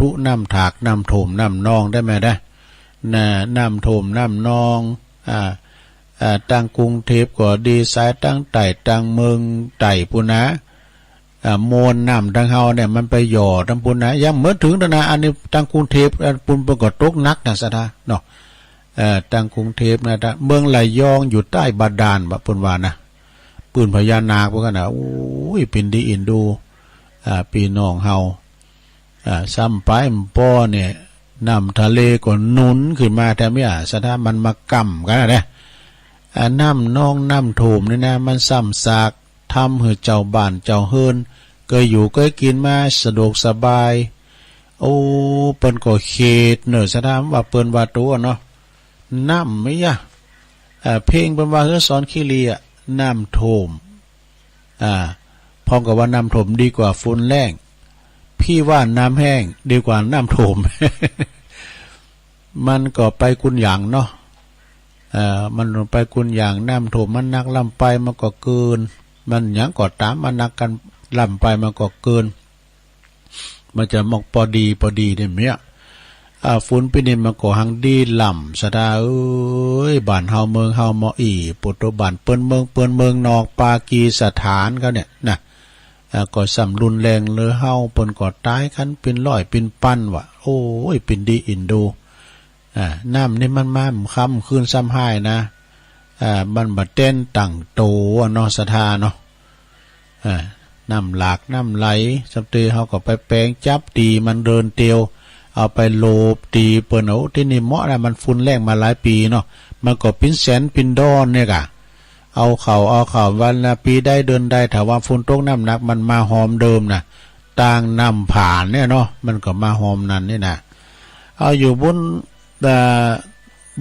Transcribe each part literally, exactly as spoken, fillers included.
ตุน้ำถาก น้ำท่วม น้ำนองได้ไหมนะ น่ะ น้ำท่วม น้ำนอง อ่า อ่า ตังกรุงเทพฯก็ดี สายตังใต้ ตังเมืองใต้ปุ้นนะ อ่า มวลน้ำตังเฮาเนี่ย มันไปหย่อตังปุ้นนะ ยังบ่ถึงดอกนะ อันนี้ตังกรุงเทพฯ อันปุ้นเปิ้นก็ตกหนักนะ ศรัทธาเนาะ เอ่อ ตังกรุงเทพฯ นะ ตังเมืองระยองอยู่ใต้บาดาล ว่าเปิ้นว่านะ ปืนพญานาค เปิ้นก็นะ โอ้ย เป๋นดีเอ็นดู อ่า พี่น้องเฮา อ่า ซ้ำไปบ่อเนี่ย น้ำทะเลก็หนุนขึ้นมาแถมเนี่ย ศรัทธา มันมาก้ำกันนะ อ่า น้ำนองน้ำท่วมนี่นะ มันซ้ำซากทำหื้อเจ้าบ้านเจ้าเฮือน เกยอยู่เกยกินมาสะดวกสบาย โอ้ เปิ้นก็เขตเนอะ ศรัทธา ว่าเปิ้นว่าตั๋วเนาะ น้ำไม่ยะ อ่า เพลงเปิ้นว่า เฮือสอนคิรีอะ น้ำท่วม อ่า พร้อมกับว่าน้ำท่วมดีกว่าฝนแล้ง พี่ว่าน้ำแห้งดีกว่าน้ำท่วม มันก็ไปคนละอย่างเนาะ เอ่อ มันไปคนละอย่าง น้ำท่วมมันหนัก ล้ำไปมันก็เกิน มันหยังก็ต๋าม มันหนักกัน ล้ำไปมันก็เกิน มันจะมองปอดีปอดีเนี่ยเมีย อ่า ฝนปีนี้มันก็หังดีล้ำ ศรัทธาเอ้ย บ้านเฮาเมืองเฮาเมาะอี้ ปุตโตบ้านเปิ้นเมือง เปิ้นเมืองนอกปากีสถานเขาเนี่ยนะ อ่า ก็ซ้ำรุนแรงเลยเฮา เปิ้นก็ต๋ายกันเป๋นร้อยเป๋นปันว่ะ โอ้ย เป๋นดีเอ็นดู อ่า น้ำนี่มันมาค่ำคืนซ้ำฮ้ายนะ อ่า มันบ่แต๊นตั้งโตอะเนาะ ศรัทธาเนาะ อ่า น้ำหลากน้ำไหล สำเตยเฮาก็ไปแปงจับตี๋มันเดินเตียว เอาไปโลบตี๋เปิ้น โอ้ ตี้นี่เหมาะนะ มันฝนแล้งมาหลายปี๋เนาะ มันก็เป๋นแสนเป๋นดอนเนี่ยกะ เอาเข้า เอาเข้าวันละปี๋ใดเดือนใด ถ้าว่าฝนตกน้ำหนัก มันมาฮอมเดิมนะ ตางน้ำผ่านเนี่ยเนาะ มันก็มาฮอมนั่นนี่นะ เอาอยู่บน อ่า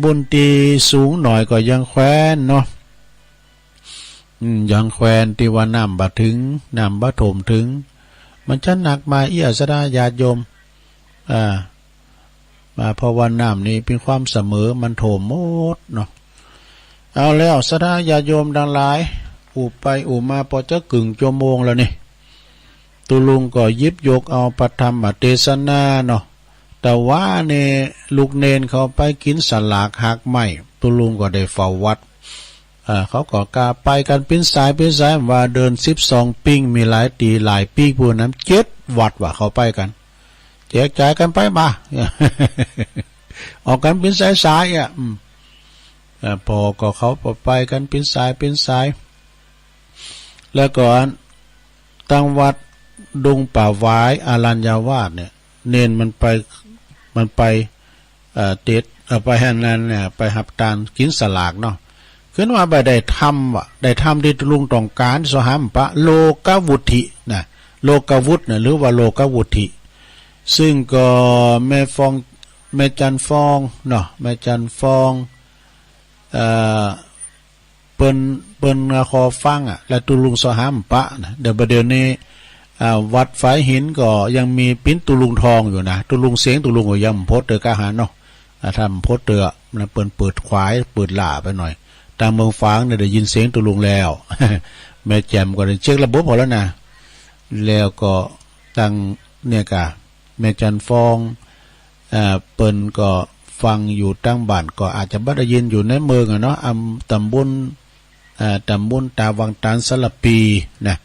บนตี้สูงหน่อยก็ยังแควนเนาะ อืม ยังแควนตี้ว่าน้ำบ่ถึง น้ำบ่ท่วมถึง มันจะหนักมาเอี้ย ศรัทธาญาติโยม อ่า มาเพราะว่าน้ำนี่เป๋นความเสมอ มันท่วมหมดเนาะ เอาแล้ว ศรัทธาญาติโยมตังหลาย อู้ไปอู้มาปอจะกึ่งชั่วโมงแล้วนี่ ตุ๊ลุงก็หยิบยกเอาพระธรรมเตสนาเนาะ แต่ว่าเนี่ยลูกเณรเขาไปกินสลากหากไม้ ตุ๊ลุงก็ได้เฝ้าวัด เอ่อ เขาก็กะไปกันเป๋นสายเป๋นสาย ว่าเดินสิบสองปิ๊ง มีหลายตี๋หลายปิ๊ง พวกนั้นเจ็ดวัดว่ะ เขาไปกัน แจกจ่ายกันไปบ่า ออกกันเป๋นสายๆ อ่ะ อืม เอ่อ พอก็เขาไปกันเป๋นสายเป๋นสาย แล้วก็ตังวัดดงป่าหวายอารัญญาวาสเนี่ย เณรมันไป มันไป เอ่อ เตส เอ่อ ไปหั้นนั้นเนี่ย ไปฮับตานกินสลากเนาะ ขึ้นว่าบ่ได้ธรรมว่ะ ได้ธรรมตี้ตุ๊ลุงต้องก๋าน สหามปะ โลกวุฒินะ โลกวุฒินะ หรือว่าโลกวุฒิ ซึ่งก็แม่ฟอง แม่จันฟองเนาะ แม่จันฟอง เอ่อ เปิ้น เปิ้นขอฟังอะ แล้วตุ๊ลุงสหามปะนะ เดี๋ยวบ่าเดี๋ยวนี้ อ่า วัดฝายหินก็ยังมีปิ๊นตุ๊ลุงทองอยู่นะ ตุ๊ลุงเสียงตุ๊ลุงก็ยังบ่พดเตื้อกะหาเนาะ อ่า ถ้าบ่พดเตื้อนะ เปิ้นเปิดขวาย เปิดหล้าไปหน่อย ตางเมืองฝางเนี่ยได้ยินเสียงตุ๊ลุงแล้ว แม่แจ่มก็ได้เช็คระบบเอาแล้วนะ แล้วก็ตังเนี่ยกะ แม่จันฟอง เอ่อ เปิ้นก็ฟังอยู่ตังบ้าน ก็อาจจะบ่ได้ยินอยู่ในเมืองอะเนาะ อำ ตำบล เอ่อ ตำบลตาวังตานสารภีนะ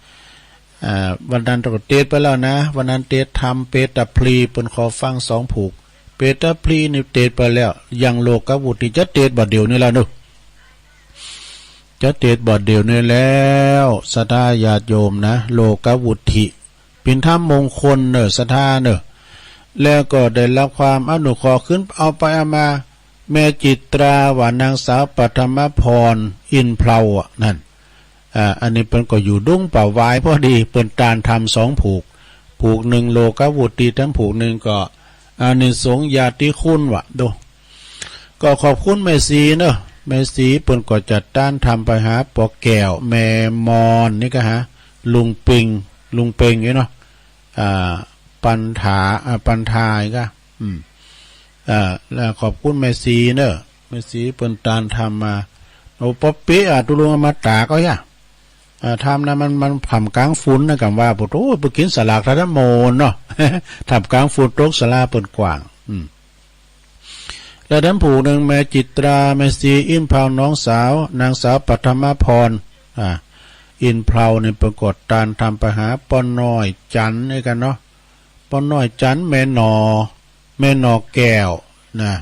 เอ่อ วันนั้นก็เตสไปแล้วนะ วันนั้นเตสธรรมเปตตาพลี เปิ้นขอฟังสองผูก เปตตาพลีนี่เตสไปแล้ว ยังโลกวุฒิ จะเตสบ่าเดี๋ยวนี้แล้วเนาะ จะเตสบ่าเดี๋ยวนี้แล้ว ศรัทธาญาติโยมนะ โลกวุฒิ เป๋นธรรมมงคลเนอะ ศรัทธาเนอะ แล้วก็ได้รับความอนุเคราะห์ ขึ้นเอาไปเอามา แม่จิตราว่ะ นางสาวปัทมพร อินเพลาอะ นั่น อ่า อันนี้เปิ้นก็อยู่ดงป่าหวายพอดี เปิ้นตานธรรมสองผูก ผูกหนึ่งโลกวุฒิ ทั้งผูกหนึ่งก็อานิสงส์ญาติคุณว่ะ ดู ก็ขอบคุณแม่ศรีเนอะ แม่ศรีเปิ้นก็จัดตานธรรมไปหาปอแก้ว แม่มอนนี่กะหา ลุงปิง ลุงเปงนี่เนาะ อ่า ปันถา อ่า ปันทายกะ อืม อ่า แล้วขอบคุณแม่ศรีเนอะ แม่ศรีเปิ้นตานธรรมมา โอ้ ปอเปี๊ยะ ตุ๊ลุงเอามาตากเอายะ อ่า ธรรมนะมัน มันท่ามกลางฝุ่นนะ กำว่า โอ้ ไปกินสลากท่าน้ำโมนเนาะ ท่ามกลางฝุ่นตกสลาเปิ้นกว้าง อืม แล้วแถมผู้หนึ่ง แม่จิตรา แม่ศรีอินทร์เผ่า น้องสาว นางสาวปัทมาพร อ่า อินทร์เผ่านี่ เปิ้นก็ตานทำไปหาป้อน้อยจันนี่กันเนาะ ป้อน้อยจัน แม่หน่อ แม่หน่อแก้วนะ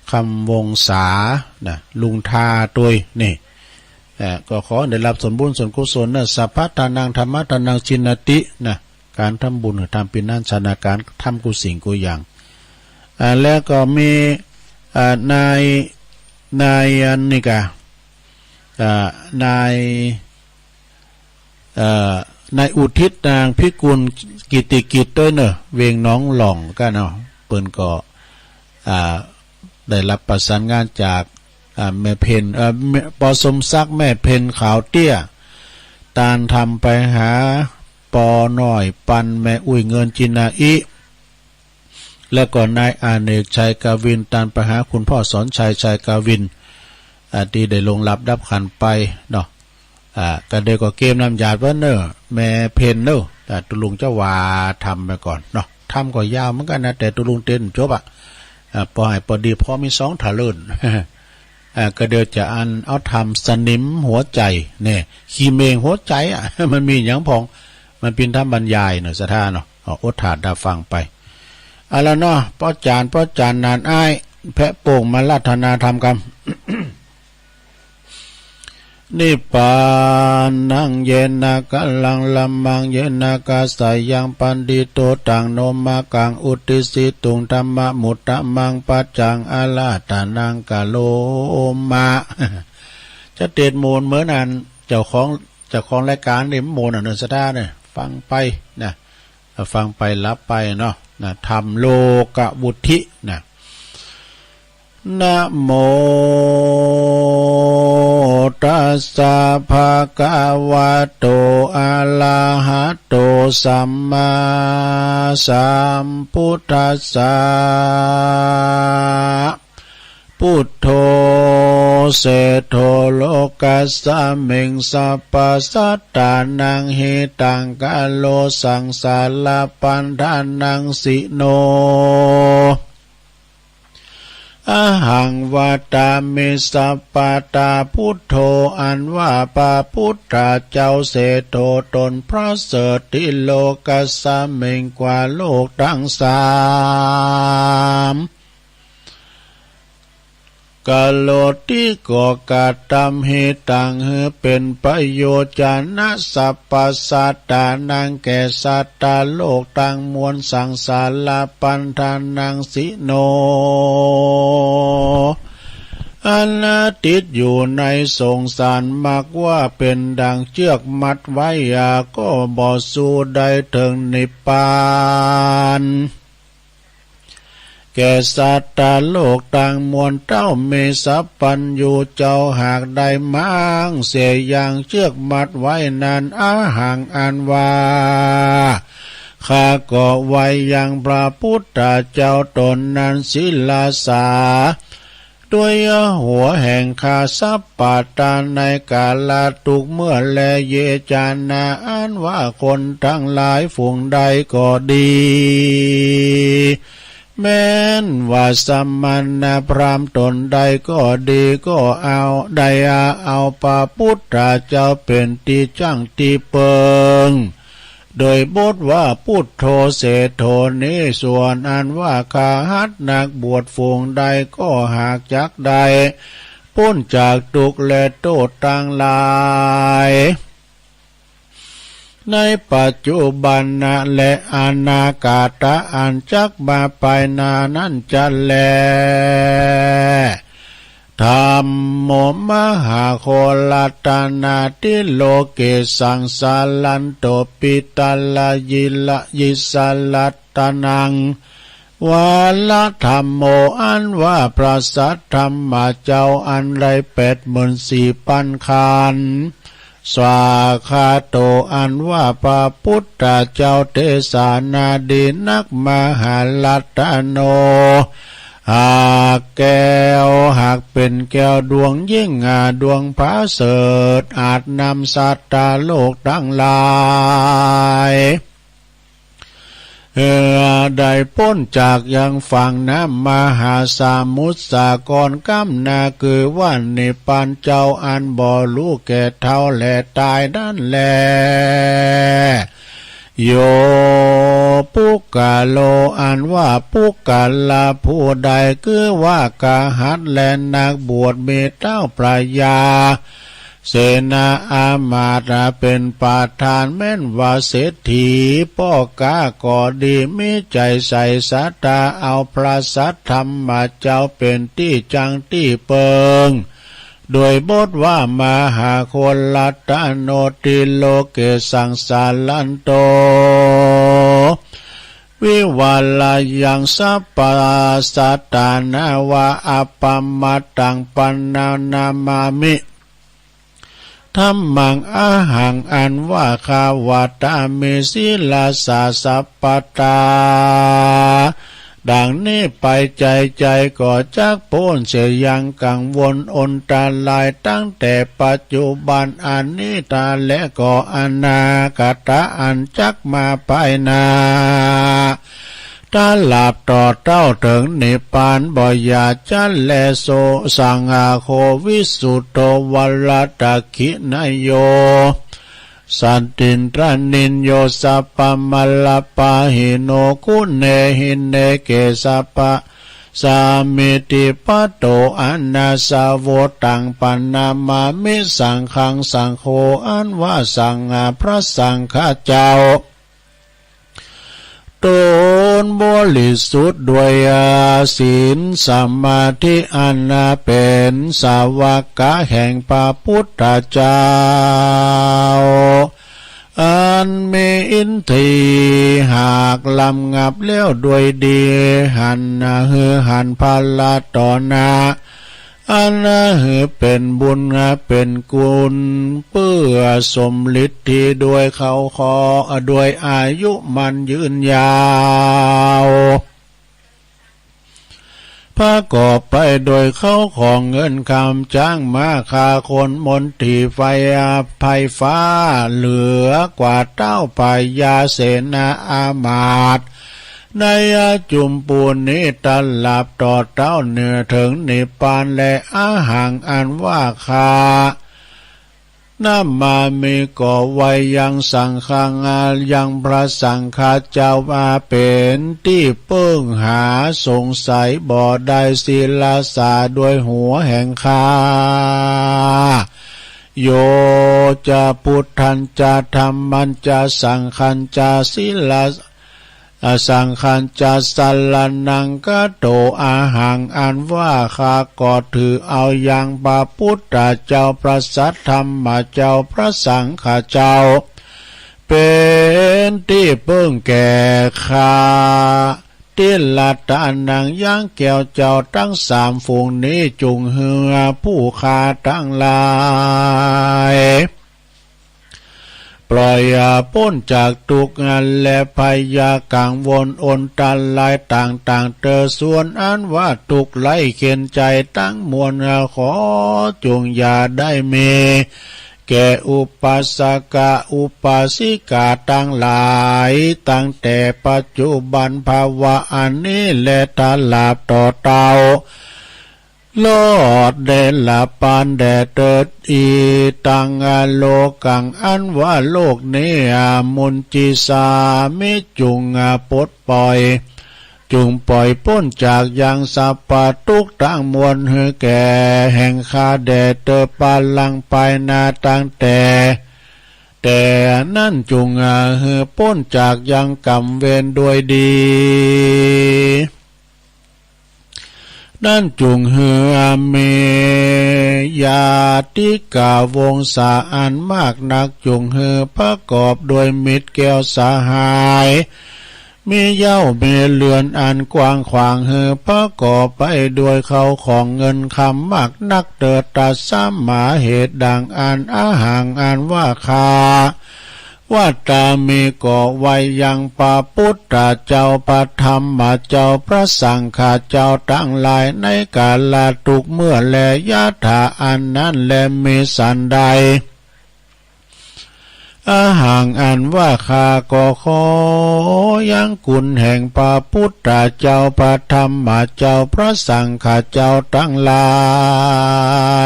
คำวงศานะ ลุงทาตวยนี่ เอ่อ ก็ขอได้รับส่วนบุญส่วนกุศลนะ สัพพะทานัง ธัมมะทานัง ชิณณตินะ การทำบุญ ทำเป็นนั้นชนะการทำกู้สิ่งกู้อย่าง อ่า แล้วก็มี อ่า นาย นายอันนี้กะ อ่า นาย เอ่อ นายอุทิศ นางพิกุล กิตติกิจด้วยเนอะ เวียงหนองหล่องกันเนาะ เปิ้นก็ อ่า ได้รับประสานงานจาก อ่า แม่เพ็ญ เอ่อ แม่ ปอสมศักดิ์ แม่เพ็ญขาวเตี้ย ตานทำไปหาปอน้อยปัน แม่อุ้ยเงิน จินาอิ แล้วก็นายอเนกชัยกวิน ตานไปหาคุณพ่อสอนชัย ชัยกวิน อ่า ตี้ได้ล่วงลับดับขันไปเนาะ อ่า ก็เดี๋ยวก็เกมน้ำหยาดเปิ้นเนอะ แม่เพ็ญเนอะ อ่า ตุลุงจะว่าทำไปก่อนเนาะ ทำก็ยาวเหมือนกันนะ แต่ตุลุงเต้นจบอะ อ่า ปอให้ปอดี พอมีสองทะเลิน อ่า ก็เดี๋ยวจะอันเอาทำสนิมหัวใจเนี่ย ขี้เมงหัวใจอะ มันมีอย่างพอง มันเป็นทำบรรยายเนอะ ศรัทธาเนาะ เอาอดทานรับฟังไป เอาละเนาะ ป้อจาน ป้อจานนานอ้าย แพะโป่งมาราธนาธรรมกำ นิพพานัง เยนะ กะลัง ละมัง เยนะ กะสายัง ปันดิโต ตัง โน มะกัง อุตติสสิตุง ธัมมะมุตตะมัง ปัจจัง อาราธนัง กะโรมะ จะเตดโมนเหมือนอันเจ้าของ เจ้าของรายการนี่โมนอันนั้นศรัทธาเนี่ย ฟังไปนะ ฟังไปหลับไปเนาะ นะ ธรรมโลกะวุฒิ นะ นะโมตัสสะ ภะคะวะโต อะระหะโต สัมมาสัมพุทธัสสะ พุทโธ เศรษฐโลกัสสะมิง สัพพะสัตตานัง หิตัง กะโร สังสารพันธานัง สิโน อะหัง วะตามิ สัพพะตา พุทโธ อันว่าพระพุทธเจ้าเศรษฐโตตนประเสริฐตี้โลกัสสะมิง กว่าโลกตังสาม กะโรติ ก็กระทำ หิตัง หื้อเป๋นประโยชน์ จะนะ สัพพะสัตตานัง แก่สัตตะโลกตังมวล สังสารพันธานัง สิโน อันติดอยู่ในสงสารมัก ว่าเป๋นดังเจื้อกมัดไว้ ยาก็บ่สู้ได้เถิงนิพพาน แก่สัตตะโลกตังมวล เต้ามีสัพพัญญูเจ้าหากได้ม้างเสียอย่างเจื้อกมัดไว้นั้น อะหัง อันว่าข้าก็ไว้ยังพระพุทธเจ้าตนนั้น ศิรสา ด้วยหัวแห่งข้า สัพพะตา ในกาละทุกเมื่อแล เย จะนะ อันว่าคนทั้งหลายฝูงใดก็ดี แม้นว่าสมณพราหมณ์ตนใดก็ดี ก็เอา ได้เอาพระพุทธเจ้าเป๋นตี้จั้งตี้เปิง โดยบทว่า พุทโธ เศรษฐโต นี้ ส่วนอันว่าข้าฮัดนักบวชฝูงใดก็หากจักได้ป๊นจากทุกข์และโทษตังหลาย ในปัจจุบันนะและอนาคตะอันจักมาภายหน้านั้นจะแล ธัมโม มหาโค รัตนะ ติโลเก สังสารันโต ปิตะระยิระยิสรัตนัง วาระธัมโม อันว่าพระสัทธรรมเจ้าอันได้แปดหมื่นสี่พันขันธ์ สวากขาโต อันว่าพระพุทธเจ้าเทศนาดีนัก มหารัตโน หากแก้ว หากเป๋นแก้วดวงยิ่ง อ่า ดวงผาเสริฐ อาจนำสัตว์โลกตังหลาย เอ่อ ได้ป๊นจากยังฝั่งน้ำมหาสมุทรสาคร ก้ำหน้าคือว่านิพพานเจ้าอันบ่ฮู้แก่เฒ่าและตายนั้นแล โย ปุคคโล อันว่าปุคคละผู้ใด คือว่ากษัตริย์และนักบวช มีเท้าพญา เสนาอามาตย์เป๋นประธาน แม้นว่าเศรษฐีป้อก๊าก็ดี มีใจ๋ใส่ศรัทธาเอาพระสัทธรรมเจ้าเป๋นตี้จั้งตี้เปิง โดยบทว่ามหาโครัตโน ติโลเกสังสารันโต วิวัลยังสัพพสัตตา นวะอัปปมัตตัง ปะนะนะมามิ ธัมมัง อะหัง อันว่าข้าว่าตามี ศิรสา สัพพตา ดังนี้ไป ใจ๋ใจ๋ก็จักป๊นเสียยังกังวลอันตราย ตั้งแต่ปัจจุบันอันนี้ตรา และก็อนาคตะอันจักมาภายหน้า ตราบต่อเต้าเถิงนิพพานบ่อย่าจะแล โส สังโฆวิสุทโธ วรทักขิณโย สันตินทนินโย สัพพมลปาหิโน คุเนหิเนเก สัพพสามิติปโต อานาสาโวตัง ปะนะมามิ สังฆัง สังโฆ อันว่าสังฆะ พระสังฆะเจ้า ตนบริสุทธิ์ด้วยศีลสมาธิ อันเป๋นสาวกะแห่งพระพุทธเจ้า อันมีอินทรีย์หากลำงับแล้วด้วยดี หันหื้อหันพาละต่อหน้า อันหื้อเป๋นบุญเป๋นกุศล เปื้อสมฤทธิ์ด้วยเขาขอ ด้วยอายุมั่นยืนยาว ประกอบไปโดยเข้าของเงินคำ จ๊างม้า ฆ่าคน มนตรี ไฟ ไฟฟ้า เหลือกว่าเต้าพญาเสนาอามาตย์ ในจุมปูนี้ตราบต่อเต้าเถิงนิพพานแล อะหัง อันว่าข้า นะมามิ ก็ไหว้ยัง สังฆัง ยังพระสังฆะเจ้าว่าเป๋นตี้เปิ้งหาสงสัยบ่ได้ ศิรสา ด้วยหัวแห่งข้า โย จะ พุทธัญจะ ธัมมัญจะ สังฆัญจะ ศิรสา สังฆัญจะ สรณังคัจโฉ อะหัง อันว่าข้าก็ถือเอายังพระพุทธเจ้า พระสัทธรรมเจ้า พระสังฆะเจ้า เป๋นตี้เปิ้งแก่ข้า ติรถานัง ยังแก้วเจ้าตังสามฝูงนี้ จุ่งหื้อผู้ข้าตังหลาย ปล่อยป๊นจากตุ๊กข์และพยากังวลอันตรายต่างๆ เตอ ส่วนอันว่าตุ๊กข์ไร้เข็ญใจ๋ตังมวล ขอจุ่งอย่าได้มีแก่อุปาสกะอุปาสิกาตังหลาย ตั้งแต่ปัจจุบันภาวะอันนี้แล ตราบต่อเต้า รอดแด่ละปานแด่เติด อิทัง โลกัง อันว่าโลกนี้ มุญจิสามิ จุ่งปลดปล่อย จุ่งปล่อยป๊นจากยังสัพพะตุ๊กข์ตังมวลหื้อแก่แห่งข้าแด่เติบปาลังภายหน้าตั้งแต่ แต่นั้นจุ่งหื้อป๊นจากยังกรรมเวรด้วยดี นั้นจุ่งหื้อมีญาติกาวงศาอันมากนัก จุ่งหื้อประกอบด้วยมิตรแก้วสหาย มีเย้ามีเรือนอันกว้างขวาง หื้อประกอบไปด้วยเข้าของเงินคำมากนักเติด ตัสมา เหตุดังอั้น อะหัง อันว่าข้า ว่าตามีก็ไว้ยังพระพุทธเจ้า พระธรรมเจ้า พระสังฆเจ้าตังหลาย ในกาละทุกเมื่อแล ยะถาอันนั้นแล มีสันใด อะหัง อันว่าข้าก็ขอยังคุณแห่งพระพุทธเจ้า พระธรรมเจ้า พระสังฆเจ้าตังหลา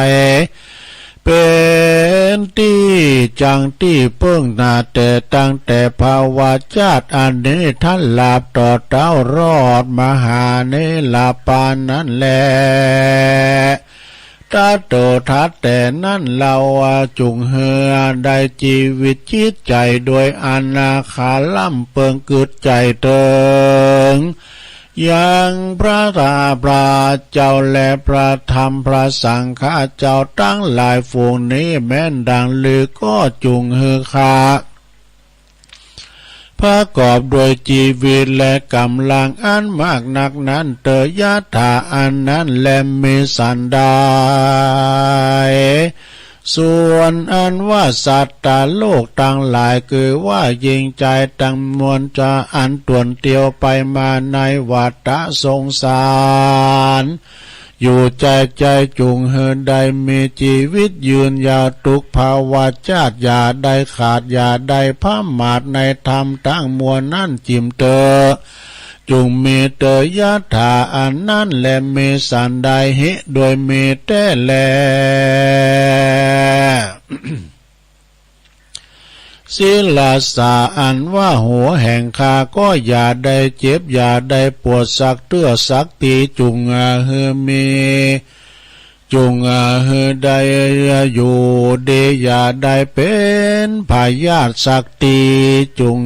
ย เป็นตี้จั้งตี้เปิ้งนา แต่ตั้งแต่ภวชาติอันนี้ ตราบต่อเต้ารอดมหานิรพานนั้นแล ตราบโตตรัสแต่นั้นเล่า จุ่งหื้อได้ชีวิตจิตใจ๋โดยอันนาคาร่ำเปิงกึ๊ดใจ๋เติง ยังพระตาพระเจ้าและพระธรรมพระสังฆเจ้าตังหลายฝูงนี้แม้นดังลือ ก็จุ่งหื้อข้า ประกอบด้วยชีวิตและกำลังอันมากนักนั้นเตอ ยะถาอันนั้นแล มีสันใด ส่วนอันว่าสัตว์โลกตังหลาย คือว่าหญิงจายตังมวลจะอันตวนเตียวไปมาในวัฏฏะสงสาร อยู่ใจ๋ใจ๋ จุ่งหื้อได้มีชีวิตยืนยาวทุกภวชาติ อย่าได้ขาด อย่าได้พมาทในธรรมตังมวลนั้นจิ่มเตอ จุ่งมีเตอ ยะถาอันนั้นแล มีสันใด หิ โดยมีแต๊แล สิรสา อันว่าหัวแห่งข้าก็อย่าได้เจ็บ อย่าได้ปวดสักเตื้อสักที จุ่งหื้อมี จุ่งหื้อได้อยู่ดี อย่าได้เป๋นพยาธิสักที จุ่ง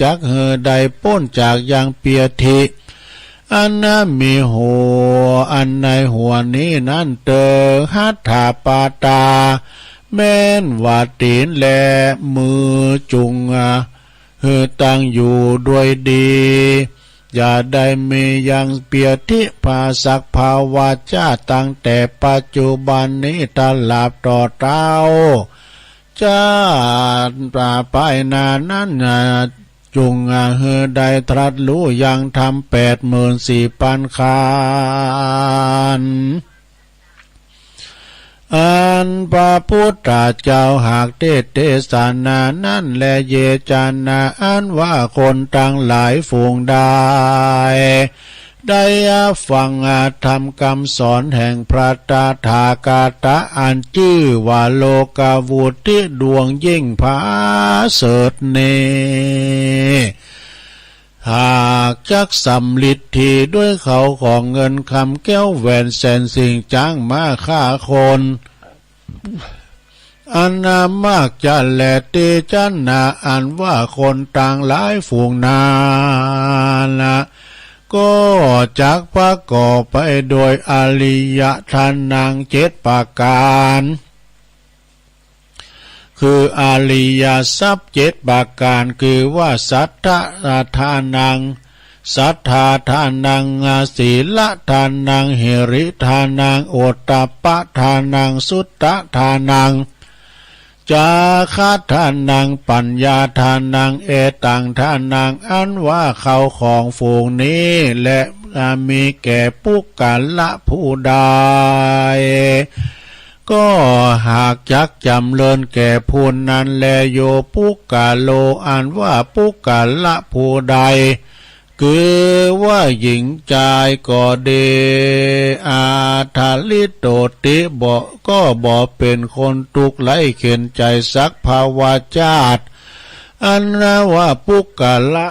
จักหื้อได้ป๊นจากยังเปียธิ อันมีหัว อันในหัวนี้นั้นเตอ หัตถปาตา แม้นว่าตี๋นและมือ จุ่งหื้อตั้งอยู่ด้วยดี อย่าได้มียังเปียธิภาสักภวชาติ ตั้งแต่ปัจจุบันนี้ตราบต่อเต้า ชาติปายหน้านั้น จุ่งหื้อได้ตรัสรู้ยังธรรมแปดหมื่นสี่พันขันธ์ อันพระพุทธเจ้าหากเตสน์เตสนานั้นแล เยจานา อันว่าคนตังหลายฝูงใด ได้ฟังธรรมกำสอนแห่งพระตถาคตะ อันจื้อว่าโลกาวุตติดวงยิ่งผาเสริฐนี้ หากจักสำริดดีด้วยเข้าของเงินคำแก้วแหวนแสนสิ่งจ๊างม้าข้าคน อันมากจะแล เตจานา อันว่าคนตังหลายฝูงนั้น ก็จักประกอบไปโดยอริยทานังเจ็ดประการ คืออริยทรัพย์เจ็ดประการ คือว่าสัทธทานัง สัทธาทานัง สีลทานัง หิริทานัง โอตตัปปทานัง สุตตทานัง จาคะทานัง ปัญญาทานัง เอตังทานัง อันว่าเข้าของฝูงนี้แล มีแก่ปุคคละผู้ใด ก็หากจักจ๋ำเริญแก่ผู้นั้นแล โยปุคคโล อันว่าปุคคละผู้ใด คือว่าหญิงจายก็ดี อัตถลิโตติ บ่ ก็บ่เป๋นคนทุกข์ไร้เข็ญใจ๋สักภวชาติ อันว่าปุคคละ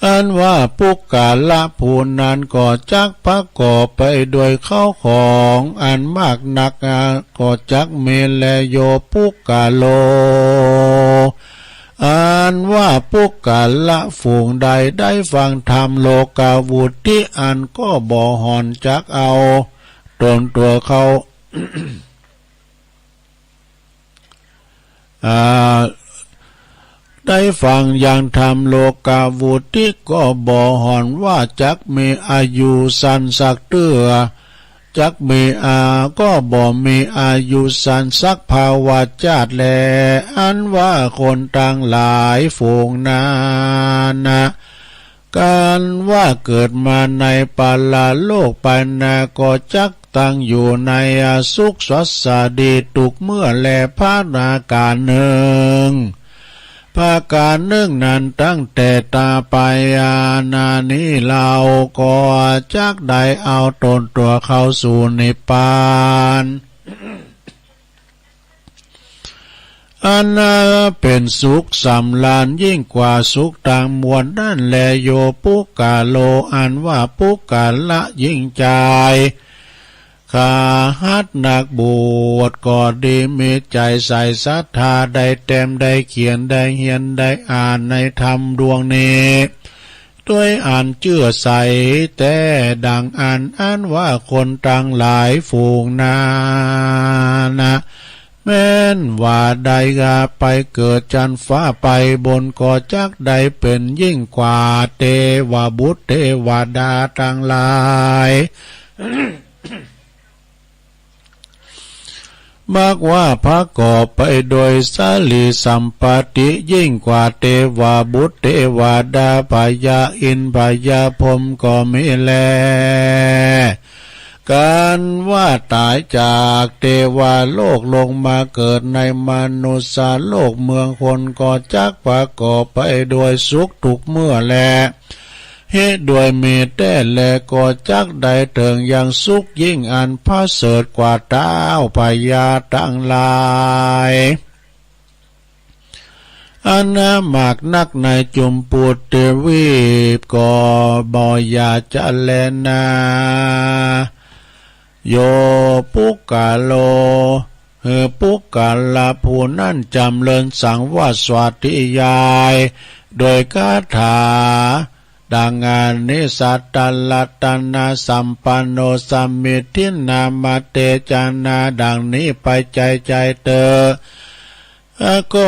อันว่าปุคคละผู้นั้นก็จักประกอบไปด้วยเข้าของอันมากนัก ก็จักมีแล โยปุคคโล อันว่าปุคคละฝูงใดได้ฟังธรรมโลกาวุตติ อันก็บ่หอนจักเอาตนตั๋วเข้า อ่า ได้ฟังยังธรรมโลกาวุตติ ก็บ่หอนว่าจักมีอายุสั้นสักเตื้อ จักมีอาก็บ่มีอายุสั้นสักภวชาติแล อันว่าคนตังหลายฝูงนั้นนะ กันว่าเกิดมาในปรโลกไปนาก็จักตั้งอยู่ในสุขสวัสดีทุกเมื่อแล พระนาการหนึ่ง ประการหนึ่งนั้นตั้งแต่ตาไปอานานี้เราก็จักได้เอาตนตัวเข้าสู่นิพพาน อันเป็นสุขสำราญยิ่งกว่าสุขทั้งมวลนั่นแล โย ปุคคโล อันว่าปุคคละหญิงชาย ขหัสถ์นักบวชก็ดี มีใจใสศรัทธา ได้แต้มได้เขียน ได้เฮียนได้อ่านในธรรมดวงนี้ ด้วยอันเจื้อใสแต๊ดังอั้น อันว่าคนตังหลายฝูงนั้นนะ แม้นว่าได้ไปเกิดจั้นฟ้าไปบน ก็จักได้เป๋นยิ่งกว่าเตวบุตรเตวดาตังหลาย มักว่าประกอบไปโดยสรีสัมปัตติ ยิ่งกว่าเตวบุตรเตวดา พญาอินทร์พญาพรหมก็มีแล กันว่าต๋ายจากเตวโลกลงมาเกิดในมนุสสโลกเมืองคน ก็จักประกอบไปโดยสุขทุกเมื่อแล เหตุด้วยมีแต๊แล ก็จักได้เถิงยังสุขยิ่งอันประเสริฐกว่าเต๊าพญาตังหลาย อันมากนักในจุมพูทวีปก็บ่อย่าจะแลนา โย ปุคคโล หื้อปุคคละผู้นั้นจ๋ำเริญสังวาสสวาธิยาย โดยคาถา ดังอันนี้ สัตตรัตนสัมปันโน สมมิทธินามเตจนา ดังนี้ไปใจ๋ใจ๋เต๊อะ ก็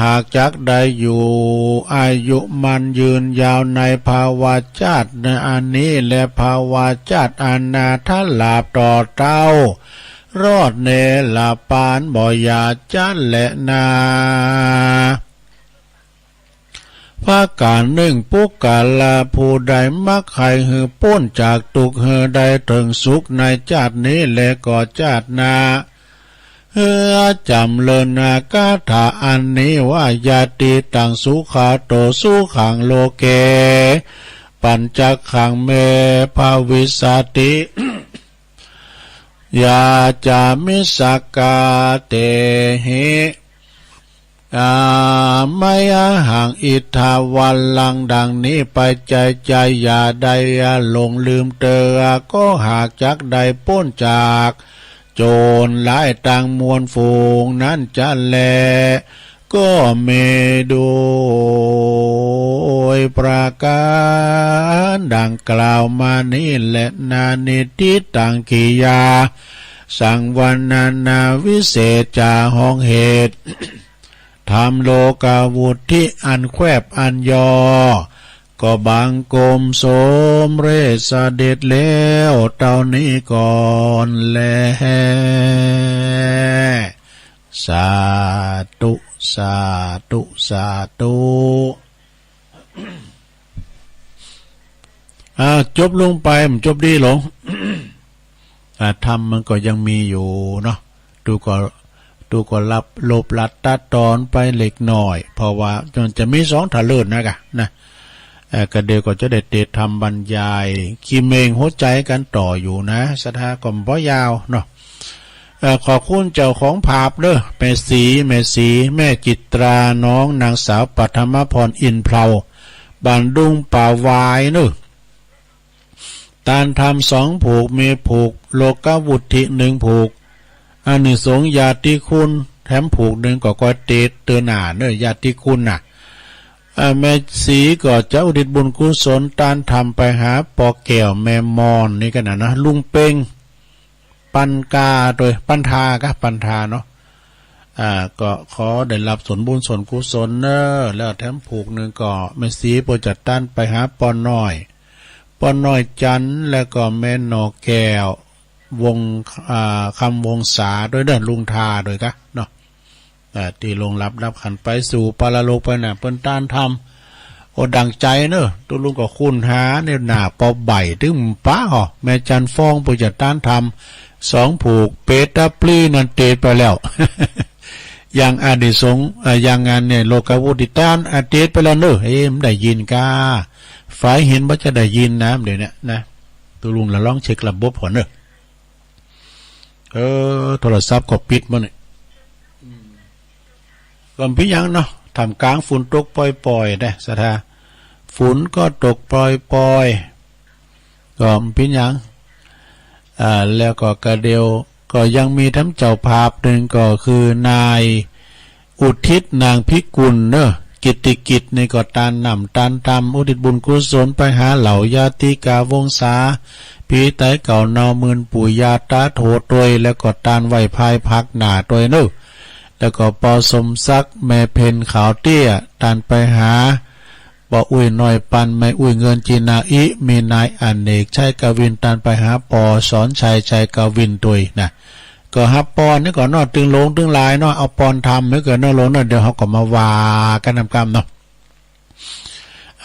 หากจักได้อยู่อายุมั่นยืนยาวในภวชาติอันนี้ และภวชาติอันนาถลาบต่อเต๊า รอดเนรปานบ่อย่าจะแลนา ประการหนึ่ง ปุคคละผู้ใดมักใค่หื้อป๊นจากตุ๊กข์ หื้อได้เถิงสุขในจาตินี้และก็จาติหน้า หื้อจ๋ำเริญคาถาอันนี้ว่า ยะติตัง สุขโต สุขัง โลเก ปัญจขัง เม ภวิสสติ ยาจามิ สักกา เตหิ อามะยะหัง อิทธาวัลลัง ดังนี้ไปใจ๋ใจ๋ อย่าได้หลงลืมเต๊อะ ก็หากจักได้ป๊นจากโจรร้ายตังมวลฝูงนั้นจะแล ก็มีโดยประการดังกล่าวมานี้แลนา นิทธิตัง กิยา สังวรรณนา วิเศษจา ห้องเหตุ ธรรมโลกาวุตถิอันแคบอันย่อ ก็บังคมสมเร็จเสด็จแล้วเต้านี้ก่อนแล สาธุ สาธุ สาธุ อ่า จบลงไป มันจบดีหลง อ่า ธรรมมันก็ยังมีอยู่เนาะ ตูก็ ตูก็รับลบลัดตัดตอนไปเล็กน้อย เพราะว่ามันจะมีสองทะเลิศนะกะนะ เอ่อ ก็เดี๋ยวก็จะได้เตรียมทำบรรยาย ขี้เม่งหัวใจกันต่ออยู่นะ ศรัทธาก็บ่ยาวเนาะ เอ่อ ขอบคุณเจ้าของภาพเด้อ แม่ศรี แม่ศรี แม่จิตรา น้องนางสาวปัทมพร อินเพลา บ้านดุงป่าหวายเนาะ ต้านทำสองผูก มีผูกโลกาวุตถิหนึ่งผูก อานิสงส์ญาติคุณ แถมผูกหนึ่งก็ก้อยเตดเตือนหน้าเนอะ ญาติคุณน่ะ อ่า แม่ศรีก็จะอุทิศบุญกุศลต้านทำไปหาปอแก้วแม่มอนนี่กันนะนะ ลุงเปง ปันกาโดยปันทากะ ปันทาเนาะ อ่า ก็ขอได้รับส่วนบุญส่วนกุศลเนอะ แล้วแถมผูกหนึ่งก็แม่ศรีโปรดจัดต้านไปหาปอน้อย ปอน้อยจันทร์ แล้วก็แม่หน่อแก้ว วง อ่า คำวงศาด้วยเด้อ ลุงทาด้วยกะเนาะ อ่า ตี้ลงหลับดับขันไปสู่ปรโลกไปน่ะ เปิ้นตานธรรม โอ้ ดั่งใจ๋เนอะ ตุ๊ลุงก็คุ้นหาเนี่ยหน้าปอใบ ตึงปะเหรอ แม่จันฟ้อง ผู้จะตานธรรม สองผูก เปตาปลีนั่นเตดไปแล้ว อย่างอานิสงส์ อ่า อย่างงานเนี่ย โลกาวุติตาน อ่า เตดไปแล้วเนอะ เอ๊ะ มันได้ยินกา ฝ่ายเห็นว่าจะได้ยินนะ เดี๋ยวเนี้ยนะ ตุ๊ลุงละลองเช็คระบบก่อนเนอะ เออ โทรศัพท์ก็ปิดมาเนี่ย ก็บ่มีหยังเนาะ ท่ามกลางฝนตกปล่อยๆ นะ ศรัทธา ฝนก็ตกปล่อยๆ ก็บ่มีหยัง อ่า แล้วก็กะเดียว ก็ยังมีท่านเจ้าภาพหนึ่งก็คือนาย อุทิศนางพิกุลเนอะ กิตติกิจนี่ก็ตานน้ำตานธรรม อุทิศบุญกุศลไปหาเหล่าญาติกาวงศา พี่ไตเก่าเนา หมื่นปู่ย่าตาโถตวย แล้วก็ตานไหว้พายพักหน้าตวยเนอะ แล้วก็ปอสมศักดิ์ แม่เพ็ญขาวเตี้ย ตานไปหา ปออุ้ยน้อยปัน แม่อุ้ยเงินจีนาอิ มีนายอเนก ชัยกวิน ตานไปหาปอสอนชัย ชัยกวินตวยนะ ก็ฮับปอนนี่ก่อนเนาะ ตึงหลงตึงหลายเนาะ เอาปอนธรรมไว้ก่อนเนาะหลวงเนาะ เดี๋ยวเฮาก็มาว่ากันนำกำเนาะ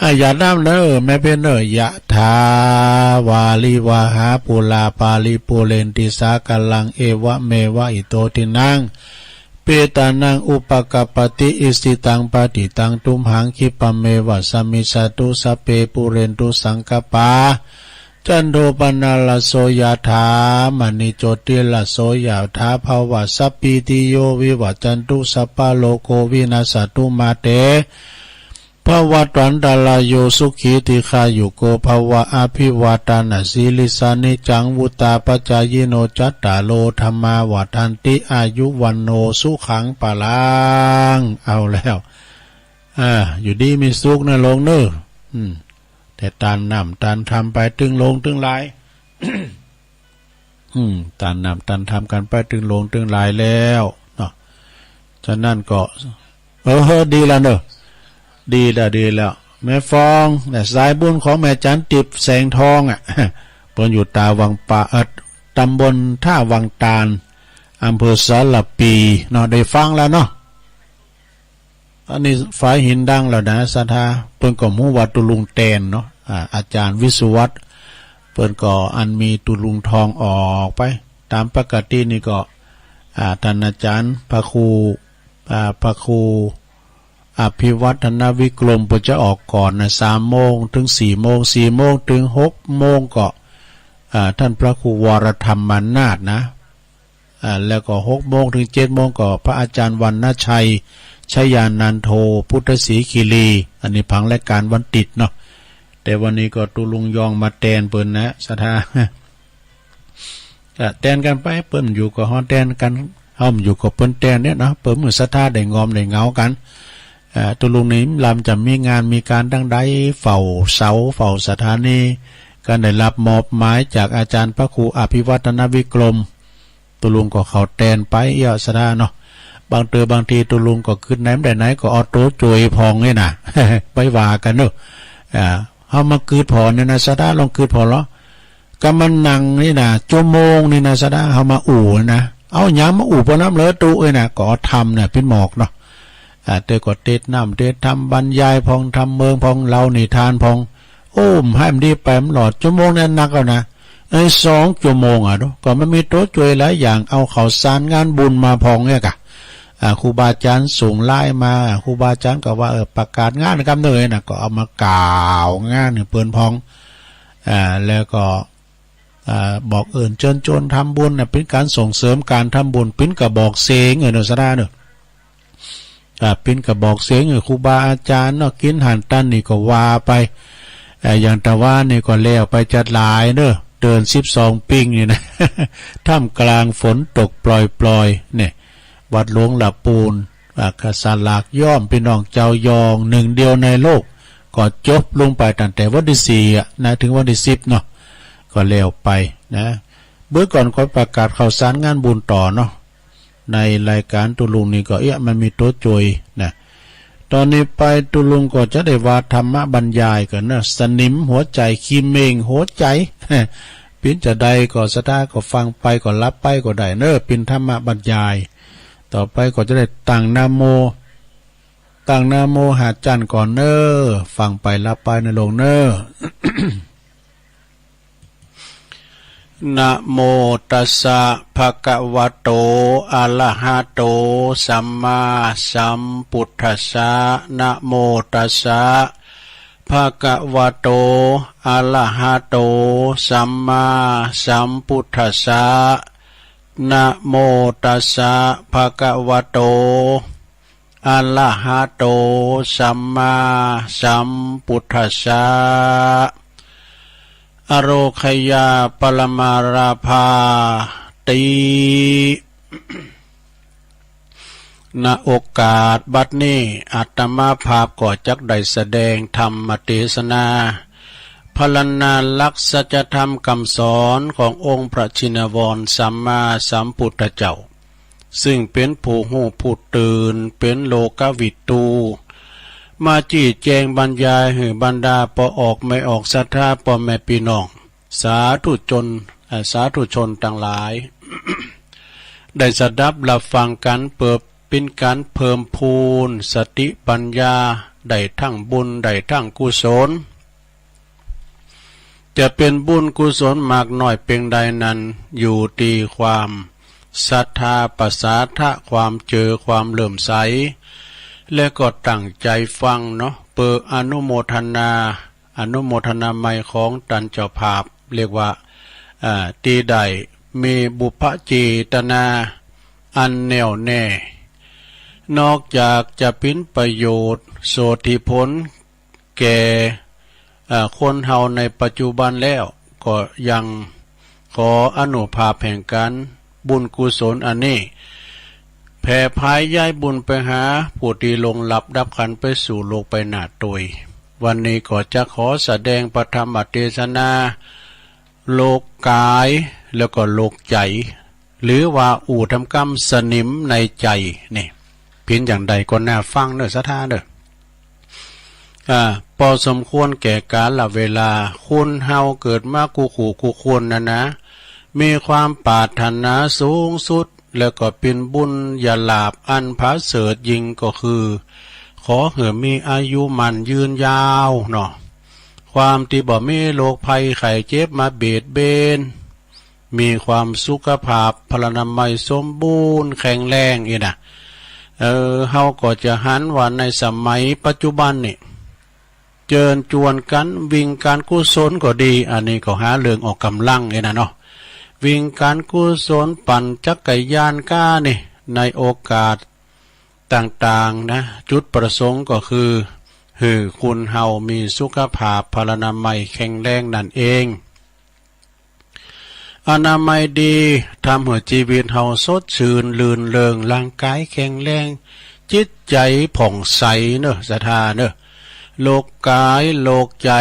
อ่ะ อย่าน้ำเนอะ แม่เพ็ญเนอะ ยะถา วาริวาหา ปูรา ปาริปูเรนติสาคารัง เอวะเมวะ อิโตทินัง เปตานัง อุปะกัปปะติ อิสิตัง ปะฏิตัง ตุมหัง คิปะเมวะ สะมิชฌะตุ สัพเพ ปูเรนตุ สังกัปปา จันโทปนรสโส ยะถา มะณิโจติรสโส ยะถา ภะวะ สัพพีติโย วิวัชชันตุ สัพพะโรโค วินัสสะตุ มาเต ภะวะตวันตะราโย สุขี ทีฆายุโก ภะวะ อะภิวาทะนะสีลิสสะ นิจจัง วุฑฒาปะจายิโน จัตตาโร ธัมมา วัฑฒันติ อายุ วัณโณ สุขัง พะลัง เอาแล้ว อ่า อยู่ดีมีสุขนะหลวงเนอะ อืม แต่ตานน้ำตานธรรมไปตึงหลงตึงหลาย อืม ตานน้ำตานธรรมกันไปตึงหลงตึงหลายแล้วเนาะ ฉะนั้นก็ เออ ดีแล้วเนอะ ดีแล้ว ดีแล้ว แม่ฟองเนี่ย สายบุญของแม่จันติบแสงทองอ่ะ เปิ้นอยู่ตาวังปา เอ่อ ตำบลท่าวังตาล อำเภอสารภีเนาะ ได้ฟังแล้วเนาะ อันนี้ฝ่ายหินดังแล้วนะ ศรัทธา เปิ้นก็ฮู้ว่าตุ๊ลุงแตนเนาะ อ่า อาจารย์วิศวัตร เปิ้นก็อันมีตุ๊ลุงทองออกไป ตามปกตินี่ก็ อ่า ท่านอาจารย์พระครู อ่า พระครูอภิวัฒนวิกรม เปิ้นจะออกก่อนนะ สามโมงถึงสี่โมง สี่โมงถึงหกโมงก็ อ่า ท่านพระครูวรธรรมนาถนะ อ่า แล้วก็หกโมงถึงเจ็ดโมงก็พระอาจารย์วรรณชัย ชยานันโท พุทธศรีคีรี อันนี้ผังรายการวันติดเนาะ แต่วันนี้ก็ตุ๊ลุงยองมาแตนเปิ้นนะ ศรัทธา ก็แตนกันไป เปิ้นอยู่ก็เฮาแตนกัน เฮาอยู่ก็เปิ้นแตนเนี่ยเนาะ เปิ้นมื้อศรัทธาได้งอมได้เหงากัน อ่า ตุ๊ลุงนี่ลำจะมีงานมีการดังใด เฝ้าเสา เฝ้าสถานี ก็ได้รับมอบหมายจากอาจารย์พระครูอภิวัฒนวิกรม ตุ๊ลุงก็เข้าแตนไปเอี้ยศรัทธาเนาะ บางเตื้อบางทีตุ๊ลุงก็กึ๊ดไหนบ่ได้ไหนก็เอาโตโจยพองนี่นะ ไปว่ากันเนาะ อ่า เฮามากึ๊ดผ่อนเนี่ยนะ ศรัทธาลองกึ๊ดผ่อนเหรอ ก็มานั่งนี่นะ ชั่วโมงนี่นะ ศรัทธา เฮามาอู้นี่นะ เอาหยังมาอู้ปะน้ำเหลือตุ๊เอ้ยนะ ก็เอาธรรมเนี่ยปิดหมอกเนาะ อ่า เตื้อก็เตสน์น้ำเตสน์ธรรม บรรยายพอง ทำเมิงพอง เล่านิทานพอง โอ้ บ่ให้มันดีไป มันหลอด ชั่วโมงนั้นนักแล้วนะ ไอ้สองชั่วโมงอ่ะเนาะ ก็มันมีโตโจยหลายอย่าง เอาข่าวสารงานบุญมาพองเนี่ยกะ อ่า ครูบาอาจารย์ส่งไลน์มา ครูบาอาจารย์ก็ว่า เออ ประกาศงานกำเนิดนะ ก็เอามากล่าวงานให้เปิ้นพอง อ่า แล้วก็ อ่า บอกเอิ้นเชิญชวนทำบุญนะ เป็นการส่งเสริมการทำบุญ เป็นกระบอกเสียง เออ เนาะ ศรัทธาเนาะ อ่า เป็นกระบอกเสียง เออ ครูบาอาจารย์เนาะ กินหันตันนี่ก็ว่าไป อ่า อย่างตะวานี่ก็แล้วไปจัดหลายเนาะ เดินสิบสองปิงนี่นะ ท่ามกลางฝนตกปล่อยๆ เนี่ย วัดหลวงละปูน อ่า ก็สลากย้อมพี่น้องเจ้ายอง หนึ่งเดียวในโลก ก็จบลงไปตั้งแต่วันที่สี่อะนะ ถึงวันที่สิบเนาะ ก็แล้วไปนะ เบื้อก่อนก็ประกาศข่าวสารงานบุญต่อเนาะ ในรายการตุ๊ลุงนี่ก็ เอ๊ะ มันมีโตโจยนะ ตอนนี้ไปตุ๊ลุงก็จะได้ว่าธรรมบรรยายกันนะ สนิมหัวใจ ขี้เม่งหัวใจ ปินจะใดก็ศรัทธาก็ฟังไปก็หลับไปก็ได้เนอ ปินธรรมบรรยาย ต่อไปก็จะได้ตั้งนะโม ตั้งนะโมห้าจั่นก่อนเนอ ฟังไปหลับไปนะโยมเนอ นะโมตัสสะ ภะคะวะโต อะระหะโต สัมมาสัมพุทธัสสะ นะโมตัสสะ ภะคะวะโต อะระหะโต สัมมาสัมพุทธัสสะ นะโมตัสสะ ภะคะวะโต อะระหะโต สัมมาสัมพุทธัสสะ อโรคยาปรมาราภาติ ณ โอกาสบัดนี้ อาตมาภาพก็จักได้แสดงธรรมเทศนา พรรณนาหลักสัจธรรมคำสอนขององค์พระชินวรสัมมาสัมพุทธเจ้า ซึ่งเป็นผู้ฮู้ผู้ตื่น เป็นโลกวิทู มาจี้แจงบรรยายหื้อบรรดาป้อออกแม่ออกศรัทธาป้อแม่ปี้น้อง สาธุชน เอ่อ สาธุชนตังหลาย ได้สดับรับฟังกั๋น เปื้อเป๋นก๋านเพิ่มพูนสติปัญญา ได้ทั้งบุญ ได้ทั้งกุศล จะเป๋นบุญกุศลมากน้อยเป๋นใดนั้น อยู่ตี้ความศรัทธา ประสาทะ ความเจื้อ ความเลื่อมใส และก็ตั้งใจ๋ฟังเนาะ เปื้ออนุโมทนา อนุโมทนาใหม่ของต้านเจ้าภาพ เรียกว่า เอ่อ ตี้ได้มีบุพเจตนาอันแน่วแน่ นอกจากจะเป๋นประโยชน์โสติผลแก่ เอ่อ คนเฮาในปัจจุบันแล้ว ก็ยังขออานุภาพแห่งก๋านบุญกุศลอันนี้ แผ่ผายย้ายบุญไปหาผู้ตี้ล่วงลับดับขันธ์ไปสู่โลกไปหน้าตวย วันนี้ก็จะขอแสดงพระธรรมเทศนา โรคก๋ายแล้วก็โรคใจ๋ หรือว่าอู้ต๋ามกำสนิมในใจ๋นี่ เป๋นอย่างใดก็น่าฟังเนอะศรัทธาเนอะ อ่า พอสมควรแก่กาลเวลา คนเฮาเกิดมากู้คู่กู้คนนั้นนะ มีความปรารถนาสูงสุด แล้วก็เป๋นบุญญาลาภอันผาเสริฐยิ่งก็คือ ขอหื้อมีอายุมั่นยืนยาวเนาะ ความตี้บ่มีโรคภัยไข้เจ็บมาเบียดเบียน มีความสุขภาพพลานามัยสมบูรณ์แข็งแรงอี้นะ เออ เฮาก็จะหันว่าในสมัยปัจจุบันนี่ เจิญจวนกั๋นวิ่งก๋านกุศลก็ดี อันนี้ก็หาเรื่องออกก๋ำลังอี้นะเนาะ วิ่งก๋านกุศลปั่นจักรยานก้านี่ ในโอกาสต่างๆ นะ จุดประสงค์ก็คือ หื้อคนเฮามีสุขภาพพลานามัยแข็งแรงนั่นเอง อนามัยดี ทำหื้อชีวิตเฮาสดชื่นรื่นเริง ร่างกายแข็งแรง จิตใจ๋ผ่องใสเนอะศรัทธาเนอะ โรคก๋ายโรคใจ๋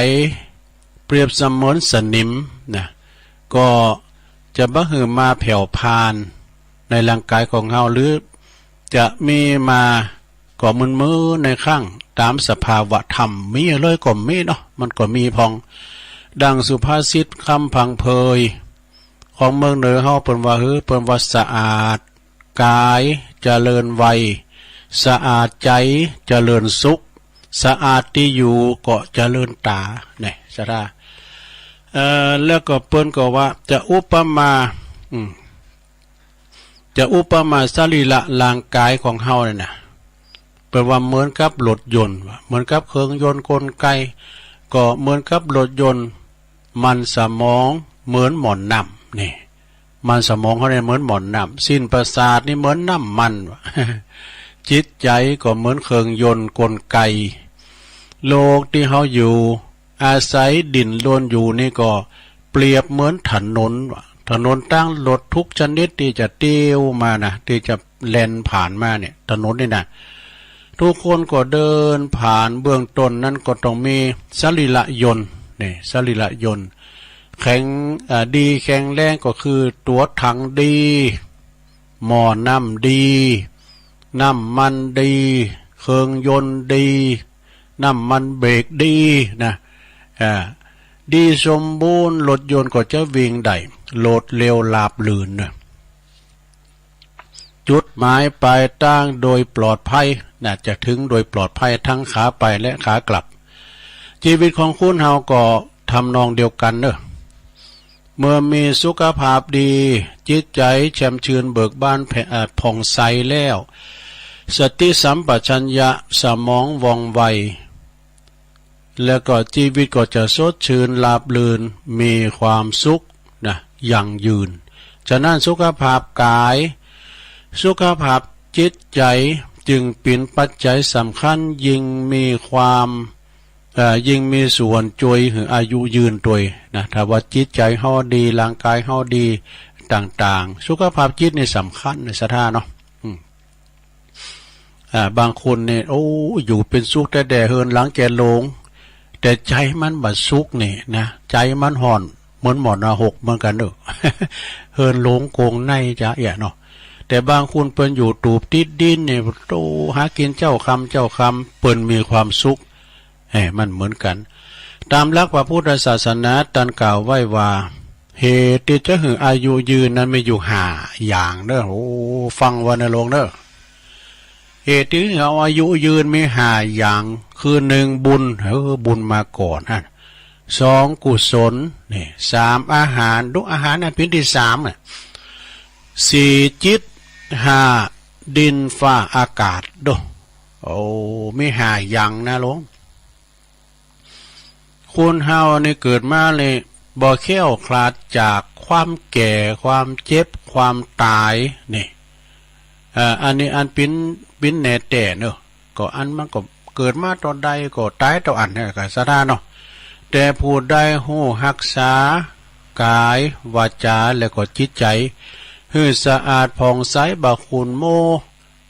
เปรียบเสมือนสนิมนะ ก็จะบ่หื้อมาแผ่วพรานในร่างกายของเฮา หรือจะมีมา ก็เหมือนมื้อในครั้งต๋ามสภาวะธรรม มีเลยก็มีเนาะ มันก็มีพ่อง ดังสุภาษิตคำพังเพย ของเมืองเหนือเฮาเปิ้นว่า หือ เปิ้นว่า สะอาดกายเจริญวัย สะอาดใจ๋เจริญสุข สะอาดตี้อยู่ก็เจริญต๋า นี่ศรัทธา เอ่อ แล้วก็เปิ้นก็ว่าจะอุปมา อืม จะอุปมาสรีระร่างกายของเฮานี่นะ เปิ้นว่าเหมือนกับรถยนต์ เหมือนกับเครื่องยนต์กลไก ก็เหมือนกับรถยนต์ มันสมองเหมือนหม้อน้ำ นี่ มันสมองเฮานี่เหมือนหม้อน้ำ สิ้นประสาทนี่เหมือนน้ำมัน จิตใจ๋ก็เหมือนเครื่องยนต์กลไก โลกตี้เฮาอยู่ อาศัยดิ้นรนอยู่นี่ก็เปรียบเหมือนถนนว่ะ ถนนตางรถทุกชนิดตี้จะเตียวมานะ ตี้จะแล่นผ่านมาเนี่ย ถนนนี่นะ ทุกคนก็เดินผ่าน เบื้องต้นนั้นก็ต้องมีสรีระยนต์ นี่ สรีระยนต์ แข็ง อ่า ดีแข็งแรงก็คือตั๋วถังดี หม้อน้ำดี น้ำมันดี เครื่องยนต์ดี น้ำมันเบรกดีนะ อ่า ดีสมบูรณ์ รถยนต์ก็จะวิ่งได้ รวดเร็ว ราบรื่นนะ จุดหมายปลายทางโดยปลอดภัยนะ จะถึงโดยปลอดภัยทั้งขาไปและขากลับ ชีวิตของคนเฮาก็ทำนองเดียวกันเนอะ เมื่อมีสุขภาพดี จิตใจแช่มชื่นเบิกบานแผ่- เอ่อ ผ่องใสแล้ว สติสัมปชัญญะ สมองว่องไว แล้วก็ชีวิตก็จะสดชื่นราบรื่น มีความสุขนะ ยั่งยืน ฉะนั้นสุขภาพกาย สุขภาพจิตใจ จึงเป็นปัจจัยสำคัญ ยิ่งมีความ เอ่อ ยิ่งมีส่วนช่วยหื้ออายุยืนตวยนะ ถ้าว่าจิตใจเฮาดี ร่างกายเฮาดี ต่างๆ สุขภาพจิตนี่สำคัญนะ ศรัทธาเนาะ อืม อ่า บางคนนี่ โอ้ อยู่เป็นสุขแต๊ๆ เฮือนหลังแก่โลง แต่ใจมันบ่สุขนี่นะ ใจมันฮ้อนเหมือนหม้อนรกเหมือนกันเนอะ เฮือนโลงโกงในจะเอี้ยเนาะ แต่บางคนเปิ้นอยู่ตูบติดดินนี่ โต หากินเจ๊าค่ำเจ๊าค่ำ เปิ้นมีความสุข เอ้ย มันเหมือนกัน ตามหลักพระพุทธศาสนาตันกล่าวไว้ว่า เหตุที่จะหื้ออายุยืนนั้นมีอยู่ห้าอย่างเด้อ โอ้ ฟังไว้นะโลงเด้อ เหตุที่หื้อเอาอายุยืนมีห้าอย่าง คือหนึ่งบุญ เออ บุญมาก่อนฮะ สองกุศล นี่ สามอาหาร ดูอาหารนั้นเป็นที่สามน่ะ สี่จิต ห้าดินฟ้าอากาศ ดู โอ้ มีห้าอย่างนะโลง คนเฮานี่เกิดมานี่บ่แคล้วคลาดจากความแก่ ความเจ็บ ความตายนี่ เอ่อ อันนี้อันปิ้น ปิ้นแน่แต๊เนอะ ก็อันมันก็เกิดมาตอนใดก็ตายตอนอั้นนะ ก็ศรัทธาเนาะ แต่ผู้ใดฮู้ฮักษากาย วาจา และก็จิตใจ หื้อสะอาดผ่องใส บ่ขุ่นโม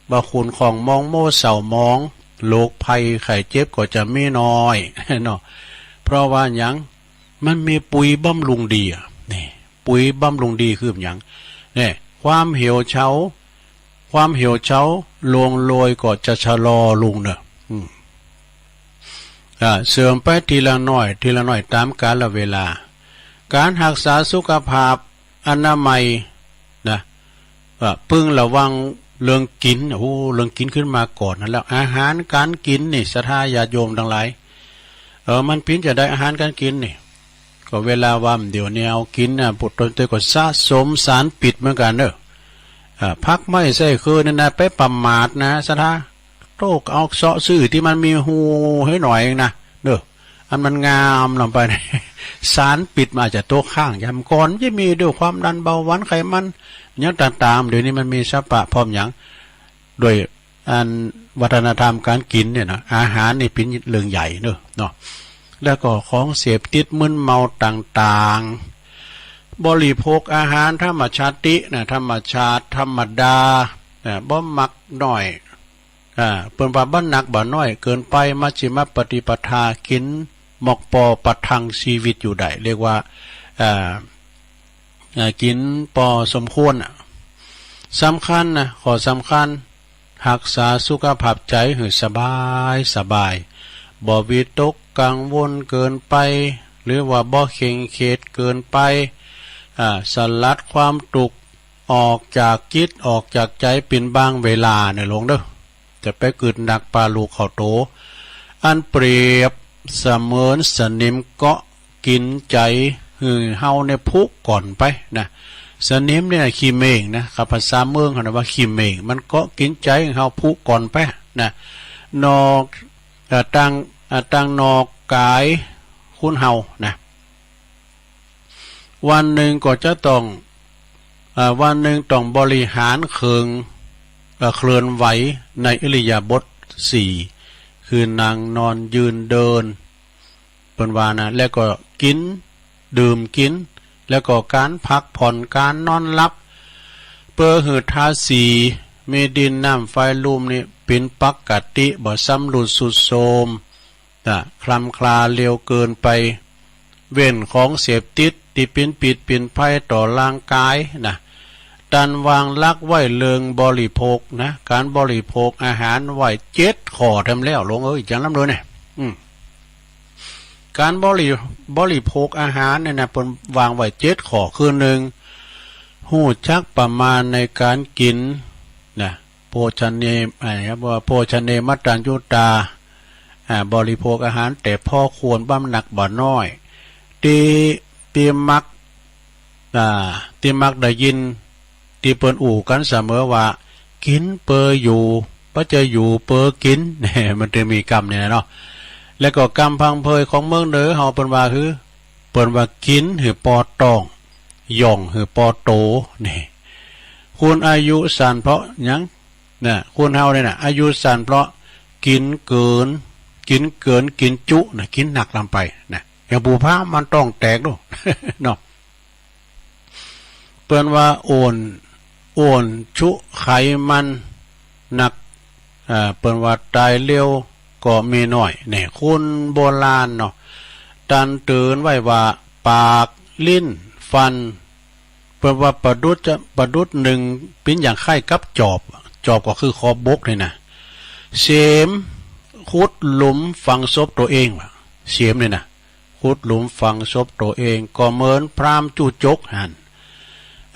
บ่ขุ่นข้องหมอง โมเศร้าหมอง โรคภัยไข้เจ็บก็จะมีน้อยเนาะ เพราะว่าหยัง มันมีปุ๋ยบำรุงดีอะ นี่ ปุ๋ยบำรุงดีคือหยัง นี่ ความเหี่ยวเฉา ความเหี่ยวเฉา ร่วงโรยก็จะชะลอลงเนอะ อืม อ่า เสื่อมไปทีละน้อย ทีละน้อย ตามกาลเวลา การฮักษาสุขภาพอนามัยนะ อ่า พึงระวังเรื่องกิน โอ้ เรื่องกินขึ้นมาก่อนนั่นแล้ว อาหารการกินนี่ ศรัทธาญาติโยมทั้งหลาย เออ มันปิ้นจะได้อาหารการกินนี่ ก็เวลาว่าเดี๋ยวนี้เอากินน่ะ ปุตตนเตก็สะสมสารพิษเหมือนกันเนอะ อ่า ผักไม้ไส้เคินนี่นะ ไปประมาทนะ ศรัทธา โตกเอาเซาะซื้อที่มันมีฮูให้หน่อยเองนะ เด้อ อันมันงามลงไป สารพิษมันอาจจะตกค้าง ยามก่อนจะมีด้วยความดันเบาหวานไขมัน อย่างต่างๆ เดี๋ยวนี้มันมีสปะพร้อมหยัง ด้วยอันวัฒนธรรมการกินเนี่ยนะ อาหารนี่เป็นเรื่องใหญ่เนอะ เนาะ แล้วก็ของเสพติดมึนเมาต่างๆ บริโภคอาหารธรรมชาตินะ ธรรมชาติ ธรรมดา อ่า บ่มักน้อย อ่า เปิ้นว่าบ่หนักบ่น้อยเกินไป มัชฌิมปฏิปทา กินหมอกปอประทังชีวิตอยู่ได้ เรียกว่า อ่า อ่า กินปอสมควรน่ะ สำคัญนะ ข้อสำคัญ ฮักษาสุขภาพใจหื้อสบายสบาย บ่วิตกกังวลเกินไป หรือว่าบ่เคร่งเครียดเกินไป อ่า สลัดความทุกข์ออกจากจิต ออกจากใจเป็นบางเวลาเนี่ยหลวงเด้อ จะไปกึดหนักปาลูกเข้าโต อันเปรียบเสมือนสนิมเกาะกินใจหื้อเฮาเนี่ยผุก่อนไปนะ สนิมเนี่ยขี้เม่งนะ กับภาษาเมืองเขานะว่าขี้เม่ง มันเกาะกินใจหื้อเฮาผุก่อนไปนะ นอก เอ่อ ตาง เอ่อ ตางนอกกายคนเฮานะ วันหนึ่งก็จะต้อง เอ่อ วันหนึ่งต้องบริหารเครื่อง เอ่อ เคลื่อนไหวในอิริยาบถสี่ คือนั่ง นอน ยืน เดิน เปิ้นว่านะ แล้วก็กิน ดื่มกิน แล้วก็การพักผ่อน การนอนหลับ เปื้อหื้อธาตุสี่ มีดิน น้ำ ไฟ ลม นี่เป็นปกติ บ่ชำรุดทรุดโทรม นะ คลำคลาเร็วเกินไป เว้นของเสพติดตี้เป็นพิษเป็นภัยต่อร่างกายนะ ตันวางหลักไว้เรื่องบริโภคนะ การบริโภคอาหารไว้เจ็ดข้อแถมแล้ว หลวงเอ้ย จังลำเลยเนี่ย อืม การบริ- บริโภคอาหารเนี่ยนะ เปิ้นวางไว้เจ็ดข้อ คือ หนึ่ง ฮู้จักประมาณในการกินนะ โภชเน อ่า ครับว่า โภชเนมัตตัญญูตา อ่า บริโภคอาหารแต่พอควร บ่หนักบ่น้อย ตี้- ตี้มัก อ่า ตี้มักได้ยิน ตี้เปิ้นอู้กั๋นเสมอว่า กิ๋นเปื้ออยู่ บ่ใจ้อยู่เปื้อกิ๋น มันจะมีกำนี้นะเนาะ แล้วก็กำพังเพยของเมืองเหนือเฮาเปิ้นว่าหื้อ เปิ้นว่ากิ๋นหื้อปอต้อง ย่องหื้อปอโต นี่ คนอายุสั้นเพราะหยัง นะ คนเฮาเนี่ยนะ อายุสั้นเพราะกิ๋นเกิน กิ๋นเกิน กิ๋นจุนะ กิ๋นหนักลำไปนะ อย่างผู้พามันต้องแตกดู เนาะ เปิ้นว่าอ้วน อ้วนชุไขมันหนัก เอ่อ เปิ้นว่าตายเร็วก็มีน้อย นี่ คนโบราณเนาะ ตันเตือนไว้ว่า ปาก ลิ้น ฟัน เปิ้นว่าประดุจจะ ประดุจหนึ่ง เป๋นอย่างคล้ายกับจอบ จอบก็คือขอบบกนี่นะ เสียมขุดหลุมฝังศพตัวเองว่ะ เสียมนี่นะ ขุดหลุมฝังศพตัวเอง ก็เหมือนพราหมณ์จุจกหั้น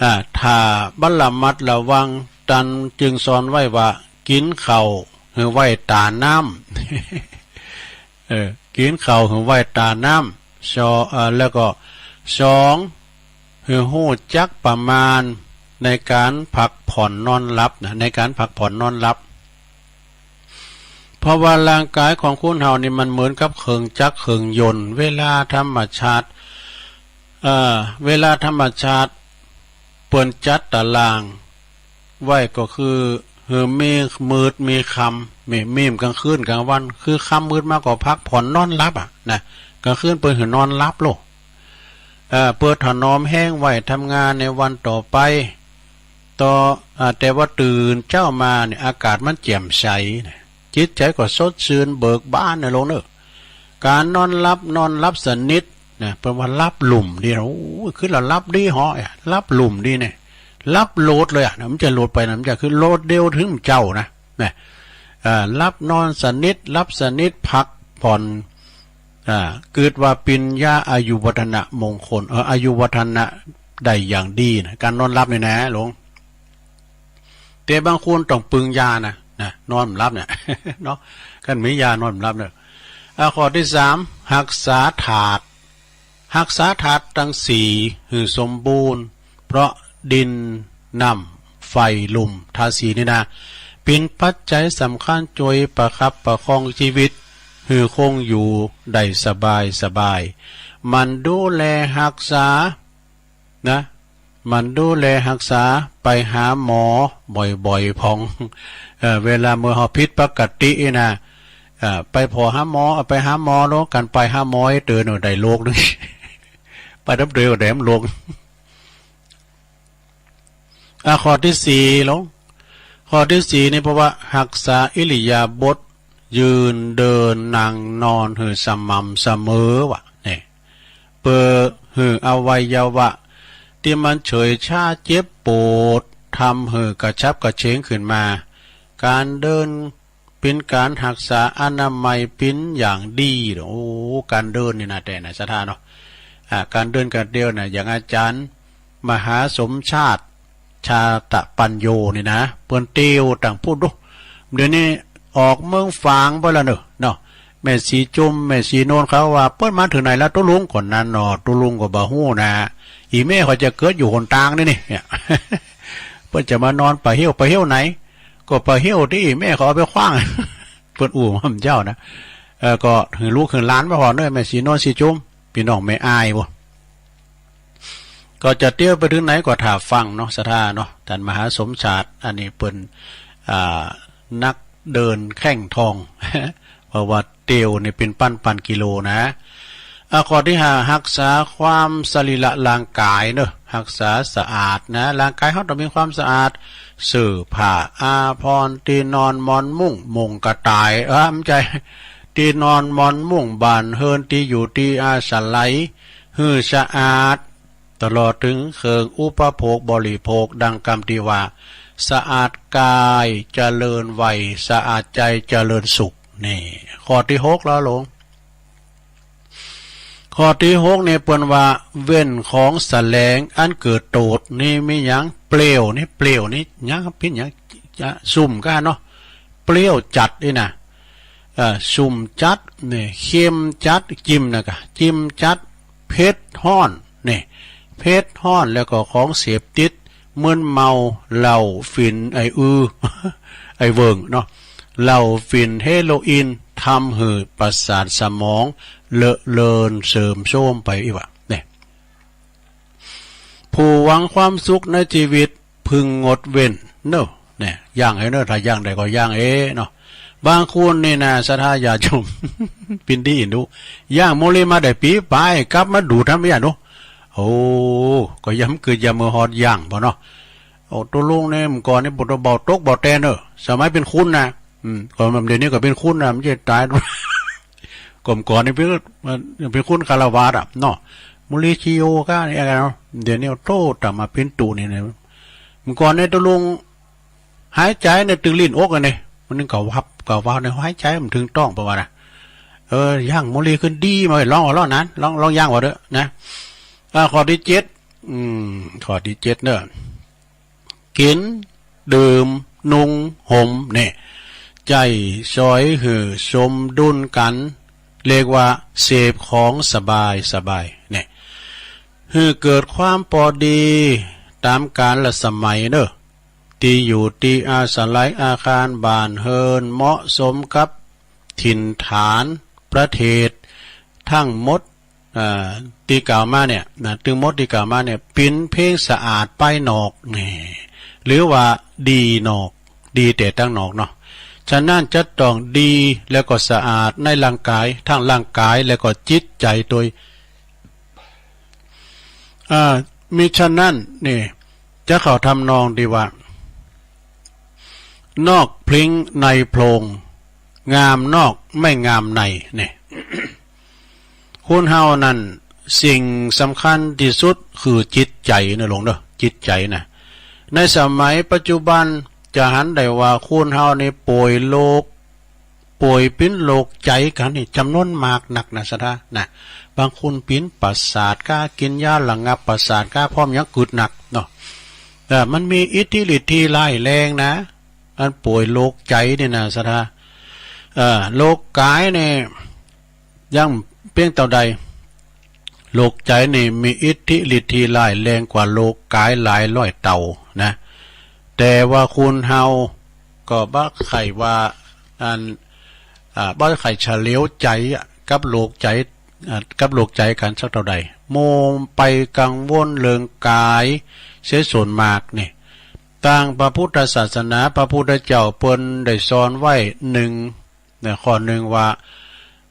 อ่า ถ้าบ่ระมัดระวัง ตันจึงสอนไว้ว่า กิ๋นข้าวหื้อไว้ตาน้ำ เออ กิ๋นข้าวหื้อไว้ตาน้ำ สอ- เอ่อ แล้วก็ สอง หื้อฮู้จักประมาณในการพักผ่อนนอนหลับนะ ในการพักผ่อนนอนหลับ เพราะว่าร่างกายของคนเฮานี่มันเหมือนกับเครื่องจักรเครื่องยนต์ เวลาธรรมชาติ เอ่อ เวลาธรรมชาติเปิ้นจัดตารางไว้ก็คือ หื้อมีมืดมีค่ำ มี มีกลางคืนกลางวัน คือค่ำมืดมาก็พักผ่อนนอนหลับอะนะ กลางคืนเปิ้นหื้อนอนหลับโลด เอ่อ เปิ้นถนอมแฮงไว้ทำงานในวันต่อไป ต่อ อ่า แต่ว่าตื่นเช้ามาเนี่ย อากาศมันแจ่มใสนะ จิตใจก็สดชื่นเบิกบานนะลุงเนอะ การนอนหลับ นอนหลับสนิทนะ เปิ้นว่าหลับลุ่มดีนะ โอ้ย คือละหลับดีเหาะ หลับลุ่มดีเนี่ย หลับโลดเลยอะนะ มันจะโลดไปนะ มันจะคือโลดเดียวถึงเจ้านะ นะ เอ่อ หลับนอนสนิท หลับสนิท พักผ่อน อ่า เกิดว่าเป๋นยาอายุวัฒนะมงคล เอ่อ อายุวัฒนะได้อย่างดีนะ การนอนหลับนี่นะลุง แต่บางคนต้องปึงยานะ นะ นอนบ่หลับเนี่ย เนาะ คันมียานอนบ่หลับเนี่ย อ่า ข้อตี้สาม ฮักษาธาตุ ฮักษาธาตุตังสี่หื้อสมบูรณ์ เพราะดิน น้ำ ไฟ ลม ธาตุสี่นี่นะ เป๋นปัจจัยสำคัญจ้วยประคับประคองชีวิต หื้อคงอยู่ได้สบายสบาย หมั่นดูแลฮักษา นะ หมั่นดูแลฮักษา ไปหาหมอบ่อยๆ พ่อง เอ่อ เวลาเมื่อเฮาผิดปกตินะ เอ่อ ไปผ่อหาหมอ เอาไปหาหมอโลด กันไปหาหมอไอ้เต๋อเนาะ ได้โลกหนึ่ง ไปนำเต๋อก็ได้โลก อ่ะ ข้อตี้สี่ลง ข้อตี้สี่นี่ เพราะว่าฮักษาอิริยาบถ ยืน เดิน นั่ง นอน หื้อสม่ำเสมอว่ะ นี่ เปื้อหื้ออวัยวะตี้มันเฉยชาเจ็บปวด ทำหื้อกระฉับกระเฉงขึ้นมา การเดินเป๋นการฮักษาอนามัยเป๋นอย่างดี โอ้ การเดินนี่นะ แต่นะ ศรัทธาเนาะ อ่า การเดินการเตียวนะ อย่างอาจารย์มหาสมชาติ ชาตะปัญโญนี่นะ เปิ้นเตียวต่างพูดดู เดี๋ยวนี้ออกเมืองฝางไปแล้วเนอะ เนาะ แม่สีจุม แม่สีโนนเขาว่า เปิ้นมาถึงไหนแล้วตุ๊ลุง ก่อนนั้นเนาะ ตุ๊ลุงก็บ่ฮู้นะ อีแม่เขาจะเกิดอยู่หนตางนี่นี่ เนี่ย เปิ้นจะมานอนป่าเฮี้ยว ป่าเฮี้ยวไหน ก็ป่าเฮี้ยวตี้แม่เขาเอาไปขว้าง เปิ้นอู้มาเจ้านะ เออ ก็หื้อลูกหื้อหลานมาพอเนอะ แม่สีโนนสีจุม พี่น้องแม่อายบ่ ก็จะเตียวไปถึงไหนก็ถ่าฟังเนาะ ศรัทธาเนาะ ท่านมหาสมชาติ อันนี้เปิ้น อ่า นักเดินแข้งทอง เพราะว่าเตียวนี่เป๋นปันปันกิโลนะ อ่า ข้อตี้ห้า ฮักษาความสรีระร่างกายเนอะ ฮักษาสะอาดนะ ร่างกายเฮาต้องมีความสะอาด เสื้อผ้าอาภรณ์ ตี้นอนหมอนมุ้ง มุ้งกระต่าย เออ บ่ใจ้ ตี้นอนหมอนมุ้ง บ้านเฮือน ตี้อยู่ตี้อาศัย หื้อสะอาด ตลอดถึงเครื่องอุปโภคบริโภค ดังกำตี้ว่า สะอาดกายเจริญวัย สะอาดใจเจริญสุข นี่ ข้อตี้หกแล้วลง ข้อตี้หกนี่เปิ้นว่า เว้นของแสลงอันเกิดโตษนี่มีหยัง เปลวนี่ เปลวนี่หยัง เปลวนี่หยัง จะซุ่มก้าเนาะ เปลวจัดนี่นะ เอ่อ ซุ่มจัดนี่ เค็มจัด จิ้มนะกะ จิ้มจัด เผ็ดฮ้อนนี่ เผ็ดฮ้อน แล้วก็ของเสพติด มึนเมา เหล้า ฝิ่น ไอ้อือ ไอ้เวิ่งเนาะ เหล้า ฝิ่น เฮโรอีน ทำหื้อประสาทสมองเลอะเลือนเสื่อมโทรมไปอีกว่า เนี่ย ผู้หวังความสุขในชีวิตพึงงดเว้นเนอะ เนี่ย ย่างเอเนอะ ถ้าย่างได้ก็ย่างเอเนาะ บางคนนี่นะ ศรัทธาญาติโยม ปินดีอินดู ย่างโมลีมาได้ปีปลาย กลับมาดูดทำอย่างดู โอ้ ก็ย้ำเกิดยามมื้อฮอดย่างบ่เนาะ โอ้ ตกลงเนี่ย เมื่อก่อนนี่บ่เบาตกเบาแตนเนอะ สมัยเป็นคุณนะ อืม ก็เดี๋ยวนี้ก็เป็นคุณนะ มันจะตาย ก็เมื่อก่อนนี่เป็น เป็นคุณคฤหัสถ์อะเนาะ มุลิชิโยกะนี่อะไรเนาะ เดี๋ยวนี้โตตามมาเป็นตูนี่เนี่ย เมื่อก่อนเนี่ยตกลง หายใจเนี่ยตึงลิ้นอกอะเนี่ย มันนึงก็วับก็วาวเนี่ย หายใจมันถึงต้องประมาณนะ เออ ย่างโมลีขึ้นดีมา ลองเอาลองนั้น ลอง ลองย่างว่าเด้อนะ อ่า ข้อที่เจ็ด อืม ข้อที่เจ็ดเนอะ กิน ดื่ม นุ่ง ห่ม เนี่ย ใจ๊สอยหื้อสมดุลกัน เรียกว่าเสพของสบายสบาย เนี่ย หื้อเกิดความปอดีต๋ามกาลสมัยเนอะ ตี้อยู่ตี้อาศัยอาคารบ้านเฮือนเหมาะสมกับถิ่นฐานประเทศทั้งหมด อ่า ตี้กล่าวมาเนี่ยนะ ตึงหมดตี้กล่าวมาเนี่ย ปิ๋นเพ่งสะอาดป้ายนอกนี่ หรือว่าดีนอก ดีแต่ตังนอกเนาะ ฉะนั้นจะต้องดีแล้วก็สะอาดในร่างกาย ทั้งร่างกายแล้วก็จิตใจ๋ตวย อ่า มิฉะนั้นนี่ จะเข้าทำนองดีว่า นอกพลิ้งในโพรง งามนอกไม่งามใน เนี่ย คนเฮานั้นสิ่งสำคัญตี้สุดคือจิตใจ๋นะหลวงเด้อ จิตใจ๋นะ ในสมัยปัจจุบันจะหันได้ว่าคนเฮานี่ป่วยโรค ป่วยเป๋นโรคใจ๋กั๋นนี่จ๋ำนวนมากนักนะศรัทธานะ บางคนเป๋นประสาทก้า กินยาระงับประสาทก้า พร้อมยังกึดหนักเนาะ เออ มันมีอิทธิฤทธิ์ที่ร้ายแรงนะ อันป่วยโรคใจ๋นี่นะศรัทธา เออ โรคกายนี่ยังเปียงเต้าใด โรคใจ๋นี่มีอิทธิฤทธิ์ที่ร้ายแรงกว่าโรคกายหลายร้อยเต้านะ แต่ว่าคนเฮาก็บ่ใค่ว่า อัน อ่า บ่ใค่เฉลียวใจ๋อะ กับโรคใจ๋ อ่า กับโรคใจ๋กั๋นสักเต้าใด มัวไปกังวลเรื่องกายเสียส่วนมากนี่ ตางพระพุทธศาสนา พระพุทธเจ้าเปิ้นได้สอนไว้หนึ่ง ในข้อหนึ่งว่า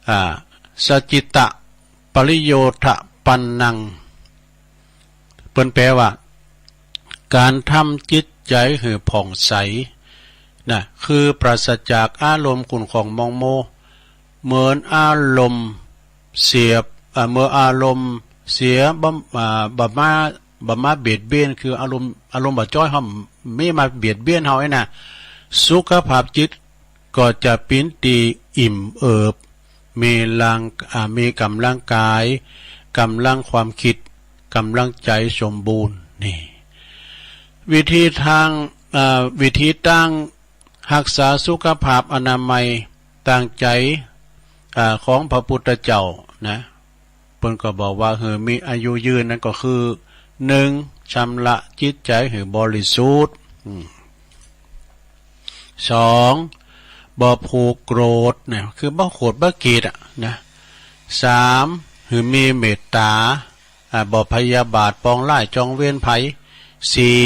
อ่า สจิตตะปริโยธปันนัง เปิ้นแปลว่า การทำจิตใจหื้อผ่องใส นะ คือปราศจากอารมณ์ขุ่นข้องหมองมัว เหมือนอารมณ์เสียบ อ่า เมื่ออารมณ์เสียบ่ อ่า บ่มา บ่มาเบียดเบียน คืออารมณ์ อารมณ์บ่จ้อยเฮา ไม่มาเบียดเบียนเฮาไอ้น่ะ สุขภาพจิต ก็จะเป๋นตี้อิ่มเอิบ มีร่าง อ่า มีก๋ำลังกาย ก๋ำลังความคิด ก๋ำลังใจ๋สมบูรณ์ นี่ วิธีตาง อ่า วิธีตางฮักษาสุขภาพอนามัยตางใจ๋ อ่า ของพระพุทธเจ้านะ เปิ้นก็บอกว่าหื้อมีอายุยืนนั้นก็คือ หนึ่ง ชำระจิตใจหื้อบริสุทธิ์ อืม สอง บ่ผูกโกรธนะ คือบ่โกรธบ่เกลียดอะนะ สาม หื้อมีเมตตา อ่า บ่พยาบาทปองร้ายจองเวรไผ สี่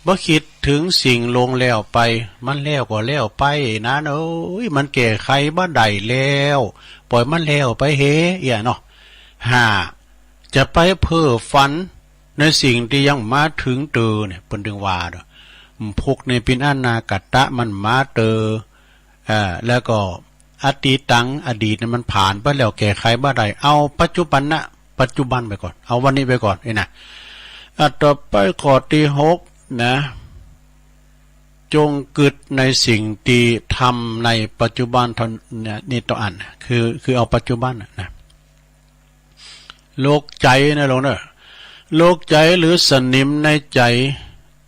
บ่คิดถึงสิ่งล่วงแล้วไป มันแล้วก็แล้วไปนะเอ้ย มันแก้ไขบ่ได้แล้ว ปล่อยมันแล้วไปเฮ เอี้ยเนาะ ห้า จะไปเพ้อฝันในสิ่งตี้ยังบ่มาถึงเตอเนี่ย เปิ้นตึงว่าเนาะ พวกนี้เป๋นอนาคตะ มันบ่มาเตอ อ่า แล้วก็อตีตัง อดีตเนี่ยมันผ่านไปแล้ว แก้ไขบ่ได้ เอาปัจจุบันนะ ปัจจุบันไปก่อน เอาวันนี้ไปก่อน นี่นะ อ่ะ ต่อไปข้อตี้หกนะ จงกึ๊ดในสิ่งตี้ทำในปัจจุบันเท่านั้น นี่ต่ออัน คือ คือเอาปัจจุบันน่ะนะ โรคใจ๋นะหลวงเนอะ โรคใจ๋หรือสนิมในใจ๋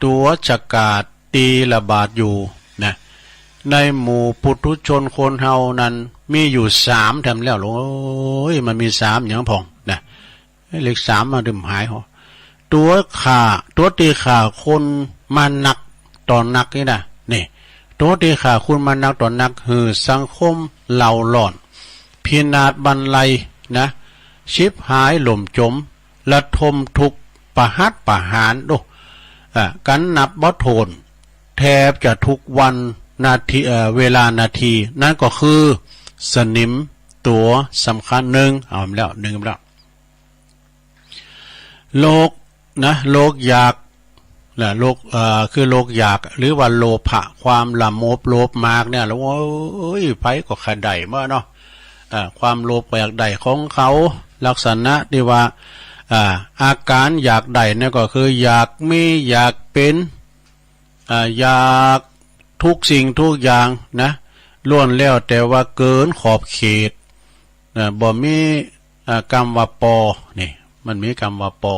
ตั๋วฉกาจตีระบาดอยู่นะ ในหมู่ปุถุชนคนเฮานั้นมีอยู่สามแถมแล้วหลวงเอ้ย มันมีสามอย่างพ่องนะ เลขสามมาดื่มหายหอ ตั๋วฆ่า ตั๋วตี้ฆ่าคนมานักต่อนักนี่นะ นี่ ตั๋วตี้ฆ่าคนมานักต่อนัก หื้อสังคมเล่าร้อน พินาศบันไลนะ ฉิบหายล่มจม ระทมทุกข์ ประหัตประหาร โอ้ อ่ะ กันนับบ่ถ้วน แทบจะทุกวันนาที เอ่อ เวลานาที นั่นก็คือสนิมตั๋วสำคัญหนึ่ง เอาแล้ว หนึ่งแล้ว โรคนะ โรคอยากนะ โรค เอ่อ คือโรคอยาก หรือว่าโลภะ ความละโมบโลภมากเนี่ย โอ้ย ไผก็อยากได้เนาะ เอ่อ ความโลภก็อยากได้ของเขา ลักษณะที่ว่า อ่า อาการอยากได้เนี่ยก็คืออยากมี อยากเป็น อ่า อยากทุกสิ่งทุกอย่างนะ ล้วนแล้วแต่ว่าเกินขอบเขต อ่า บ่มี อ่า กำว่าปอ นี่ มันมีกำว่าปอ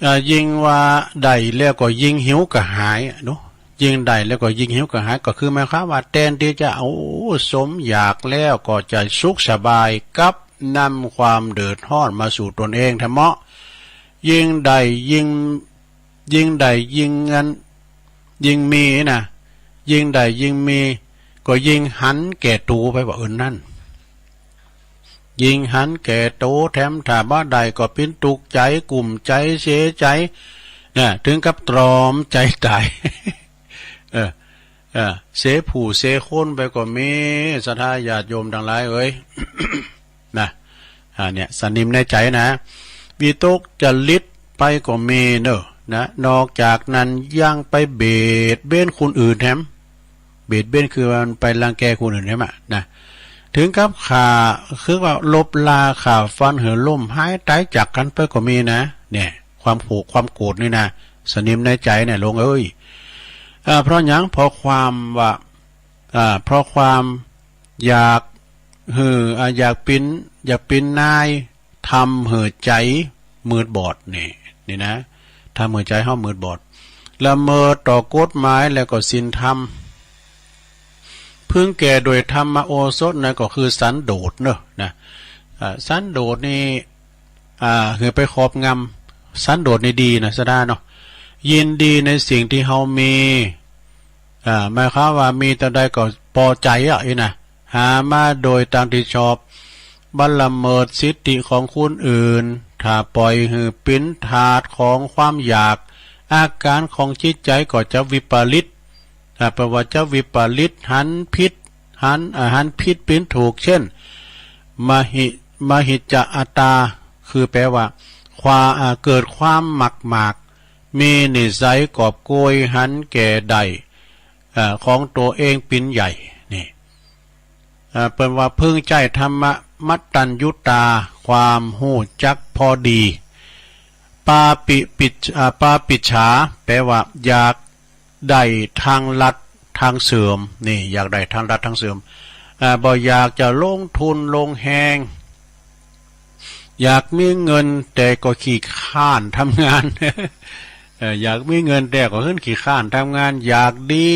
อ่า ยิ่งว่าได้แล้วก็ยิ่งหิวกระหายอะเนาะ ยิ่งได้แล้วก็ยิ่งหิวกระหาย ก็คือหมายความว่าแทนที่จะ โอ้ สมอยากแล้วก็จะสุขสบาย กลับนำความเดือดร้อนมาสู่ตนเองแท้เนาะ ยิ่งได้ยิ่ง ยิ่งได้ยิ่งเงิน ยิ่งมีนะ ยิ่งได้ยิ่งมี ก็ยิ่งหันแก่ตั๋วไปว่า เออ นั่น ยิ่งหันแก่ตั๋วแถม ถ้าบ่ได้ก็เป็นทุกข์ใจ๋ กุ้มใจ๋ เสียใจ๋ นะ ถึงกับตรอมใจ๋ต๋าย เออ เออ เสียผู้เสียคนไปก็มี ศรัทธาญาติโยมทั้งหลายเอ๋ย นะ อ่า เนี่ย สนิมในใจ๋นะ วิตกจริตไปก็มีเนอะ นะ นอกจากนั้นยังไปเบียดเบียนคนอื่นแถม เบียดเบียนคือมันไปรังแกคนอื่นแถมอะ นะ ถึงกับฆ่า คือว่าลบลาฆ่าฟันหื้อล้มหายต๋ายจากกันไปก็มีนะ เนี่ย ความผูกความโกรธนี่นะ สนิมในใจ๋เนี่ย หลวงเอ๋ย อ่า เพราะหยัง เพราะความว่า อ่า เพราะความอยากหื้อ อ่า อยากเป็น อยากเป็นนาย ทำหื้อใจ๋มืดบอด นี่ นี่นะ ทำหื้อใจ๋เฮามืดบอด ละเมิดต่อกฎหมายและก็ศีลธรรม พึงแก่โดยธรรมโอสถนั่นก็คือสันโดษเนอะ นะ อ่า สันโดษนี่ อ่า หื้อไปครอบงำ สันโดษนี่ดีนะ ศรัทธาเนาะ ยินดีในสิ่งที่เฮามี อ่า หมายความว่ามีเต้าใดก็ปอใจ๋อะ อี้นะ หามาโดยตางที่ชอบ บ่ละเมิดสิทธิของคนอื่น ถ้าปล่อยหื้อเป็นทาสของความอยาก อาการของจิตใจ๋ก็จะวิปริต อ่า แปลว่าจะวิปริต หันผิด หัน อ่า หันผิดเป็นถูก เช่น มหิ มหิจฉาอัตตา คือแปลว่า ความ อ่า เกิดความมักมาก มีนิสัยกอบโกยหันแก่ได้ เอ่อ ของตัวเองเป็นใหญ่ นี่ เอ่อ เปิ้นว่าพึงใจ๊ธรรมะมัตตัญญุตา ความฮู้จักพอดี ปาปิปิจ อ่า ปาปิจฉา แปลว่าอยากได้ทางลัดทางเสื่อม นี่ อยากได้ทางลัดทางเสื่อม อ่า บ่อยากจะลงทุนลงแฮง อยากมีเงินแต่ก็ขี้คร้านทำงาน เอ่อ อยากมีเงินแต่ก็หื้นขี้คร้านทำงาน อยากดี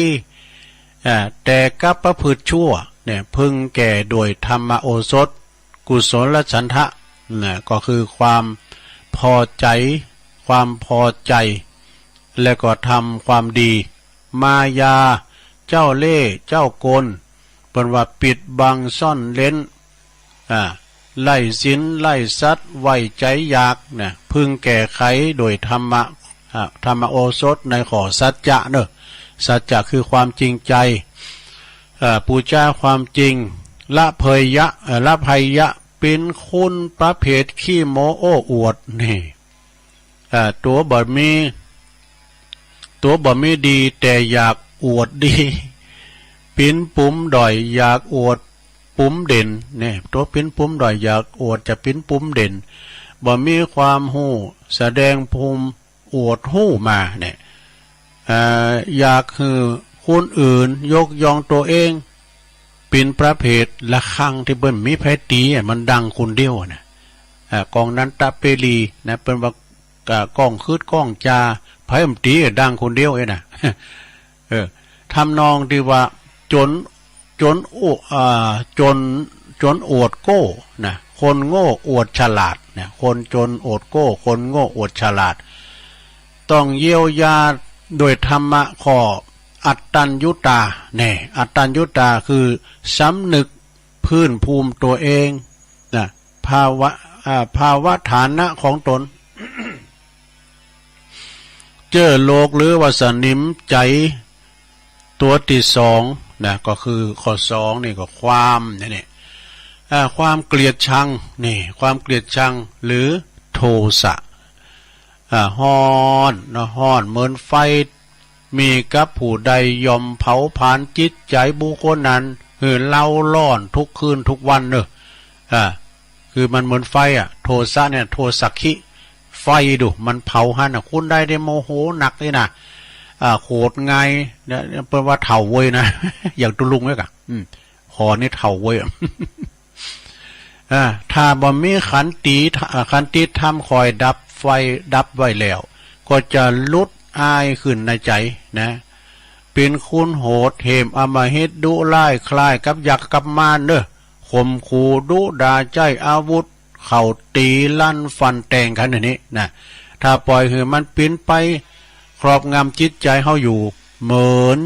เอ่อ แต่กลับประพฤติชั่ว เนี่ย พึงแก่โดยธรรมโอสถ กุศลฉันทะ นะ ก็คือความพอใจ๋ ความพอใจ๋ และก็ทำความดี มายา เจ้าเล่ห์ เจ้ากล เปิ้นว่าปิดบังซ่อนเร้น อ่า ไร้ศีล ไร้สัตย์ ไว้ใจ๋อยาก นะ พึงแก้ไขโดยธรรมะ อ่า ธรรมโอสถในข้อสัจจะเนอะ สัจจะคือความจริงใจ อ่า ปูจาความจริง ละเพยยะ เอ่อ ละภัยยะ เป็นคนประเภทขี้โม้โอ้อวด นี่ อ่า ตั๋วบ่มี ตั๋วบ่มีดีแต่อยากอวดดี เป็นปุ่มด้อยอยากอวดปุ่มเด่น เนี่ย ตั๋วเป็นปุ่มด้อยอยากอวดจะเป็นปุ่มเด่น บ่มีความฮู้แสดงภูมิอวดฮู้มา เนี่ย อ่า อยากหื้อคนอื่นยกย่องตัวเอง เป็นประเภทระฆังที่เปิ้นมีไผตีอะ มันดังคนเดียวอะนะ อ่า กองนันทเปรีนะ เปิ้นว่า อ่า ก้องคืดก้องจา ไผมันตีดังคนเดียวเองนะ เออ ทำนองที่ว่า จน จนโอ อ่า จน จนอวดโก้นะ คนโง่อวดฉลาดนะ คนจนอวดโก้ คนโง่อวดฉลาด ต้องเยียวยาโดยธรรมะข้ออัตตัญญุตา แน่ อัตตัญญุตาคือสำนึกพื้นภูมิตัวเองนะ ภาวะ อ่า ภาวะฐานะของตน เจ้อโลกหรือว่าสนิมใจตัวที่สองนะ ก็คือข้อสองนี่ก็ความนี่ นี่ อ่า ความเกลียดชัง นี่ ความเกลียดชังหรือโทสะ อ่า ฮ้อนเนาะ ฮ้อนเหมือนไฟ มีกับผู้ใดย่อมเผาผลาญจิตใจบุคคลนั้น หื้อเล่าร้อนทุกคืนทุกวันเนอะ อ่า คือมันเหมือนไฟอะ โทสะเนี่ย โทสักขิ ไฟดู มันเผาหั้นน่ะ คนใดได้โมโหหนักนี่นะ อ่า โกรธง่ายเนี่ย เปิ้นว่าเฒ่าเว้ยนะ อย่างตุลุงเนี่ยกะ อืม ขอนี่เฒ่าเว้ย อ่า ถ้าบ่มีขันติ อ่า ขันติธรรมคอยดับไฟ ดับไว้แล้ว ก็จะหลุดอายขึ้นในใจนะ เป็นคนโหดเหี้ยมอำมหิตดุร้ายคล้ายกับยักษ์กับมารเนอะ ข่มขู่ดุด่าใช้อาวุธ เข้าตีลั่นฟันแทงกันอย่างนี้นะ ถ้าปล่อยให้มันเป็นไปครอบงำจิตใจเฮาอยู่ เหมือน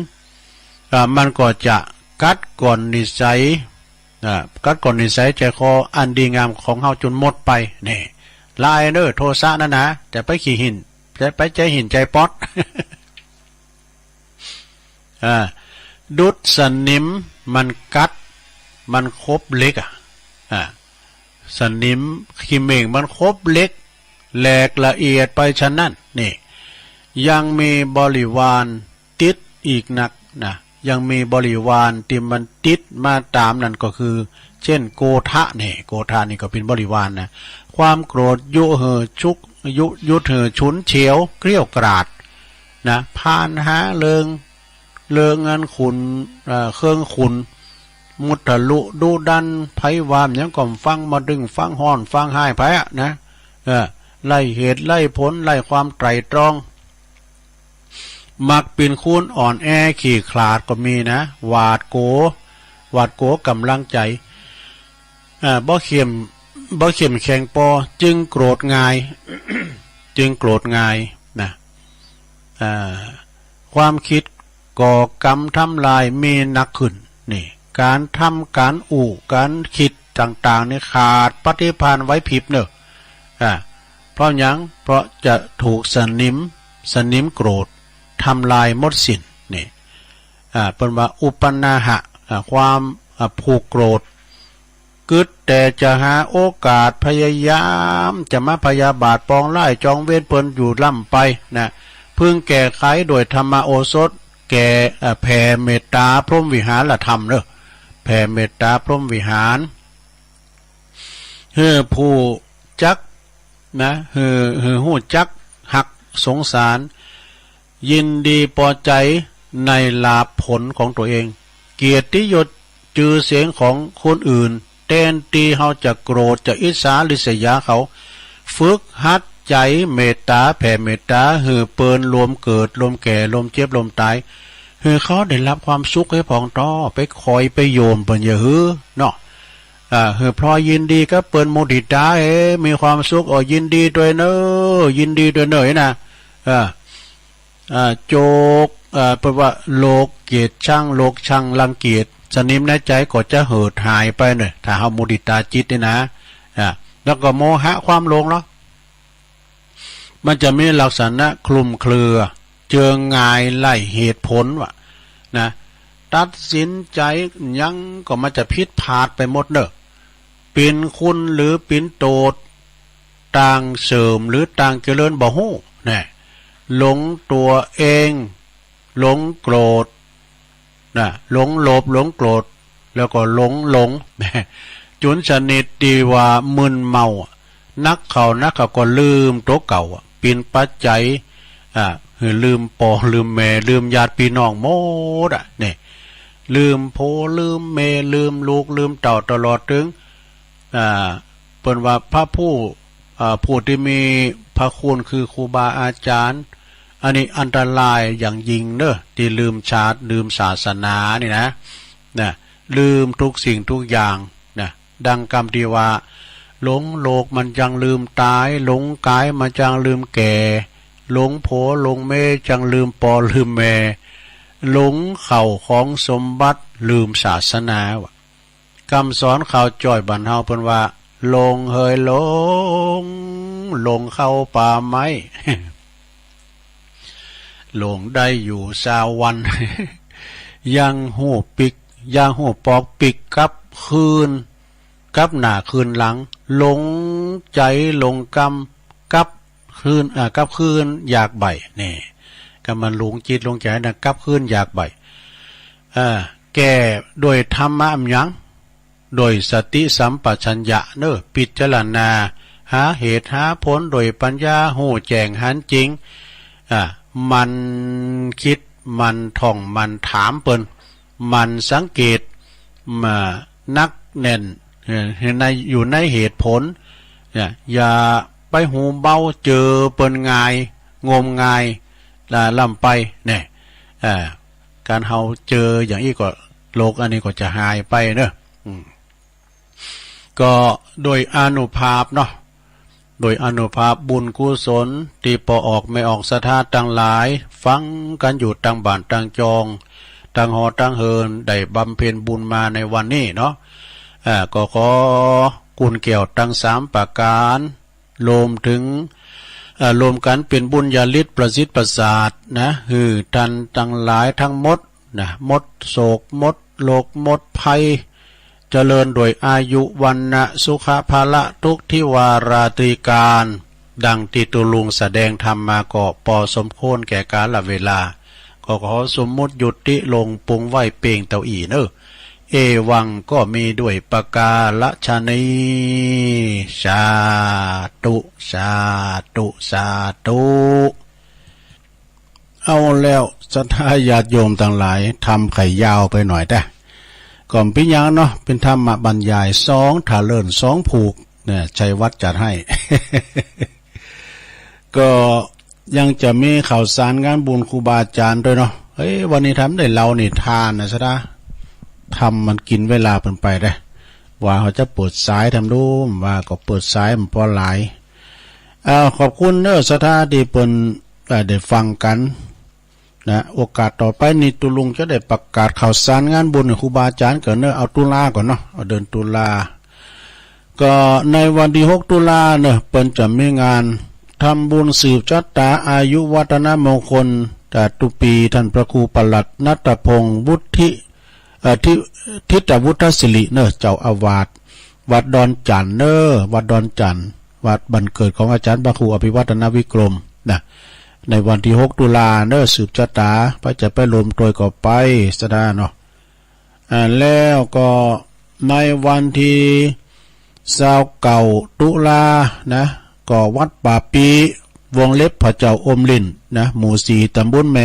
อ่า มันก็จะกัดกร่อนนิสัย อ่า กัดกร่อนนิสัยใจคออันดีงามของเฮาจนหมดไป นี่ หลายเด้อ โทสะนั่นนะ จะไปขี้หิน จะไปใจหินใจป๊อด อ่า ดุจสนิมมันกัด มันคบเหล็กอะ อ่า สนิมขี้เม่งมันคบเหล็ก แหลกละเอียดไปฉะนั้น นี่ ยังมีบริวารติดอีกนักนะ ยังมีบริวารที่มันติดมาตามนั่นก็คือ เช่น โกธะ นี่ โกธะนี่ก็เป็นบริวารนะ ความโกรธยุหือชุก ยุ ยุดหือฉุนเฉียวเกรี้ยวกราดนะ พาลหาเริง เริงอันขุน เอ่อ เครื่องขุน มุทะลุดุดัน ไผว่าหยังก็ฟัง บ่ดึงฟัง ฮ้อนฟังฮ้ายไผอะนะ เออ ไร้เหตุไร้ผล ไร้ความไตร่ตรอง มักเป็นคนอ่อนแอขี้ขลาดก็มีนะ หวาดกลัว หวาดกลัวกำลังใจ อ่า บ่เข้ม บ่เข้มแข็งปอ จึงโกรธง่าย จึงโกรธง่ายนะ อ่า ความคิดก่อกรรมทำลายมีหนักขึ้น นี่ การทำ การอู้ การคิดต่างๆ นี่ขาดปฏิภาณไหวพริบเนอะ อ่า เพราะหยัง เพราะจะถูกสนิม สนิมโกรธทำลายหมดสิ้น นี่ อ่า เปิ้นว่าอุปนาหะ อ่า ความ อ่า ผูกโกรธ กึ๊ดแต่จะหาโอกาส พยายามจะมาพยาบาทปองร้ายจองเวรเปิ้นอยู่ร่ำไปนะ พึงแก้ไขโดยธรรมโอสถ แก่ เอ่อ แผ่เมตตาพรหมวิหารธรรมเนอะ แผ่เมตตาพรหมวิหาร หื้อผู้จักนะ หื้อ หื้อฮู้จักฮักสงสาร ยินดีปอใจ๋ในลาภผลของตัวเอง เกียรติยศจื่อเสียงของคนอื่น แทนตี้เฮาจะโกรธ จะอิจฉาริษยาเขา ฝึกหัดใจ๋เมตตา แผ่เมตตา หื้อเปิ้นลวมเกิด ลวมแก่ ลวมเจ็บ ลวมต๋าย หื้อเขาได้รับความสุขเฮ้ยพ่องตอ ไปคอยไปโยมเปิ้นอย่าหื้อเนาะ อ่า หื้อพลอยยินดีกับเปิ้น มุทิตา เอ้ย มีความสุข โอ้ ยินดีตวยเน่อ ยินดีตวยเน่อนะ อ่า อ่า โจก อ่า เปิ้นว่าโลกเกียจชัง โลกชังรังเกียจ สนิมในใจ๋ก็จะเหิดหายไปเน่อ ถ้าเฮามุทิตาจิตนี่นะ อ่า แล้วก็โมหะความหลงเนาะ มันจะมีลักษณะคลุมเครือ เจิงงายไร้เหตุผลว่ะนะ ตัดสินใจ๋หยังก็มันจะผิดพลาดไปหมดเน่อ เป๋นคุณหรือเป๋นโตษ ต่างเสื่อมหรือต่างเจริญบ่ฮู้แน่ หลงตัวเอง หลงโกรธ นะ หลงโลภ หลงโกรธ แล้วก็หลงหลง จุนชนิดตี้ว่ามึนเมาอะ นักเข้านักเข้าก็ลืมตัวเก่าอะ เป๋นปัจจัย อ่า หื้อลืมป้อลืมแม่ ลืมญาติพี่น้องหมดอะ นี่ ลืมผัว ลืมเมีย ลืมลูก ลืมเต้า ตลอดถึง อ่า เปิ้นว่าพระผู้ เอ่อ ผู้ที่มีพระคุณคือครูบาอาจารย์ อันนี้อันตรายอย่างยิ่งเนอะ ที่ลืมชาติ ลืมศาสนานี่นะ นะ ลืมทุกสิ่งทุกอย่างนะ ดังกำที่ว่า หลงโลกมันจังลืมตาย หลงกายมันจังลืมแก่ หลงผัวหลงเมียจังลืมปอลืมแม่ หลงเข้าของสมบัติ ลืมศาสนาว่ะ กำสอนข่าวจ้อยบ้านเฮาเปิ้นว่า หลงเหยหลง หลงเข้าป่าไม้ หลงได้อยู่ซาววัน ยังฮู้ปิก ยังฮู้ปอกปิกกลับคืน กลับหน้าคืนหลัง หลงใจ๋หลงกำ กลับคืน อ่า กลับคืนอยากใบ้ นี่ กำมันหลงจิตหลงใจ๋นะ กลับคืนอยากใบ้ เอ่อ แก้ด้วยธรรมะหยัง ด้วยสติสัมปชัญญะเนอะ พิจารณา หาเหตุหาผลด้วยปัญญา ฮู้แจ้งหันจริง อ่า หมั่นคิด หมั่นท่อง หมั่นถามเปิ้น หมั่นสังเกต มาหนักแน่น เอ่อ ใน อยู่ในเหตุผล เนี่ย อย่าไปหูเบา เจอเปิ้นง่าย งมงาย ละล้ำไป เนี่ย อ่า การเฮาเจออย่างอี้ก็ โลกอันนี้ก็จะหายไปเนอะ อืม ก็โดยอานุภาพเนาะ โดยอานุภาพบุญกุศล ตี้ป้อออกแม่ออกศรัทธาตังหลาย ฟังกั๋นอยู่ตังบ้านตังจอง ตังหอตังเฮิน ได้บำเพ็ญบุญมาในวันนี้เนาะ อ่า ก็ขอกุนแก้วตังสามประก๋าน รวมเถิง อ่า รวมกั๋นเป๋นบุญญาฤทธิ์ประสิทธิ์ประสาทนะ หื้อต้านตังหลายตังหมดนะ หมดโศก หมดโรค หมดภัย เจริญด้วยอายุ วรรณะ สุขะ พละ ทุกทิวาราตรีการ ดังตี้ตุ๊ลุงแสดงธรรมมาก็ปอสมควรแก่กาลเวลา ก็ขอสมมุติยุติลงปวงไว้เพียงเต้าอี้เนอะ เอวังก็มีด้วยประการฉะนี้ สาธุ สาธุ สาธุ เอาแล้วศรัทธาญาติโยมตังหลาย ธรรมไขยาวไปหน่อยแต๊ ก็บ่เป๋นหยังเนาะ เป๋นธรรมบรรยายสองทะเลินสองผูกเนี่ย ชัยวัฒน์จัดให้ ก็ยังจะมีข่าวสารงานบุญครูบาอาจ๋ารย์ตวยเนาะ เฮ้ย วันนี้ธรรมได้เล่านิทานนะศรัทธา ธรรมมันกิ๋นเวลาเปิ้นไปแต๊ ว่าเฮาจะเปิดสายธรรมดู ว่าก็เปิดสายมันปอหลาย เอ่อ ขอบคุณเนอะศรัทธาตี้เปิ้น เอ่อ ได้ฟังกั๋นนะ โอกาสต่อไปนี้ตุ๊ลุงจะได้ประกาศข่าวสารงานบุญให้ครูบาอาจ๋ารย์ก่อนเนอะ เอาตุลาก่อนเนาะ เอาเดือนตุลา ก็ในวันตี้หกตุลาเนอะ เปิ้นจะมีงานทำบุญสืบชะตาอายุวัฒนมงคล แต่ตุ๊ปีท่านพระครูปลัดณัฐพงษ์ วุฒิ เอ่อ ทิ- ทิตวุฒศิริเนอะ เจ้าอาวาสวัดดอนจั่นเนอะ วัดดอนจั่น วัดบ้านเกิดของอาจ๋ารย์พระครูอภิวัฒนวิกรมนะ ในวันตี้หกตุลาเนอะ สืบชะตา ใผจะไปร่วมตวยก็ไปศรัทธาเนาะ อ่า แล้วก็ในวันตี้ซาวเก้าตุลานะ ก็วัดป่าปี้ วงเล็บพระเจ้าอมรินทร์นะ หมู่สี่ ตำบลแม่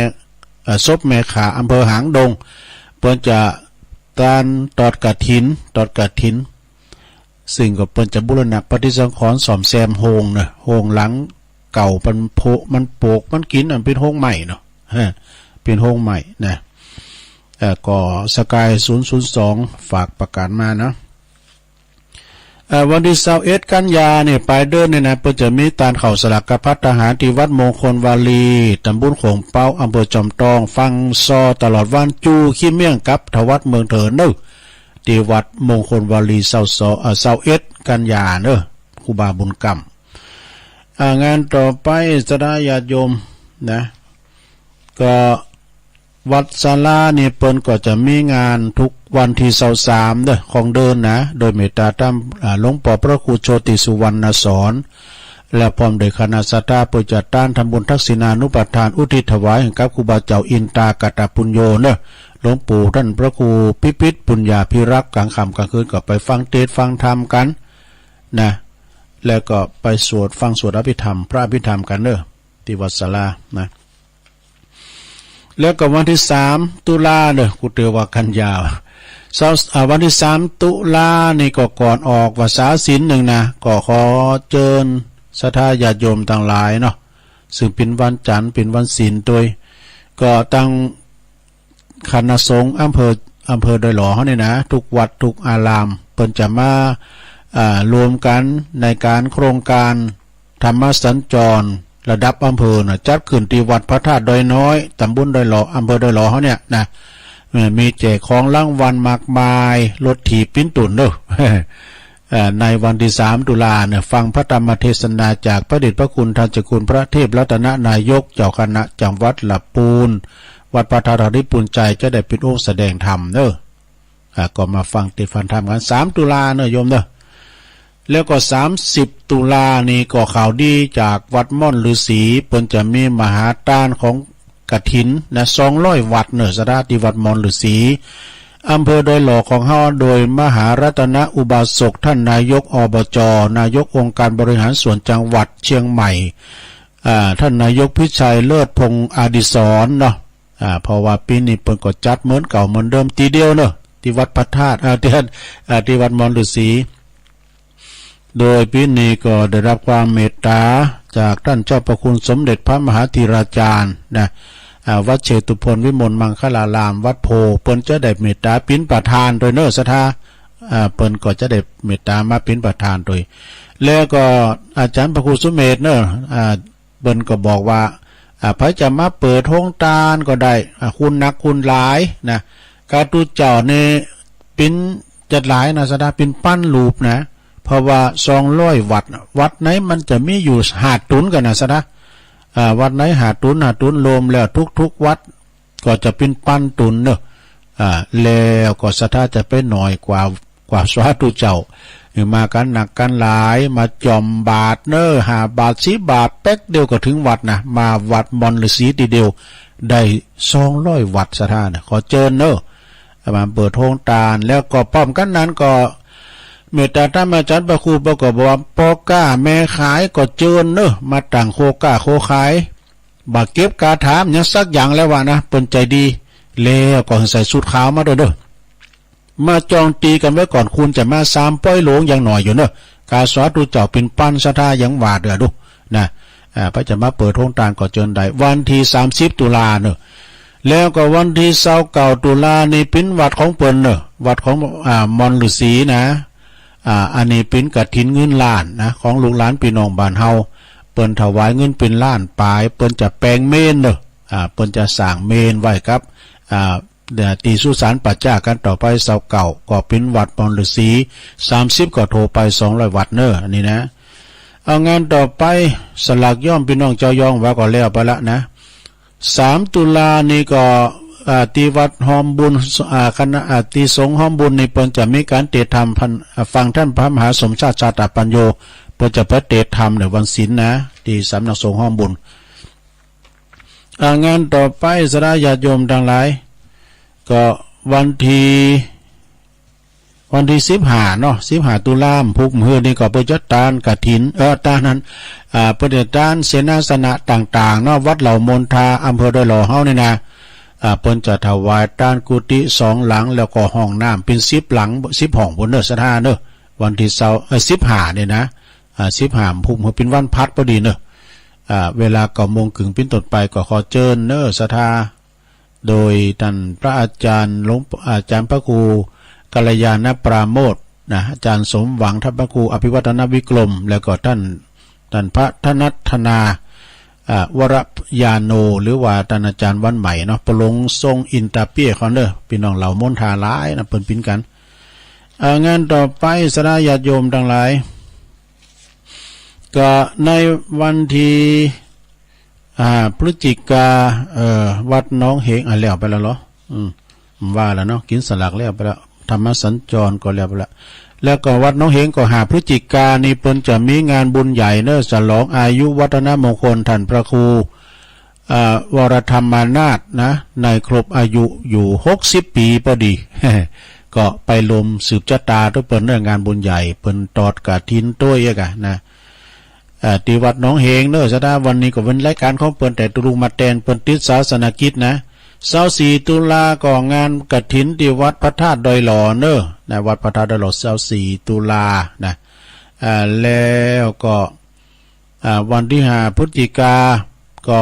เอ่อ ศพแม่ข่า อำเภอหางดง เปิ้นจะตานทอดกฐิน ทอดกฐิน ซึ่งก็เปิ้นจะบูรณะปฏิสังขรณ์ซ่อมแซมโฮงเนอะ โฮงหลังเก่ามันผุ มันโปก มันกิ๋น อันเป๋นโฮงไม้เนาะ ฮะ เป๋นโฮงไม้นะ เอ่อ ก็สกายศูนย์ศูนย์สองฝากประกาศมาเนาะ เอ่อ วันตี้ซาวเอ็ดกันยาเนี่ย ป๋ายเดือนเนี่ยนะ เปิ้นจะมีตานข้าวสลากกับภัตตาหารตี้วัดมงคลวารี ตำบลโข่งเป๊า อำเภอจอมทอง ฟังซอตลอดวัน จู่ขี้เมี่ยงกับทวัดเมืองเถินเนอะ ตี้วัดมงคลวารี ซาวสอง เอ่อ ซาวเอ็ดกันยาเนอะ ครูบาบุญกำ อ่า งานต่อไปศรัทธาญาติโยมนะ ก็วัดศาลานี่เปิ้นก็จะมีงานทุกวันตี้ซาวสามเด้อ ของเดือนนะ โดยเมตตาตาม อ่า หลวงป้อพระครูโชติสุวรรณสอน และพร้อมด้วยคณะศรัทธาเปิ้นจัดตานทำบุญทักษิณานุปทานอุทิศถวายให้กับครูบาเจ้าอินตากัตตปุญโญเนอะ หลวงปู่ท่านพระครูพิพิธปุญญาภิรักษ์ กลางค่ำกลางคืนก็ไปฟังเทศน์ฟังธรรมกั๋นนะ แล้วก็ไปสวด ฟังสวดอภิธรรม พระอภิธรรมกั๋นเนอะ ตี้วัดศาลานะ แล้วก็วันตี้สามตุลาเนอะ กูเตือนว่ากันยา เสาร์ อ่า วันตี้สามตุลานี่ก็ก่อนออกวัตรสาศีลนึ่งนะ ก็ขอเจิญศรัทธาญาติโยมตังหลายเนาะ ซึ่งเป๋นวันจันทร์ เป๋นวันศีลตวย ก็ตัง คณะสงฆ์อำเภอ อำเภอดอยหล่อเฮานี่นะ ทุกวัดทุกอาราม เปิ้นจะมา อ่า รวมกั๋นในก๋านโครงก๋านธรรมสัญจรระดับอำเภอนะ จัดขึ้นตี้วัดพระธาตุดอยน้อย ตำบลดอยหล่อ อำเภอดอยหล่อเฮาเนี่ยนะ เอ่อ มีแจกของรางวัลมากมาย รถถีบปิ้นตุ่นเด้อ เอ่อ ในวันตี้สามตุลาเนี่ย ฟังพระธรรมเทศนาจากพระเดชพระคุณท่านเจ้าคุณพระเทพรัตนนายก เจ้าคณะจังหวัดละปูน วัดพระธาตุดอยปูนชัย จะได้เป๋นองค์แสดงธรรมเด้อ อ่า ก็มาฟังเตศน์ฟังธรรมกั๋น สามตุลาเนาะโยมเนาะ แล้วก็สามสิบตุลานี่ก็ข่าวดีจากวัดม่อนฤๅษี เปิ้นจะมีมหาทานของกฐินนะ สองร้อยวัตต์เนาะ ศรัทธาตี้วัดม่อนฤๅษี อำเภอดอยหล่อของเฮา โดยมหารัตนอุบาสก ท่านนายก อบจ นายกองค์การบริหารส่วนจังหวัดเชียงใหม่ อ่า ท่านนายกพิชัยเลิศพงษ์อดิศรเนาะ อ่า เพราะว่าปี๋นี้เปิ้นก็จัดเหมือนเก่าเหมือนเดิมตี้เดียวเนาะ ตี้วัดพระธาตุ อ่า ตี้ อ่า ตี้วัดม่อนฤๅษี โดยปี๋นี้ก็ได้รับความเมตตาจากท่านเจ้าพระคุณสมเด็จพระมหาธีราจารย์นะ อ่า วัดเชตุพนวิมลมังคลาราม วัดโพธิ์ เปิ้นจะได้เมตตาเป๋นประธานตวยเนาะ ศรัทธา อ่า เปิ้นก็จะได้เมตตามาเป๋นประธานตวย แล้วก็อาจารย์พระครูสุเมธเนาะ อ่า เปิ้นก็บอกว่า อ่า ใผจะมาเปิดโฮงทานก็ได้ อ่า คุณหนักคุณหลายนะ กาตุ๊เจ้านี่เป๋นจัดหลายนะ ศรัทธา เป๋นปั้นรูปนะ เพราะว่าสองร้อยวัตต์น่ะ วัตต์ไหนมันจะมีอยู่ห้าตุ๊นกั๋นนะ ศรัทธา อ่า วัตต์ไหนห้าตุ๊น ห้าตุ๊น รวมแล้วทุกๆวัตต์ ก็จะเป๋นปั้นตุ๊นเนาะ อ่า แล้วก็ศรัทธาจะไปน้อยกว่า กว่าสาธุเจ้า มากั๋นหนักกั๋นหลาย มาจ่อมบาตรเนาะ ห้าบาตร สิบบาตร แป๊กเดียวก็เถิงวัดนะ มาวัดม่อนฤๅษีตี้เดียว ได้สองร้อยวัตต์ ศรัทธานะ ขอเจิญเนาะ มาเปิดโฮงทาน แล้วก็พร้อมกั๋นนั้นก็ เมตตาธรรมอาจารย์พระครูเปิ้นก็บอกว่า พ่อก๊าแม่ขายก็เจิญเนาะ มาตั้งโคก๊าโคขาย บ่าเก็บกาถามหยังสักอย่างแล้วว่านะ เปิ้นใจดี แล้วก็หื้อใส่ชุดขาวมาตวยเด้อ มาจองตี้กั๋นไว้ก่อน คุณจะมาสามป้อยหลงยังหน่อยอยู่เนาะ กาสาธุเจ้าเป๋นปั้นศรัทธายังว่าเด้อดูนะ อ่า ใผจะมาเปิดโฮงทานก็เจิญได้ วันตี้สามสิบตุลาเนาะ แล้วก็วันตี้ซาวเก้าตุลานี่เป๋นวัตรของเปิ้นเนาะ วัตรของ อ่า ม่อนฤๅษีนะ อ่า อันนี้เป๋นกฐินเงินล้านนะ ของลูกหลานพี่น้องบ้านเฮา เปิ้นถวายเงินเป๋นล้านปาย เปิ้นจะแป๋งเมรุเนาะ อ่า เปิ้นจะสร้างเมรุไว้กับ อ่า เดี๋ยวตี้สุสานป่าจ๊ากั๋นต่อไป ซาวเก้าก็เป๋นวัตรม่อนฤๅษี สามสิบก็โทรไป สองร้อยวัตต์เนาะ อันนี้นะ เอางานต่อไป สลากย้อมพี่น้องเจ้ายองว่าก็แล้วไปละนะ สามตุลานี่ก็ อ่า ตี้วัดฮอมบุญ อ่า คณะ อ่า ตี้สงฆ์ฮอมบุญนี่เปิ้นจะมีก๋านเตศน์ธรรมพัน อ่า ฟังท่านพระมหาสมชาติชาตปัญโญ เปิ้นจะไปเตศน์ธรรมในวันศีลนะ ตี้สำนักสงฆ์ฮอมบุญ อ่า งานต่อไปศรัทธาญาติโยมตังหลาย ก็วันตี้ วันตี้สิบห้าเนาะ สิบห้าตุลา พุธมื้อนี้ก็เปิ้นจัดทานกฐิน เอ่อ ทานนั้น อ่า เปิ้นจัดทานเสนาสนะต่างๆเนาะ วัดเหล่ามนทา อำเภอดอยหล่อเฮานี่นะ อ่า เปิ้นจะถวายทานกุฏิสองหลัง แล้วก็ห้องน้ำเป๋นสิบหลัง สิบห้องพู้นเนาะศรัทธาเนาะ วันตี้ซาว เอ่อ สิบห้านี่นะ อ่า สิบห้าพุธมื้อเป๋นวันพฤหัสพอดีเนาะ อ่า เวลาเก้าโมงครึ่งเป๋นต้นไป ก็ขอเจิญเนาะศรัทธา โดยท่านพระอาจารย์หลวง อาจารย์พระครูกัลยาณปราโมชย์นะ อาจารย์สมหวัง ท่านพระครูอภิวัฒนวิกรม แล้วก็ท่าน ท่านพระธนัทนา อ่า วรญาโณ หรือว่าท่านอาจารย์วันใหม่เนาะ ปลงทรงอินตาเปียของเนาะ พี่น้องเหล่ามนทาหลายนะ เปิ้นปินกั๋น อ่า งานต่อไปศรัทธาญาติโยมตังหลาย ก็ในวันตี้ อ่า พฤศจิกา เอ่อ วัดหนองเหง อ่ะ แล้วไปแล้วเหรอ อืม ว่าแล้วเนาะ กินสลากแล้วไปแล้ว ธรรมสัญจรก็แล้วไปแล้ว แล้วก็วัดหนองเหงก็ห้าพฤศจิกานี่เปิ้นจะมีงานบุญใหญ่เนาะ ฉลองอายุวัฒนมงคลท่านพระครู อ่า วรธรรมนาถนะ ในครบอายุอยู่หกสิบปีพอดี ก็ไปรวมสืบชะตาตวยเปิ้นเนาะ งานบุญใหญ่ เปิ้นตอดกฐินตวยเอกอะนะ อ่า ตี้วัดหนองเหงเนาะศรัทธา วันนี้ก็เป๋นรายก๋านของเปิ้น แต่ตุลุงมาแตนเปิ้นติดศาสนกิจนะ ซาวสี่ตุลาก็งานกฐินตี้วัดพระธาตุดอยหล่อเนอะ นะ วัดพระธาตุดอยหล่อ ซาวสี่ตุลา นะ อ่า แล้วก็ อ่า วันตี้ห้าพฤศจิกา ก็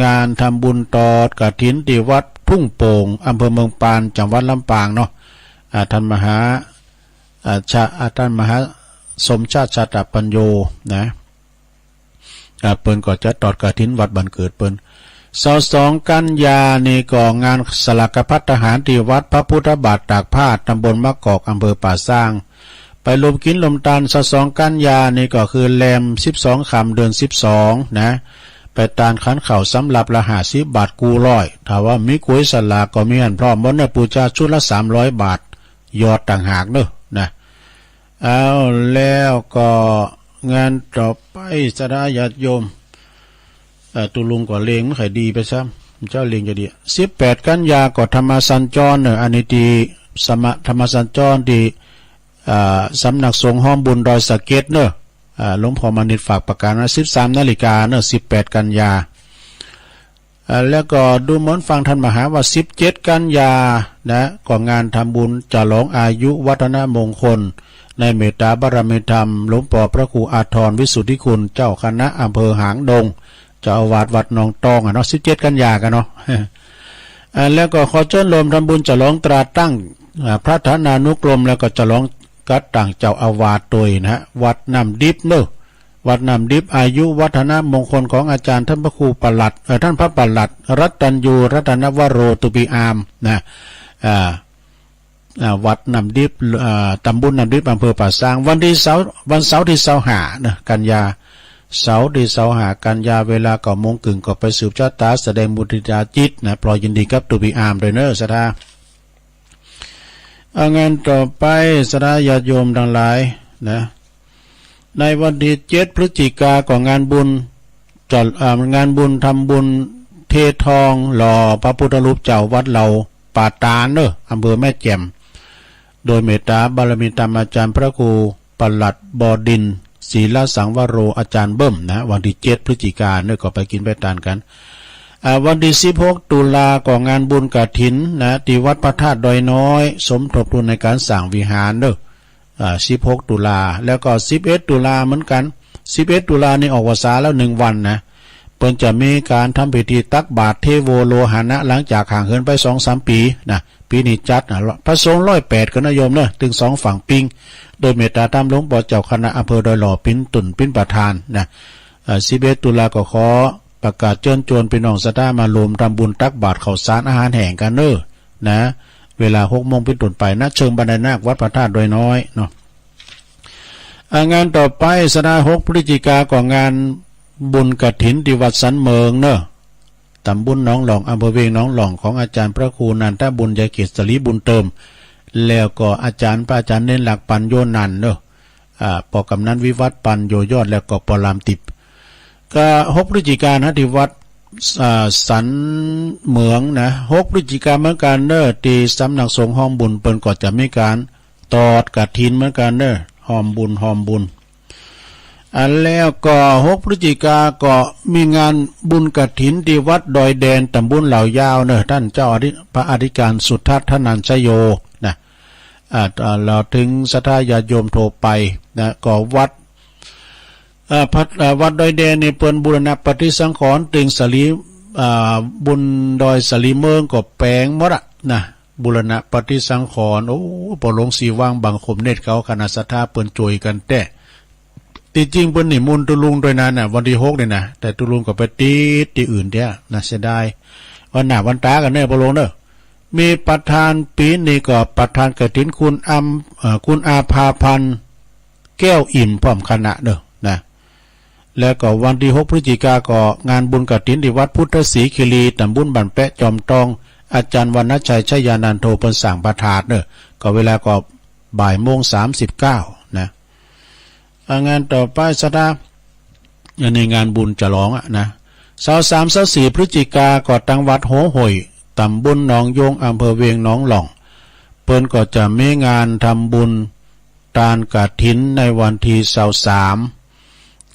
งานทำบุญตอดกฐินตี้วัดทุ่งโป่ง อำเภอเมืองปาน จังหวัดลำปางเนาะ อ่า ท่านมหา อ่า ชะ อ่า ท่านมหาสมชาติ ชาตปัญโญ นะ อ่า เปิ้นก็จะตอดกฐินวัดบ้านเกิดเปิ้น ซาวสองกันยานี่ก็งานสลากภัตตาหารตี้วัดพระพุทธบาทตากผ้า ตำบลมะกอก อำเภอป่าซาง ไปรวมกินรวมตาน ซาวสองกันยานี่ก็คือแรมสิบสองค่ำเดือนสิบสอง นะ ไปตานขันข้าวสำหรับละห้าสิบบาทกู้ร้อย ถ้าว่ามีก๋วยสลากก็มีหั้นพร้อม หมดเนอะ ปูจาชุดละสามร้อยบาท หยอดต่างหากเนอะ นะ เอา แล้วก็งานต่อไป ศรัทธาญาติโยม เอ่อ ตุลุงก็เล็งไม่ค่อยดีไปซ้ำ เจ้าเล็งจะดี สิบแปดกันยาก็ธรรมสัญจรเนอะ อันนี้ตี้สมะ ธรรมสัญจรตี้ อ่า สำนักสงฆ์ห้อมบุญดอยสะเก็ดเนอะ อ่า หลวงพ่อมณิษฐ์ฝากประกาศนะ สิบสามนาฬิกาเนอะ สิบแปดกันยา อ่า แล้วก็ดูเหมือนฟังท่านมหาว่า สิบเจ็ดกันยา นะ ก็งานทำบุญฉลองอายุวัฒนมงคล ในเมตตาบารมีธรรม หลวงพ่อพระครูอาทรวิสุทธิคุณ เจ้าคณะอำเภอหางดง เจ้าอาวาสวัดหนองตองอะเนาะ สิบเจ็ดกันยากันเนาะ อ่า แล้วก็ขอเชิญร่วมทำบุญฉลองตราตั้ง อ่า พระฐานานุกรม แล้วก็ฉลองกัดตั้งเจ้าอาวาสโดยนะฮะ วัดน้ำดิบเนอะ วัดน้ำดิบ อายุวัฒนมงคลของอาจารย์ท่านพระครูปลัด เอ่อ ท่านพระปลัดรัตตัญญูรัตนวโร ตุปีอาม นะ อ่า อ่า วัดน้ำดิบ อ่า ตำบลน้ำดิบ อำเภอป่าซาง วันตี้เสาร์ วันเสาร์ตี้ซาวห้านะ กันยา เสาร์ตี้ซาวห้ากันยา เวลาเก้าโมงครึ่งก็ไปสืบชะตา แสดงมุทิตาจิตนะ พลอยยินดีกับตุปีอามโดยเนอะ ศรัทธา อ่า งานต่อไป ศรัทธาญาติโยมทั้งหลายนะ ในวันตี้เจ็ดพฤศจิกาก็งานบุญ จัด อ่า งานบุญทำบุญเททองหล่อพระพุทธรูปเจ้าวัดเหล่าป่าตาลเนอะ อำเภอแม่แจ่ม โดยเมตตาบารมีธรรมอาจารย์พระครูปลัดบดินทร์ ศรีลสังวโร อาจารย์เบิ้มนะ วันตี้เจ็ดพฤศจิกาเนอะ ก็ไปกินไปตานกัน อ่า วันตี้สิบหกตุลาก็งานบุญกฐินนะ ตี้วัดพระธาตุดอยน้อย สมทบทุนในการสร้างวิหารเนอะ อ่า สิบหกตุลา แล้วก็สิบเอ็ดตุลาเหมือนกัน สิบเอ็ดตุลานี่ออกพรรษาแล้วหนึ่งวันนะ เปิ้นจะมีการทำพิธีตักบาตรเทโวโลหะนะ หลังจากห่างเหินไปสองสามปีนะ ปีนี้จัดนะ พระสงฆ์ร้อยแปดคนนะโยมเนอะ ตึงสองฝั่งปิง โดยเมตตาธรรมหลวงพ่อเจ้าคณะอำเภอดอยหล่อปินตุ่นปินประธานนะ เอ่อ สิบเอ็ดตุลาก็ขอประกาศเชิญชวนพี่น้องศรัทธามาร่วมทำบุญตักบาตรข้าวสารอาหารแห้งกันเนอะ นะ เวลาหกโมงเป็นต้นไป ณ เชิงบันไดนาค วัดพระธาตุดอยน้อยเนาะ อ่า งานต่อไป ศรัทธา หกพฤศจิกาก็งานบุญกฐินตี้วัดสันเหมิงเนอะ ตำบลหนองหล่อง อำเภอเวียงหนองหล่อง ของอาจารย์พระครูนันทบุญญาเกษรีบุญเติม แล้วก็อาจารย์ พระอาจารย์เณรหลักปัญโญนันท์เนอะ อ่า ปอกำนันวิวัฒน์ปัญโญยอด แล้วก็ปอลามติบ ก็หกพฤศจิกานะ ตี้วัด อ่า สันเหมิงนะ หกพฤศจิกาเหมือนกันเนอะ ตี้สำนักสงฆ์ห้อมบุญเปิ้นก็จะมีการตอดกฐินเหมือนกันเนอะ ห้อมบุญ ห้อมบุญ อันแล้วก็หกพฤศจิกาก็มีงานบุญกฐินตี้วัดดอยแดน ตำบลเหล่ายาวเนอะ ท่านเจ้าอธิ พระอธิการสุทัศน์ ธนัญชโยนะ อ่า อ่า แล้วถึงศรัทธาญาติโยมทั่วไปนะ ก็วัด อ่า พัด อ่า วัดดอยแดนนี่เปิ้นบูรณะปฏิสังขรณ์ ตึงสาลี อ่า บุญดอยสาลีเมืองก็แปลงหมดอะนะ บูรณะปฏิสังขรณ์ โอ้ ปอหลวงศรีวัง บังคมเนตรเขา คณะศรัทธาเปิ้นจ่วยกันแต๊ ตี้จริงเปิ้นนิมนต์ตุลุงด้วยนะ น่ะ วันตี้หกนี่นะ แต่ตุลุงก็ไปติดตี้อื่นแต๊นะ เสียดาย วันหน้าวันต๋ากันเนอะ ปอหลวงเนอะ มีประธานปีนี้ก็ประธานกฐินคุณอำ เอ่อ คุณอาภาพันธ์ แก้วอิ่มพร้อมคณะเนอะนะ แล้วก็วันตี้หกพฤศจิกาก็งานบุญกฐินตี้วัดพุทธศรีคีรี ตำบลบ้านแปะ จอมตอง อาจารย์วรรณชัย ชยานันโท เปิ้นสร้างพระธาตุเนอะ ก็เวลาก็บ่ายโมงสามสิบเก้านะ อ่ะ งานต่อไปศรัทธา อันนี้งานบุญฉลองอะนะ ซาวสาม ซาวสี่พฤศจิกาก็ตังวัดหัวห้วย ตำบลหนองโยง อำเภอเวียงหนองหล่อง เปิ้นก็จะมีงานทำบุญตานกฐินในวันตี้ซาวสาม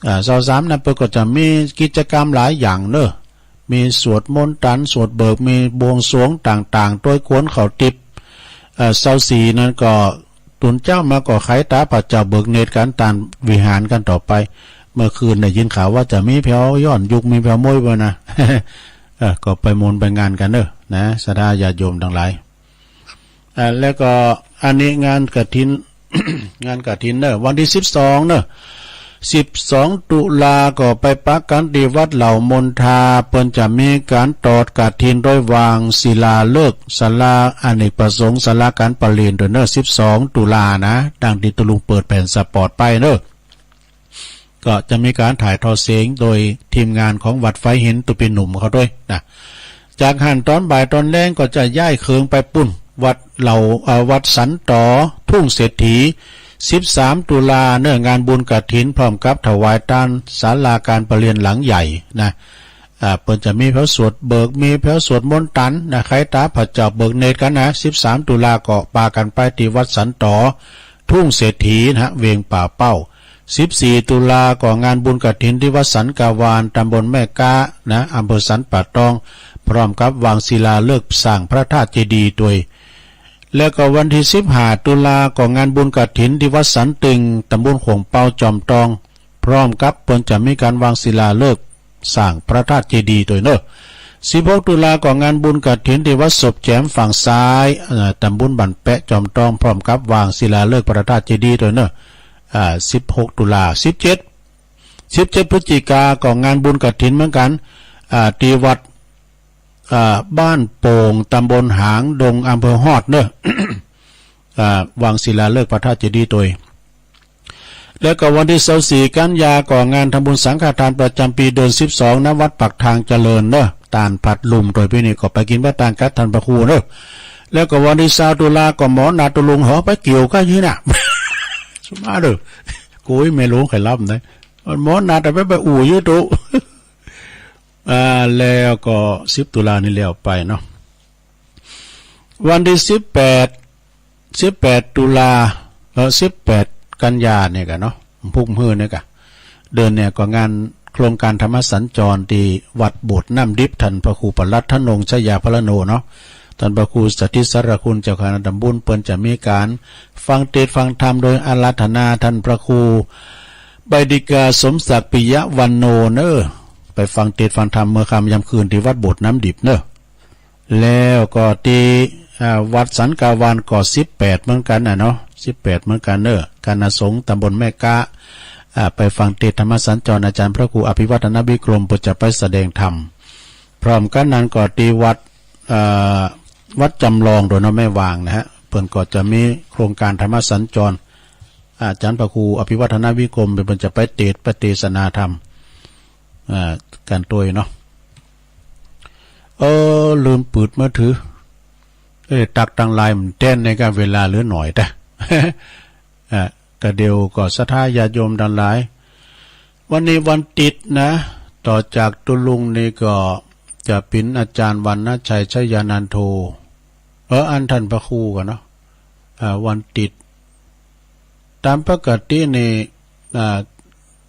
อ่า ซาวสามนั้นเปิ้นก็จะมีกิจกรรมหลายอย่างเนอะ มีสวดมนต์ตัน สวดเบิก มีบวงสรวงต่างๆ โดยควรเข้าติบ เอ่อ ซาวสี่นั้นก็ ตุนเจ๊ามาก็ไขต๋าพระเจ้าเบิกเนตรกั๋นต๋ามวิหารกั๋นต่อไป เมื่อคืนได้ยินข่าวว่าจะมีแผวย้อนยุค มีแผวมวยบ่นะ เออ ก็ไปมนต์ไปงานกั๋นเน่อ นะ ศรัทธาญาติโยมตังหลาย อ่า แล้วก็อันนี้งานกฐิน งานกฐินเนอะ วันที่สิบสองเนอะ สิบสองตุลาก็ไปปะกั๋นตี้วัดเหล่ามนทา เปิ้นจะมีก๋านตอดกฐินโดยวางศิลาฤกษ์ ศาลาอเนกประสงค์ ศาลาก๋านประเรียนโดยเนอะ สิบสองตุลานะ ดังตี้ตุ๊ลุงเปิดแผ่นสปอตไปเนอะ ก็จะมีก๋านถ่ายทอดเสียงโดยทีมงานของวัดไฟหินตุปีหนุ่มเขาด้วยนะ จากหั้นต๋อนบ่ายต๋อนแลงก็จะย้ายเคิงไปปู้น วัดเหล่า เอ่อ วัดสันต๋อ ทุ่งเศรษฐี สิบสามตุลาเนอะ งานบุญกฐินพร้อมกับถวายตานศาลาก๋านประเรียนหลังใหญ่นะ อ่า เปิ้นจะมีแผวสวดเบิก มีแผวสวดมนต์ตันนะ ไขต๋าพระเจ้าเบิกเนตรกั๋นนะ สิบสามตุลาก็ปากั๋นไปตี้วัดสันต๋อ ทุ่งเศรษฐีนะ เวียงป่าเป้า สิบสี่ตุลาก็งานบุญกฐินตี้วัดสันกาวาน ตำบลแม่ก๊านะ อำเภอสันป่าตอง พร้อมกับวางศิลาฤกษ์สร้างพระธาตุเจดีย์ตวย แล้วก็วันที่สิบห้าตุลาก็งานบุญกฐินตี้วัดสันตึง ตำบลขวงเปา จอมตอง พร้อมกับเปิ้นจะมีก๋านวางศิลาฤกษ์สร้างพระธาตุเจดีย์ตวยเนอะ สิบหกตุลาก็งานบุญกฐินตี้วัดศพแจมฝั่งซ้าย เอ่อ ตำบลบ้านแปะ จอมตอง พร้อมกับวางศิลาฤกษ์พระธาตุเจดีย์ตวยเนอะ อ่า สิบหกตุลา สิบเจ็ด สิบเจ็ดพฤศจิกาก็งานบุญกฐินเหมือนกั๋น อ่า ตี้วัด อ่า บ้านโป่ง ตำบลหางดง อำเภอฮอดเนอะ อ่า วางศิลาฤกษ์พระธาตุเจดีย์ตวย แล้วก็วันที่ซาวสี่กันยาก็งานทำบุญสังฆทานประจำปีเดือนสิบสอง ณ วัดปากทางเจริญเนอะ ตานผัดลุ่มตวย ปีนี้ก็ไปกิ๋นพระตานกับท่านพระครูเนอะ แล้วก็วันที่ซาวตุลาก็หมอนัดตุ๊ลุงหอไปเกี่ยวกั๋นอยู่น่ะ สุมาเด้อ โอ้ย แม่หลวงใครรับนะ หมอนัดไป ไปอู่อยู่ตุ๊ อ่า แล้วก็สิบตุลานี่แล้วไปเนาะ วันที่สิบแปด สิบแปดตุลา เออ สิบแปดกันยาเนี่ยกะเนาะ พุกมื้อเนี่ยกะ เดือนเนี่ยก็งานโครงการธรรมสัญจรที่วัดโบสถ์น้ำดิบ ท่านพระครูประหลัดธนงค์ ชยาพรโนเนาะ ท่านพระครูสถิตสารคุณเจ้าคณะตำบล เปิ้นจะมีก๋านฟังเทศน์ฟังธรรมโดยอาราธนาท่านพระครู ใบดิกาสมศักดิ์ปิยะวันโนเนอะ ไปฟังเทศน์ฟังธรรมเมื่อค่ำยามคืนที่วัดโบสถ์น้ำดิบเนอะ แล้วก็ที่ อ่า วัดสันกาวานก็สิบแปดเหมือนกั๋นน่ะเนาะ สิบแปดเหมือนกั๋นเนอะ คณะสงฆ์ตำบลแม่ก๊า อ่า ไปฟังเทศน์ธรรมสัญจร อาจารย์พระครูอภิวัฒนวิกรม เปิ้นจะไปแสดงธรรม พร้อมกั๋นนั้นก็ที่วัด อ่า วัดจำลองโดยเนาะ แม่วางนะฮะ เปิ้นก็จะมีโครงการธรรมสัญจร อาจารย์พระครูอภิวัฒนวิกรม เปิ้นจะไปเทศน์ไปเทศนาธรรม อ่า กั๋นตวยเนาะ เออ ลืมปืดมือถือ เอ้ย ตักตังหลายมันแต้นในการเวลาเหลือหน่อยแต่ อ่ะ กะเดียวก็ศรัทธาญาติโยมตังหลาย วันนี้วันติดนะ ต่อจากตุ๊ลุงนี่ก็จะเป๋นอาจารย์วรรณชัย ชยานันโท เออ อันท่านพระครูกั๋นเนาะ อ่า วันติด ตามปกตินี่ อ่า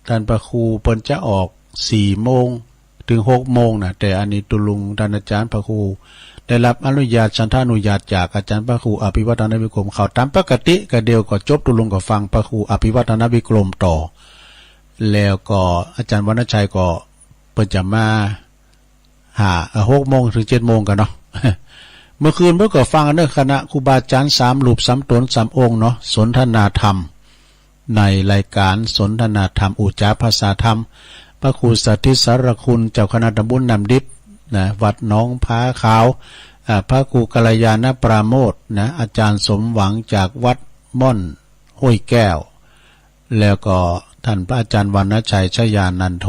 ท่านพระครูเปิ้นจะออกสี่โมงถึงหกโมงนะ แต่อันนี้ตุ๊ลุงท่านอาจารย์พระครูได้รับอนุญาต ฉันทานุญาตจากอาจารย์พระครูอภิวัฒนวิกรมเขา ตามปกติกะเดียวก็จบตุ๊ลุงก็ฟังพระครูอภิวัฒนวิกรมต่อ แล้วก็อาจารย์วรรณชัยก็เปิ้นจะมา ห้า เอ่อ หกโมงถึงเจ็ดโมงกั๋นเนาะ เมื่อคืนเปิ้นก็ฟังเนอะ คณะครูบาอาจารย์สามรูปสามต๋นสามองค์เนาะ สนทนาธรรม ในรายการสนทนาธรรม อู้จ๋าภาษาธรรม พระครูสถิตสารคุณ เจ้าคณะตำบลน้ำดิบนะ วัดหนองผาขาว อ่า พระครูกัลยาณปราโมทย์นะ อาจารย์สมหวังจากวัดม่อนห้วยแก้ว แล้วก็ท่านพระอาจารย์วรรณชัย ชยานันโท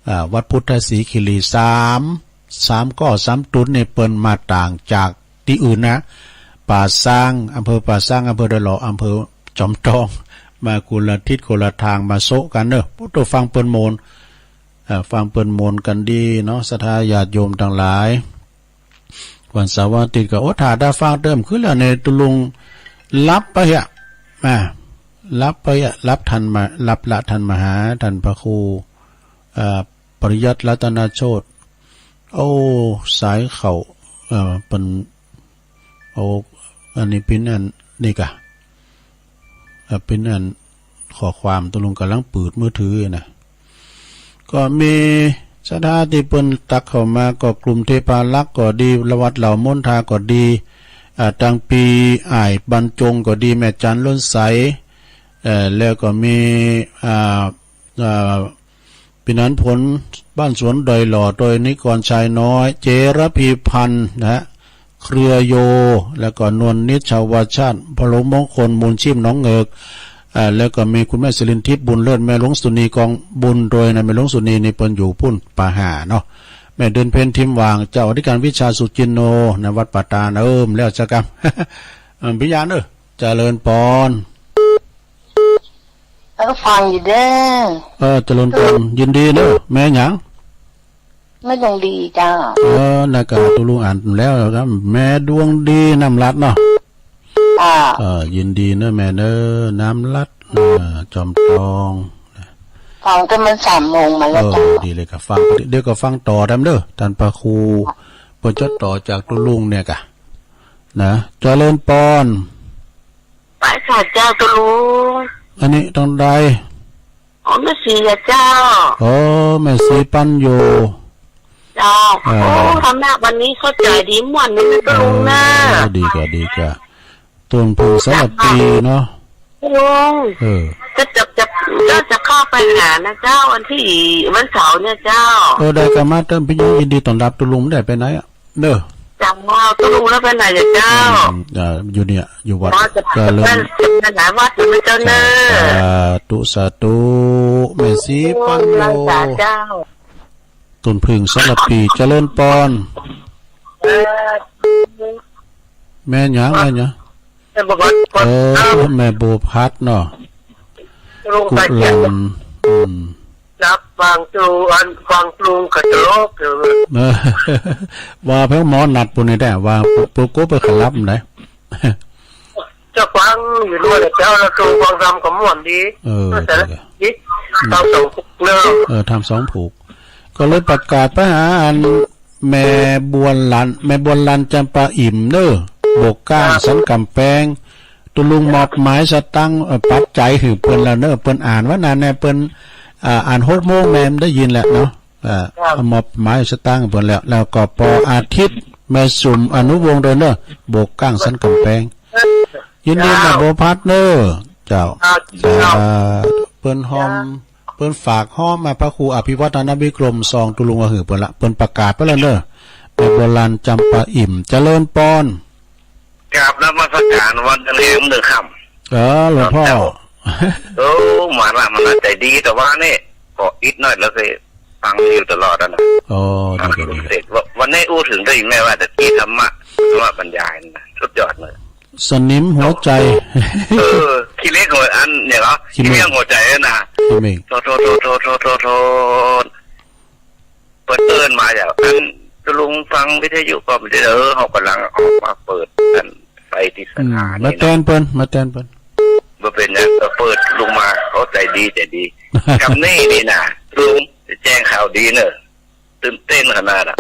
อ่า วัดพุทธศรีคิรี สาม สามก้อสามต๋นนี่เปิ้นมาต่างจากตี้อื่นนะ ป่าซาง อำเภอป่าซาง อำเภอดอยหล่อ อำเภอจอมทอง มาคนละทิศคนละทางมาโซะกั๋นเนอะ โอ้โห ฟังเปิ้นโมน อ่า ฟังเปิ้นโมนกั๋นดีเนาะ ศรัทธาญาติโยมตังหลาย วันเสาร์วันอาทิตย์ก็ โอ้ ถ้าได้ฟังเติมขึ้นแล้วเนี่ย ตุ๊ลุงหลับไปอะ อ่า หลับไปอะ หลับทันมา หลับละทันมาหา ท่านพระครู เอ่อ ปริยัติรัตนโชติ โอ้ สายเข้า เอ่อ เปิ้น โอ้ อันนี้ปิ้นอันนี้กะ เอ่อ ปิ้นอันข้อความ ตกลงกำลังเปิดมือถือนะ ก็มีศรัทธาตี้เปิ้นตักเข้ามา ก็กลุ่มเทพารักษ์ก็ดี วัดเหล่ามณฑาก็ดี อ่า ตังปี้อ้ายบรรจงก็ดี แม่จันทร์ล้นใส เอ่อ แล้วก็มี อ่า อ่า ปีนันผล บ้านสวนดอยหล่อ โดยนิกรชายน้อย เจรพีพันธ์นะฮะ เครือโย แล้วก็นวลนิชชาวชาติ พะโลมงคล มูลชีพหนองเหงือก อ่า แล้วก็มีคุณแม่สิรินทิพย์บุญเลิศ แม่หลวงสุนีกองบุญ โดยนะ แม่หลวงสุนีนี่เปิ้นอยู่ปุ้นป่าห่าเนาะ แม่เดือนเพ็ญทิมหว่าง เจ้าอธิการวิชาสุจินโน นะ วัดป่าตาดเอิม แล้วซะกำ เอิ่ม พิญาณเด้อ เจริญปอน เออ ฟังอยู่เด้อ เออ เจริญปอน ยินดีเนอะ แม่หยัง แม่ดวงดีเจ้า เออ นะกะ ตกลงอ่านแล้วครับ แม่ดวงดี น้ำลัดเนาะ อ่า เออ ยินดีเนอะแม่เนอะ น้ำลัด เออ จอมทอง ฟังแต่มันสามโมงมาแล้ว เออ เจ้า ดีเลยครับ ฟัง เดี๋ยวก็ฟังต่อแดมเด้อ ท่านพระครู เปิ้นจะต่อจากตกลงเนี่ยกะ นะ เจริญปอน ไปค่ะเจ้าตกลง อันนี้ตรงใด อ๋อ แม่ศรีอะเจ้า โอ้ แม่ศรีปันอยู่ เจ้า อ่า โอ้ ทำหน้าวันนี้เข้าใจดีม่วนนี่นะตกลงนะ เออ ดีกะ ดีกะ ต้นพึ่งสารพีเนาะ ตกลง เออ จะ จะ จะ จะ จะเข้าไปหานะเจ้า วันที่ วันเสาร์เนี่ยเจ้า เออ ได้กะมาเติมพิญญา ยินดีต้อนรับตกลง ได้ไปไหนอะ เนอะ จ้า ตกลงแล้วไปไหนอะเจ้า อืม อ่า อยู่เนี่ย อยู่วัด อ๋อ จะ เจริญ จะไปหลายวัดอยู่นะเจ้าเนอะ สาธุ สาธุ แม่ศรีปันโย โอ้ เจ้า ต้นพึ่งสารพี เจริญปอน เออ แม่หยัง แม่หยัง แม่บัวพัด เออ แม่บัวพัดเนาะ ตกลง กุ ไปเที่ย ลัน อืม รับฟังตูอันฟังปรุงกระโจกอยู่ เออ ว่าเพิ่นหมอนัดปูนนี่แหละ ว่าปู ปูกูไปขลับได้ จะฟังอยู่ด้วยแหละ เจ้าละตูฟังธรรมก็ม่วนดี เออ แต่ละ ดี ดี อืม ทำสองผูกเนอะ เออ ทำสองผูก ก็เลยประกาศไปหาอัน แม่บัวลัน แม่บัวลันจำปาอิ่มเนอะ โบกก้าง ครับ สันกำแพง ตกลงมอบหมายสตังค์ เอ่อ ปัจจัยหื้อเปิ้นแล้วเนอะ เปิ้นอ่านว่านั่นแน่ เปิ้น อ่า อ่านหกโมงแม่ได้ยินแหละเนาะ อ่า ครับ มอบหมายสตังค์เปิ้นแล้ว แล้วก็ปออาทิตย์ แม่สุมอนุวงศ์ด้วยเนอะ โบกก้างสันกำแพง ยินดีนะ เจ้า โบพัดเนอะ เจ้า ครับ สาธุ เปิ้นฮอม เปิ้นฝากฮอมมาพระครูอภิวัฒนวิกรม ซองตกลงว่าหื้อเปิ้นละ เปิ้นประกาศไปแล้วเนอะ แม่บัวลันจำปาอิ่ม เจริญปอน กราบนมัสการวันเฉลิมหนึ่งค่ำ เออ หลวงพ่อ เจ้า โอ้ มาละ มันน่าใจดี แต่ว่านี่ ก็อิดหน่อยแล้วสิ ฟังอยู่ตลอดอะนะ อ๋อ ดี ฟัง ดี เสร็จ วัน วันนี้อู้ถึงได้ยินแม่ว่าแต่ที่ธรรมะ ธรรมะบรรยายนะ สุดยอดเลย สนิมหัวใจ เออ ขี้เหล็กหัว อันเนี่ยเหรอ ขี้เมา ขี้เมาหัวใจนะ ขี้เมา โทษ โทษ โทษ โทษ โทษ โทษ เปิ้นเอิ้นมาอย่างอัน ลุงฟังวิทยุก็ไม่ได้ เออ เขากำลังออกมาเปิดอันไฟที่สถานี อืม มาแตนเปิ้น มาแตนเปิ้น บ่เป็นหยัง ก็เปิดลงมา เขาใจดี ใจดี กำนี้นี่นะ ลุง แจ้งข่าวดีเนอะ ตื่นเต้นขนาดอะ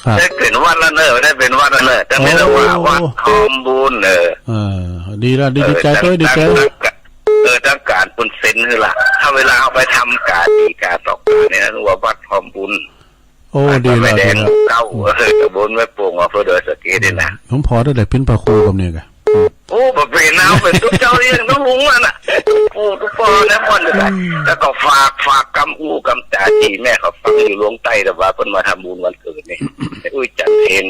ครับ ได้เป็นวัดแล้วเนอะ ได้เป็นวัดแล้วเนอะ ตั้งแต่ว่า โอ้ วัดทอมบุญเนอะ เออ ดีละ ดี เออ ดีใจ ตั้ง ด้วย ดีใจ ตั้ง ตั้ง เออ ตั้งการเปิ้นเซ็นหื้อละ ถ้าเวลาเอาไปทำการดีการสองการเนี่ยนะ ว่าวัดทอมบุญ โอ้ ดีละ แม่แดง ดีละ เก้า เออ ตำบลแม่โป่ง อำเภอดอยสะเก็ดนี่นะ หลวงพ่อได้แต่ปิ้นพระครูกับเนี่ยกะ โอ้ บ่เป็นนะ เป็นตุ๊กเจ้าเลี้ยงตุ๊กลุงมันน่ะ ตุ๊กปู่ตุ๊กปอเนี่ยมันเลย อืม แล้วก็ฝาก ฝากกำอู้กำจาที่แม่เขาฟังอยู่ลงใต้ แต่ว่าเพิ่นมาทำบุญวันเกิดนี่ อุ้ยจันทร์เพ็ญ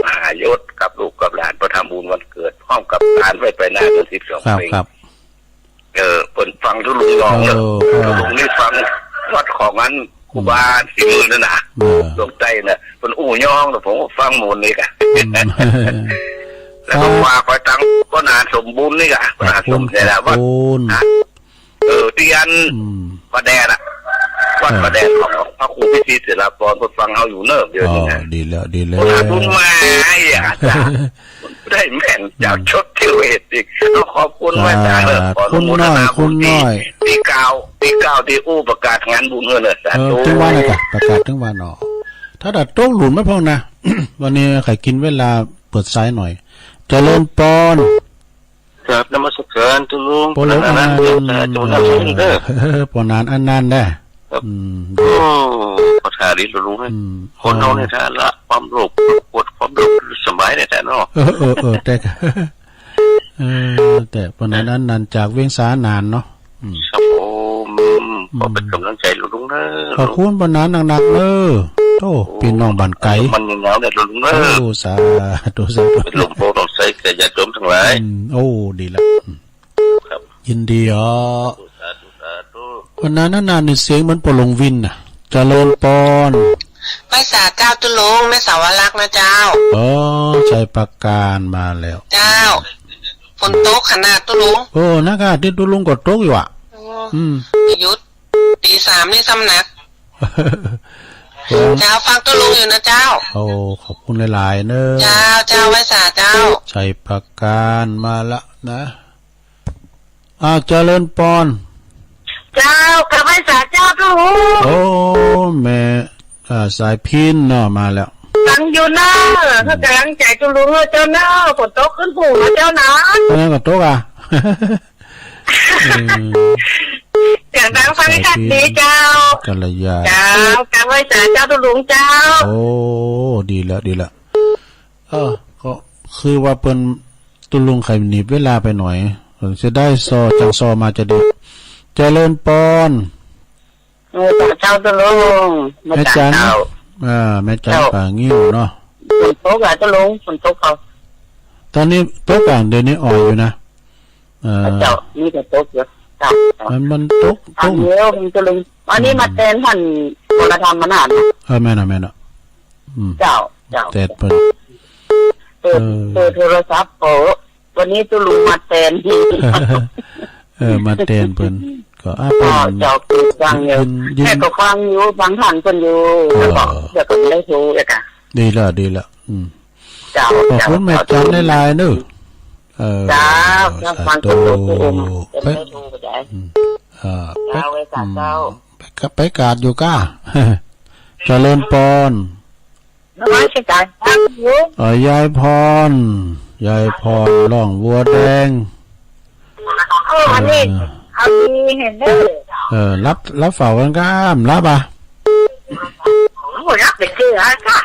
มหายศกับลูกกับหลาน เพิ่นทำบุญวันเกิด พร้อมกับหลานไว้ไปหน้าเดือนสิบสอง ครับ ปี ครับ เออ เปิ้นฟังตุ๊ลุงน้องเนอะ เออ เออ ตุ๊ลุงนี่ฟังวัดของอันครูบาศรีมือนั่นน่ะ เออ ลงใต้น่ะ เปิ้นอู้ย้องน่ะ ผมก็ฟังหมดนี่กะ อืม แล้วก็ฝากไปตังป้อหนานสมบูรณ์นี่กะ ป้อหนานสมบูรณ์ นี่แหละ วัด สมบูรณ์ นะ เออ ที่อัน อืม ป่าแดดอะ วัด เออ ป่าแดดของพระครูพิชิตศิลปากร เปิ้นฟังเฮาอยู่เนอะ เดี๋ยวนี้นะ อ๋อ ดีแล้ว ดีแล้ว ป้อหนานบุญมาไอ้อะ ได้แม่น เจ้าชดเชยอีก เอาขอบคุณไว้ตาเลิศ สาธุ ขออนุโมทนาบุญ คุณน้อย คุณน้อย ที่ ที่กล่าว ที่กล่าวที่อู้ประกาศงานบุญเออเนอะ สาธุ เออ ถึงวันแล้วกะ ประกาศถึงวันเนาะ ถ้าดัดโต๊ะหลุนไม่พอนะ วันนี้ใครกินเวลาเปิดสายหน่อย เจริญปอน ครับ นมัสการตุลุง ปอหลง พระนาน อันนั้น เดี๋ยวจะจงรับใช้เด้อ ปอนานอันนั้นได้ ครับ อืม โอ้ ขอทาดีตุลุงเอ้ย อืม คนเฮาเนี่ย ถ้าละความโลภ ปลดความโลภ สบายเลยแต่เนาะ เออ เออ เออ แต่ เออ แต่ปานนั้น อันนั้นจากเวียงสาหนานเนาะ อืม ครับผม อืม ขอเป็นกำลังใจลุงเด้อ ขอบคุณปานนั้นหนักๆเด้อ โธ่ โอ้ พี่น้องบ้านไกล มันยังหนาวเนี่ยลุงเด้อ โอ้ สาธุ สาธุ เป็นลมโพธิ์ลมไส้แก่ญาติโยมทั้งหลาย อืม โอ้ ดีละ อืม ครับ ยินดีอ๋อ สาธุ สาธุ วันนั้นน่ะ ในเสียงเหมือนปอหลงวินน่ะ เจริญปอน ไหว้สาเจ้าตุ๊ลุง แม่สาวรักษ์นะเจ้า อ๋อ ชัยปราการมาแล้ว เจ้า ฝนตกขนาดตุ๊ลุง โอ้ นะครับ ที่ตุ๊ลุงก็ตกอยู่อ่ะ อืม อืม หยุด ตีสามนี่ซ้ำหนัก เจ้า ฟังตุ๊ลุงอยู่นะเจ้า โอ้ ขอบคุณหลายๆเนอะ เจ้า เจ้า ไหว้สาเจ้า ชัยปราการมาละนะ อ่า เจริญปอน เจ้า กราบไหว้สาเจ้าตุ๊ลุง โอ้ แม่ อ่า สายพิณเนาะ มาแล้ว ฟังอยู่เนอะ อืม ให้กำลังใจตุ๊ลุงเจ้าเนอะ ฝนตกขึ้นหูนะเจ้านะ อันนั้นก็ตกอ่ะ เออ เสียงดังฟังชัดดีเจ้า สายพิณ กัลยา เจ้า กราบไหว้สาเจ้าตุ๊ลุงเจ้า โอ้ ดีแล้ว ดีแล้ว เออ ก็คือว่าเปิ้น ตุ๊ลุงไขหนีบเวลาไปหน่อย เสียดายซอ จังซอมาจะดี เจริญปอน เออ เจ้าตุ๊ลุง แม่จัน แม่จัน เจ้า อ่า แม่จัน เจ้า ป่างิ้วเนาะ ฝนตกอ่ะตุ๊ลุง ฝนตกเขา ตอนนี้ตกอ่ะ เดี๋ยวนี้อ่อยอยู่นะ เออ เจ้า นี่ก็ตกอยู่ เจ้า มัน มันตก ตก เดียวมันตุ๊ลุง อันนี้ อืม มาแตนท่านวรธรรมมานาน เออ แม่นอ่ะ แม่นอ่ะ อืม เจ้า เจ้า แตนเปิ้น เปิด เออ เปิดโทรศัพท์ โอ้ วันนี้ตุ๊ลุงมาแตน เออ มาแตนเปิ้น ก็ อ่า เปิ้น เจ้า เปิดฟังอยู่ ยิน ยิน แม่ก็ฟังอยู่ ฟังท่านเปิ้นอยู่ เออ แล้วก็ เดี๋ยวก็ได้โทรอีกอ่ะ ดีละ ดีละ อืม เจ้า ขอบคุณ เจ้า แม่จันหลายๆเนอะ เออ เจ้า เจ้า สาธุ ฟังตุ๊ลุงตุ๊ลุง เปิ้นได้โทรก็ได้ อืม อ่า เจ้า ไป ไหว้สาเจ้า อืม ไปกะ ไปกราบอยู่ก้า เจริญปอน นมัสการครับผม เอ่อ ยายพร ยายพร ร้องวัวแดง โอ้ อันนี้ เออ เอาดีเห็นเด้อ เออ รับ รับเฝ้ากันครับ รับอ่ะ โอ้ รับไปเจออ่ะค่ะ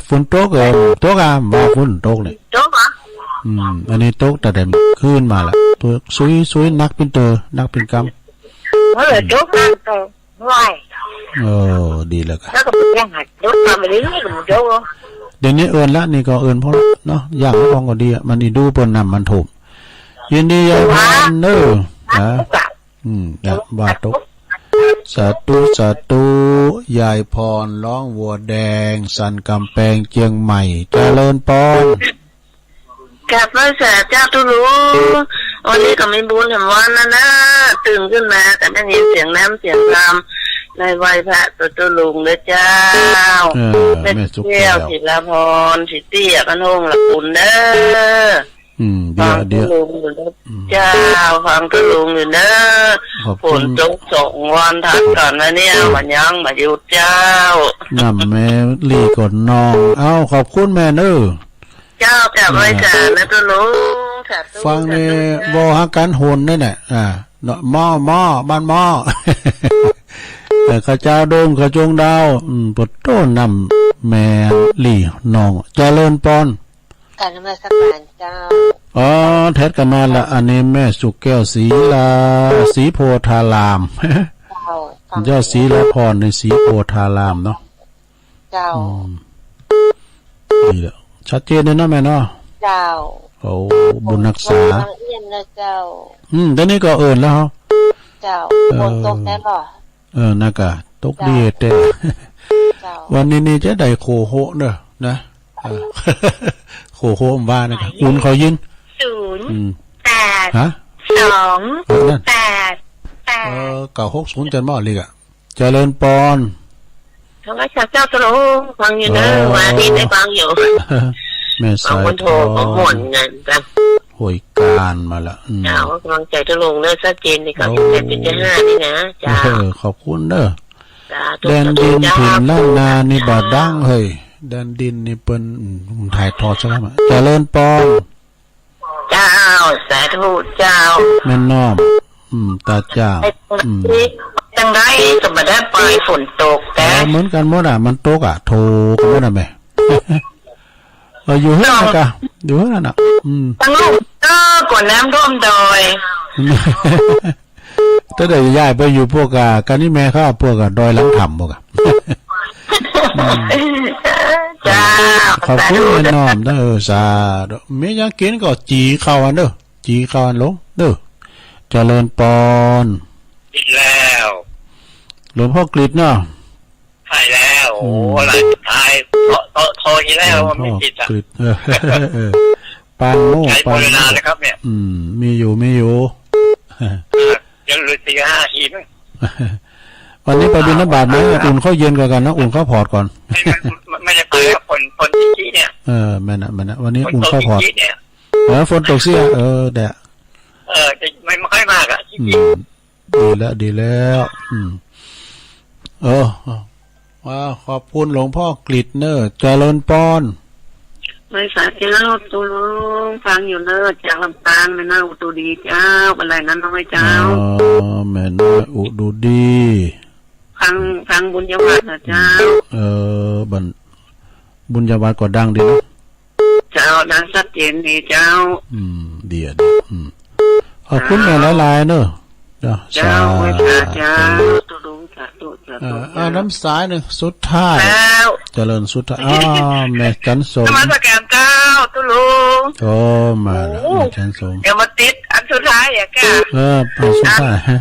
ฝนตก เออ ตกอ่ะ ว่าฝนตกเนี่ย ตกอ่ะ อืม อันนี้ตกแต่เดิมคืนมาละ ตกซุยๆ หนักเป็นเตอ หนักเป็นกำ เออ ตกนั่นตก ไหว้ โอ้ ดีแล้วครับ แล้วก็ไปแจ้งหารถมาไม่ได้เลยผมเจ้า เดี๋ยวนี้เอิ้นละ นี่ก็เอิ้นพอละเนาะ อย่างของก็ดีอะ มันอีดูเปิ้นน้ำมันท่วม ยินดียายพรเนอะ นะ อืม เนี่ย ว่าตก สาธุ สาธุ ยายพร ร้องวัวแดง สันกำแพง เชียงใหม่ เจริญปอน กราบไหว้สาเจ้าตุ๊ลุง วันนี้ก็มีบุญแหมวันนะนะ ตื่นขึ้นมาก็ได้ยินเสียงน้ำเสียงธรรม ได้ไหว้พระตุ๊ลุงเด้อเจ้า เออ แม่ตุ๊กแก้ว แม่ตุ๊กแก้ว ศิลาพร สิตี้ บ้านโฮงละกุนเด้อ อืม เดี๋ยว ฟังตุ๊ลุงอยู่เด้อ เดี๋ยว อืม เจ้า ฟังตุ๊ลุงอยู่เด้อ ขอบคุณ ฝนตกสองวันทัดกันนะเนี่ย มันยังมาหยุดเจ้า น้ำแม่ลีกดนอง เอ้า ขอบคุณแม่เนอะ เจ้า กราบไหว้สานะตุ๊ลุง สาธุ ฟังใน สาธุเจ้า วอฮักกันโหนนั่นแหละ อ่า เนาะ หม้อ หม้อ บ้านหม้อ เออ ข้าวเจ้าโดม ข้าวจงดาว อืม ปวดโต้นน้ำแม่ลีน้อง เจริญปอน กราบนมัสการเจ้า อ๋อ แทดกันมาละ อันนี้แม่สุแก้ว ศรีลา ศรีโพธาราม เจ้า เจ้าศรีลาพรในศรีโพธารามเนาะ เจ้า อืม นี่แหละ ชัดเจนเลยเนาะแม่เนาะ เจ้า โอ้ บุญรักษา ฝนตกเอี้ยนนะเจ้า อืม เดี๋ยวนี้ก็เอิ้นแล้ว เจ้า เออ ฝนตกแน่บ่ เออ นะกะ ตกดี เจ้า แท้ เจ้า วันนี้นี่จะได้โคโฮะเนอะ นะ เออ โคโฮะว่านะกะ อุ่นเขายิน ศูนย์ อืม แปด ฮะ สอง เออ นั่น แปด แปด เออ เก้าหกศูนย์ จันทร์บ่ ลีกอะ เจริญปอน ถวายสัตว์เจ้าตรงฟังอยู่เนอะ อ๋อ วันอาทิตย์ได้ฟังอยู่ แม่สายทอง บางคนโทรก็ม่วนเงินจ้ะ ห้วยกาญมาละ อืม เจ้า กำลังใจตกลงเนอะ ชัดเจนดีกว่า โอ้ เจ็ดเจ็ดห้านี่นะ เจ้า เออ ขอบคุณเนอะ เจ้ แดนดินถิ่นล้านนานี่บ่ดังเฮ้ย แดนดินนี่เปิ้น อืม ถ่ายทอดซะแล้ว เจริญปอน เจ้า สาธุเจ้า แม่นน้อม อืม ตาจ้าง ไป อืม จังใด๋ก็บ่ได้ไป ฝนตก เออ แต่ เหมือนกันหมดอ่ะ มันตกอ่ะ โถ กันหมดอ่ะแม่ เออ อยู่เฮือนน่ะกะ อยู่เฮือนน่ะ อืม ทั้งลูก เออ กลัวน้ำท่วมดอย ถ้าได้ย้ายไปอยู่พวกอ่ะ กันนี่แม่เขาพวกอ่ะ ดอยหลังถ้ำพวกอ่ะ อืม เจ้า ขอบคุณแม่น้อมเด้อ สาธุ มีหยังกินก็จี่เข้าอันเด้อ จี่เข้าอันลงเด้อ เจริญปอน กินแล้ว หลวงพ่อกฤษเนาะ ใช่แล้ว โอ้ อืม หลายสุดท้าย โทร โทร โทรอีกแล้ว หลวงพ่อ ไม่ติดอ่ะ กฤษ เออ เออ ปางโม ใช้ ปางโม เวลานะครับเนี่ย อืม มีอยู่ มีอยู่ ยังเหลือสี่ห้านาทีมั้ง วันนี้ไปบิณฑบาตไหม อุ่นข้าวเย็นก่อนนะ อุ่นข้าวผัดก่อน ไม่ ไม่ ไม่ได้ไปครับ ฝน ฝนตกเนี่ย เออ แม่นน่ะ แม่นน่ะ วันนี้อุ่นข้าวผัด ฝนตกเนี่ย เออ ฝนตกเสี้ย เออ แดด เออ จะไม่ ไม่ค่อยมากอะ ขี้เกียจ อืม ดีแล้ว ดีแล้ว อืม เออ เออ ว้าว ขอบคุณหลวงพ่อกฤษเนอะ เจริญปอน ไม่สาเจ้า ตูลุง ฟังอยู่เนอะ จากลำปาง แม่น้อยอุดรดีเจ้า บันไดน้อยเจ้า อ๋อ แม่น้อยอุดรดี ฟัง ฟังบุญญาวัฒน์นะเจ้า เออ บัน บุญญาวัฒน์ก็ดังดีนะ เจ้า ดังชัดเจนดีเจ้า อืม ดีอ่ะ ดี อืม ขอบคุณแม่หลายๆเนอะ เจ้า เจ้า สาธุ เมตตาเจ้า ตุลุง สาธุ สาธุ เอ่อ เจ้า อ่า น้ำสายหนึ่ง สุดท้าย แล้ว เจริญสุดท้าย อ่า แม่จันสม นมัสการเจ้า ตุลุง โอ้ มาแล้ว โอ้ แม่จันสม เดี๋ยวมาติดอันสุดท้ายอะค่ะ เออ อันสุดท้าย อ่ะ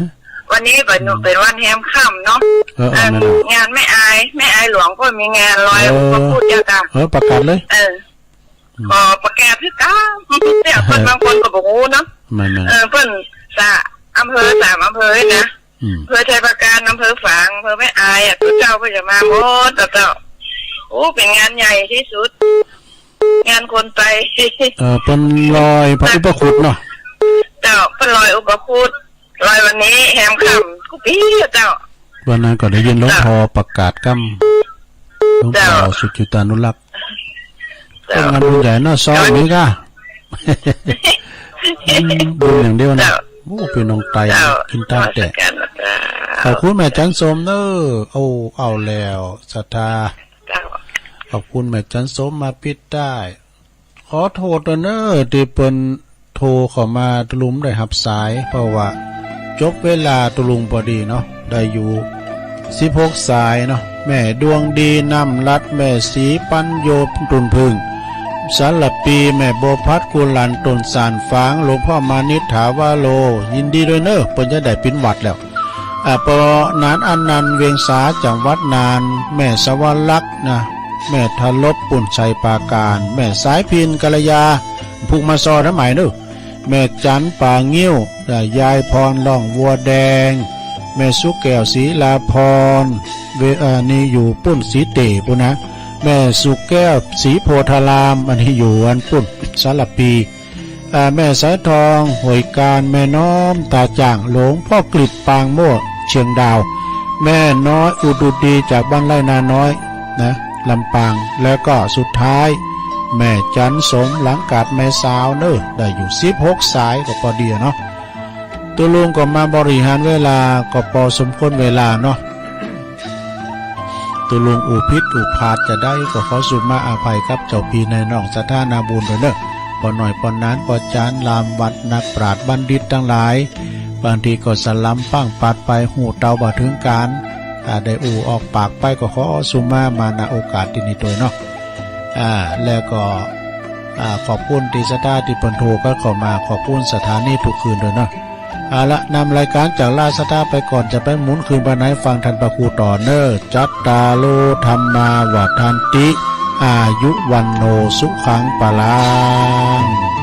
วันนี้เป็น อืม เป็นวันแฮมค่ำเนาะ เออ เออ อัน แม่น งานแม่อาย แม่อายหลวงก็มีงานลอย เออ อุปคุตเจ้าค่ะ เออ ประกาศเลย เออ อืม ก็ประกาศคือกัน แต่คนบางคนก็บ่ฮู้เนาะ แม่นๆ เออ เปิ้นจะอำเภอสามอำเภอนะ อืม อำเภอไชยปราการ อำเภอฝาง อำเภอแม่อายอะ ทุกเจ้าเปิ้นจะมาหมดเจ้า โอ้ เป็นงานใหญ่ที่สุด งานคนไทย เออ เปิ้นลอยพระอุปคุตเนาะ เจ้า เปิ้นลอยอุปคุต ลอยวันนี้แฮมค่ำกู้ปี๋อะเจ้า วันนั้นก็ได้ยินหลวงพ่อประกาศกำ หลวงพ่อ เจ้า สุจิตานุรักษ์ เจ้า ก็งานบุญใหญ่เนาะ ซ้อมนี่ก้า อืม บุญอย่างเดียวนะ เจ้า โอ้ พี่น้องไต เจ้า กินตามแต่ นมัสการนะเจ้า ขอบคุณแม่จันสมเนอะ โอ้ เอาแล้ว ศรัทธา เจ้า ขอบคุณแม่จันสมมาปิดท้าย ขอโทษเนอะ ที่เปิ้นโทรเข้ามา ตุลุงได้รับสาย เพราะว่าจบเวลาตุลุงพอดีเนาะ ได้อยู่สิบหกสายเนาะ แม่ดวงดี น้ำลัด แม่ศรีปัญโย ตุ่นผึ้ง สารปี แม่บัวพัด กุหลาบ ต้นสานฝาง หลวงพ่อมานิษฐาวาโร ยินดีด้วยเนอะ เปิ้นจะได้ปินวัดแล้ว อ่า ปอ นาน อนันต์ เวียงสา จังหวัดน่าน แม่สวรรค์นะ แม่ทะลบ ปุ้นไชยปราการ แม่สายพิน กัลยา ผูกมาซอทั้งหลายเนอะ แม่จัน ป่างิ้ว อ่า ยายพร ล่องวัวแดง แม่สุแก้ว ศรีลาพร เว- อ่า นี่อยู่ปุ้นศรีเตปุ้นนะ แม่สุแก้ว ศรีโพธาราม อันนี้อยู่อันปุ้น สารปี อ่า แม่สายทอง ห้วยการ แม่น้อม ตาจ่าง หลวงพ่อกฤษ ปางโมด เชียงดาว แม่น้อย อุดรดี จากบ้านไร่นาน้อย นะ ลำปาง แล้วก็สุดท้าย แม่จันสม หลังกาดแม่สาวเนอะ ได้อยู่สิบหกสาย ก็พอดีอะเนาะ ตุลุงก็มาบริหารเวลา ก็พอสมควรเวลาเนาะ ตุลุงอู้ผิดอู้พลาดจะได้ ก็ขอสุมาอภัยกับเจ้าพี่นายน้องศรัทธานาบุญด้วยเนอะ ป้อน้อยป้อนาน ป้อจาน ลามวัด นักปราชญ์บัณฑิตทั้งหลาย บางทีก็สลัมปังปัดไป ฮู้เตาบ่ถึงการ ถ้าได้อู้ออกปากไป ก็ขอสุมามา ณ โอกาสที่นี้ด้วยเนาะ อ่า แล้วก็ อ่า ขอบคุณที่ศรัทธาที่เปิ้นโทรกันเข้ามา ขอบคุณสถานีทุกคืนด้วยเนาะ เอาละ นำรายการจากลาศรัทธาไปก่อน จะไปหมุนคืนไปไหน ฟังท่านพระครูต่อเนอะ จัตตาโร ธัมมา วัฑฒันติ อายุ วัณโณ สุขัง พลัง